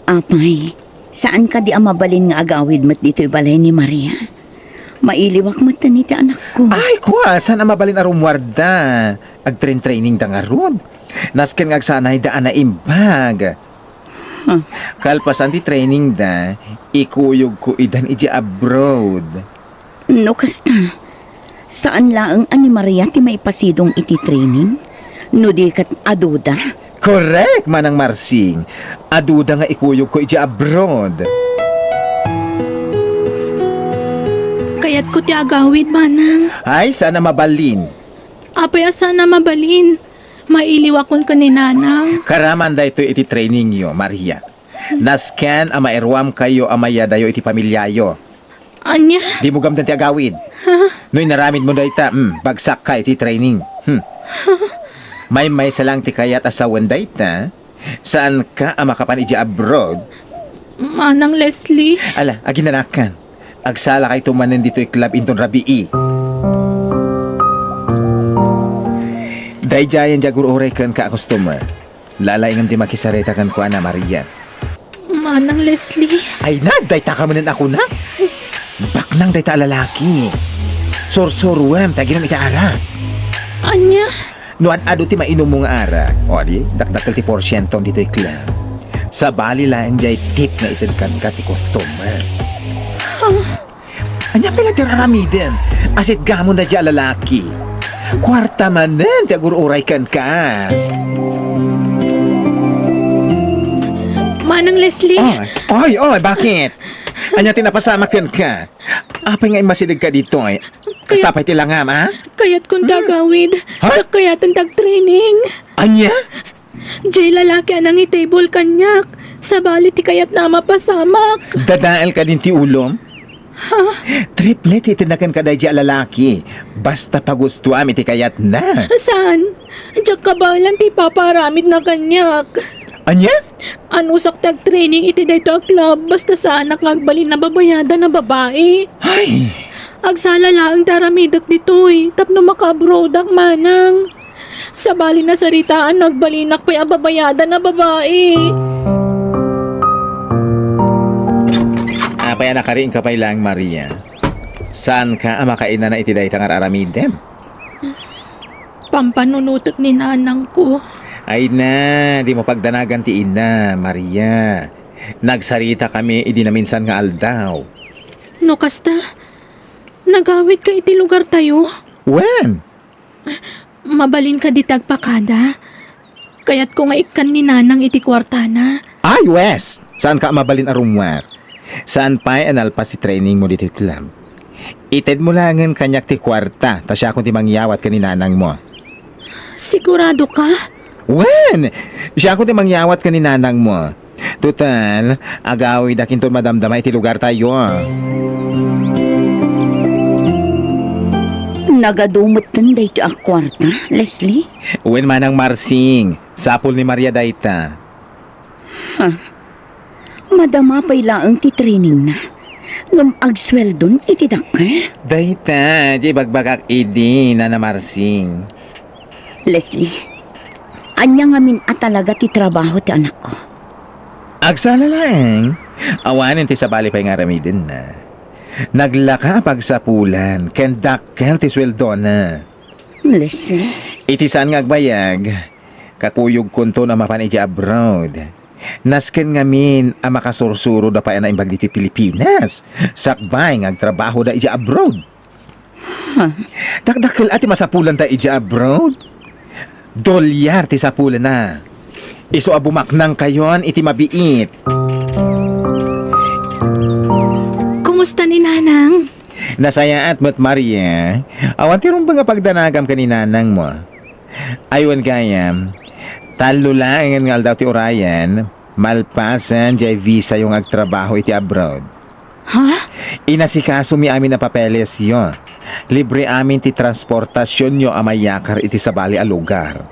Apay, saan kadi a mabalin nga agawid met ditoy balay ni Maria? Mailiwak metten iti anakko. Ay, kua, saan a mabalin a rummuarda? Agtrain-trainingda ngarud. Nasken nga agsanayda a naimbag. Huh. Kalpasan ti trainingda, ikuyogko idan iti abroad. No kasta, saan laeng a ni Maria ti maipasidong iti training? No di ket aduda? Correct, Manang Marsing. Aduda nga ikuyogko iti abroad. Kayatko ti agawid, Manang. Ay, saan a mabalin. Apay a saan a mabalin? Mailiwakon ken ni Nanang. Karaman daytoy iti trainingyo, Maria. Nasken a mairuamkayo a mayadayo iti pamiliayo. Ania? Dimo gamden ti agawid. No inaramidmo dayta, hmm, bagsakka iti training. Hmm. Maymaysa lang ti kayat a sawen dayta, saanka a makapan idiay abroad. Manang Leslie. Ala, aginanakan. Agsalakayto manen ditoy club inton rabii. Daydiayen ti agur-uray kenka a customer. Lalayngem ti makisarita kenkuana, Maria. Manang Leslie. Ay na, dayta ka manen a kuna? Baknang dayta a lalaki. Sursuruem ti aginum iti arak. Ania? No ad-adu ti mainummo nga arak, o di, dakdakkel ti porsientom ditoy club. Sabali laeng diay tip nga ited kenka ti customer. Ania pay la ti aramidem? Asitgamon daydiay a lalaki. Kuarta manen ti agur-uray kenka. Manang Leslie. Oy, oy, oy, bakit? Ania ti napasamak kenka? Apay nga immasidegka ditoy? Kaya- Kasta pay ti langam, ha? Kayatkon ti agawid. Ha? Diak kayaten ti agtraining. Ania? Diay lalaki a nangitable kaniak. Sabali ti kayatna a mapasamak. Dadael kadin ti ulom? Ha? Triple ti itedna kenka daydiay a lalaki. Basta pagustuam iti kayatna. Saan? Diak kabaelan ti ipapaaramidna kaniak. Ania? Anusak ti agtraining iti daytoy a club, basta saanak nga agbalin a babayadan a babai. Ay! Agsala laeng ti aramidek ditoy, tapno maka-abroadak, manang. Sabali nasaritaan no agbalinak pay a babayadan a babai. Apay a nakariingka pay laeng, Maria? Saanka a makainana iti dayta nga ar-aramidem? Pampanunotek ni nanangko. Ay na, dimo pagdanagan ti ina, Maria. Nagsaritakami idi naminsan nga aldaw. No kasta, nagawidka iti lugartayo? Wen? Mabalin kadi ti agpakada? Kayatko nga ikkan ni nanang iti kuartana. Ay, wes! Saanka a mabalin a rummuar. Saan pay a nalpas ti trainingmo ditoy club. Itedmo laengen kaniak ti kuarta, ta siakon ti mangyawat ken ni nanangmo. Siguradoka? Wen! Siakon ti mangyawat ken ni nanangmo. Total, agawidak inton madamdama iti lugartayo. Nagadu metten daytoy a kuarta, Leslie? Wen, Manang Marsing, sapul ni Maria dayta. Ha? Madama pay laeng ti trainingna, ngem agsueldon iti dakkel? Dayta, diay ibagbagak idi, Nana Marsing. Leslie, ania ngamin a talaga ti trabaho ti anakko? Agsala laeng, awanen ti sabali pay nga aramidenna. Naglaka a pagsapulan ken dakkel ti sueldona. Leslie? Iti saan nga agbayag, kakuyogkonton a mapan idiay abroad. Nasken ngamin a makasursuroda pay a naimbag ditoy Pilipinas, sakbay nga agtrabahoda idiay abroad. Huh? Dakdakkel a ti masapulanta idiay abroad. Dolyar ti sapulna. Isu a bumaknangkayon iti mabiit. Kumusta ni Nanang? Nasayaat met, Maria. Awan ti rumbeng a pagdanagam ken ni Nanangmo. Ay, wen gayam, tallo laengen nga aldaw ti urayen, malpasen diay visayo nga agtrabaho iti abroad. Ha? Inasikasomi amin a papelesyo. Libre amin ti transportasionyo a mayakar iti sabali a lugar.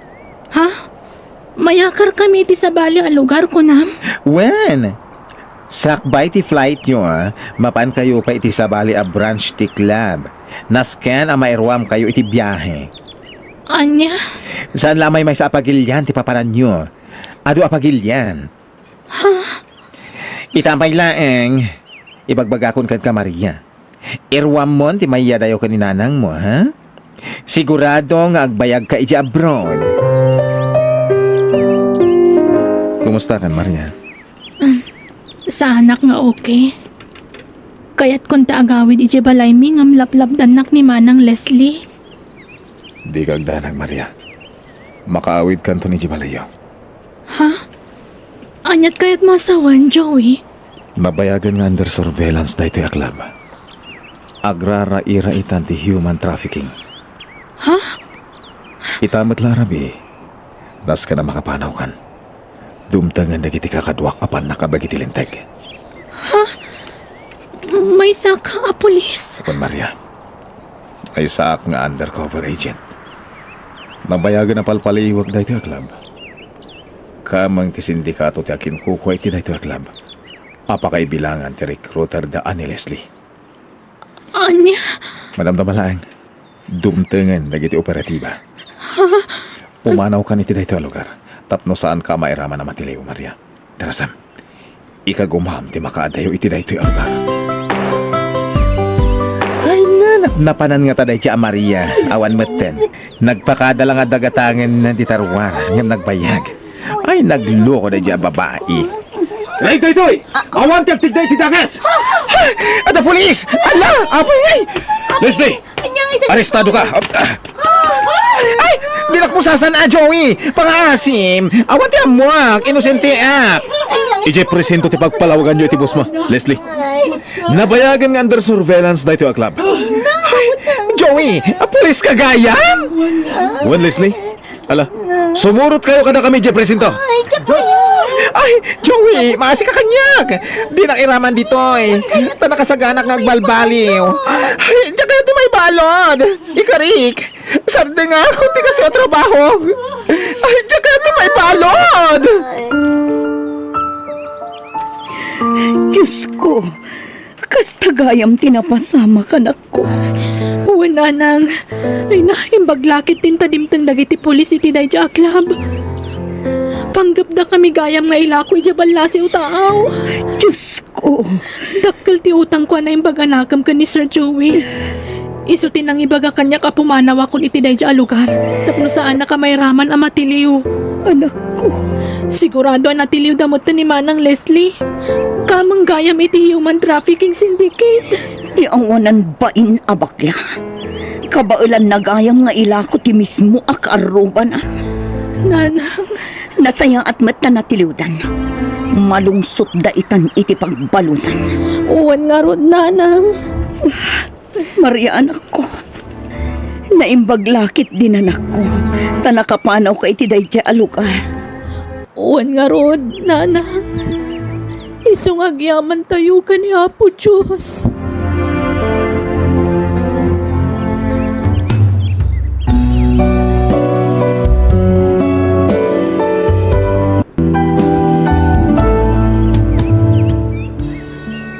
Ha? Mayakarkami iti sabali a lugar, kunam? Wen, sakbay ti flightyo, mapankayo pay iti sabali a branch ti club. Nasken a mairuamkayo iti biahe. Ania? Saan la a maymaysa a pagilian ti papananyo. Adu a pagilian. Ha? Ita pay laeng, ibagbagakon kenka, Maria. Iruammon ti maiyadayo ken ni Nanangmo, ha? Sigurado nga agbayagka idiay abroad. Kumustakan, Maria? Um, saanak nga okay. Kayatkon ta agawid idiay balaymi ngem laplapdannak ni Manang Leslie. Dika agdanag, Maria. Makaawidkanton idiay balayyo. Ha? Aniat kayatmo a sawen, Joey? Nabayagen nga under surveillance daytoy a club. Agraraira itan ti human trafficking. Ha? Ita met la a rabii, nasken a makapanawkan. Dumtengen dagiti kakaduak a pannakabeg iti linteg. Ha? Maysak a pulis. Apo Maria, maysaak nga undercover agent. Nabayagen a palpaliiwek daytoy a club. Kameng ti sindikato ti akinkukua iti daytoy a club a pakaibilangan ti recruiter da a ni Leslie. Ania? Madamdama laeng, dumtengen dagiti operatiba. Pumanawkan iti daytoy a lugar tapno saanka a mairaman a matiliw, Maria. Darasem, ikagumam ti makaadayo iti daytoy a lugar. Ay, na, napnapanan ngata daytoy a Maria. Awan metten. Nagpakada la nga dagatangen ti tarwar ngem nagbayag. Ay, nagloko daytoy a babai. Daytoy! Awan ti agtigda iti dakes! Adda pulis! Ala! Apo, ay! Leslie! Arestado ka! Ay! Dinak mo sasan-a, Joey! Pangaasim! Awan ti ammoak! Inosente ak! Idiay presinto ti pagpalawaganyo iti boss mo, Leslie. Nabayagen nga under surveillance daytoy a club. Ay, Joey! Pulis ka gayam? Wen, Leslie? Ala, sumurot kayo kadakami idiay presinto. Ay, diak kayo. Ay, Joey, maasi ka kaniak. Dinak iraman ditoy. Ta nakasaganak nga agbalbaliw. Ay, diak kayo ti maibalod. Ikarik, sardengak ti kasta a trabaho. Ay, diak kayo ti maibalod. Diyos ko, kasta gayam ti napasamak, anakko. Wen, nanang. Ay na, imbag la ket ti inta dimteng dagiti pulis iti daydiay a club. Panggepdakami gayam nga ilako idiay ballasiw taaw. Diyos ko. Dakkel ti utangko a naimbag a nakem ken ni Sir Joey. Isu ti nangibaga kaniak a pumanawakon iti daydiay a lugar tapno saanak a mairaman a matiliw. Anakko. Sigurado a natiliwda met ni Manang Leslie. Kameng gayam iti human trafficking syndicate. Ti awanan bain a bakla. Kabaelanna gayam nga ilako ti mismo a kaarrubana. Nanang. Nasayaat met ta natiliwdan. Malungsotda itan iti pagbaludan. Wen ngarud, nanang. Maria, anakko, naimbag la ket dinanakko, ta nakapanawka iti daydiay a lugar. Wen ngarud, nanang, isu nga agyamantayo ken ni Apo Dios.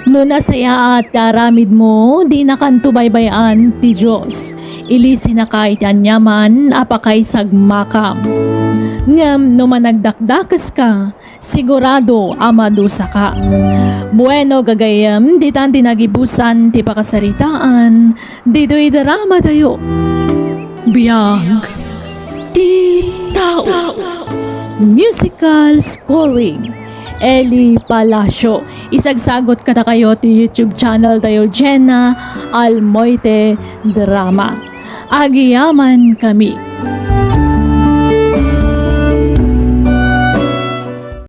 No nasayaat ti aramidmo, dinakanto baybay-an ti Dios. Ilisinaka iti aniaman a pakaisagmakam. Ngem no managdakdakeska, sigurado a madusaka. Bueno, gagayyem, ditan ti nagibusan ti pakasaritaan ditoy dramatayo. Biag ti tao. Musical scoring, Eli Palacio. Isagsagot kadakayo ti YouTube channel tayo, Jenna Almoite Drama. Agyamankami.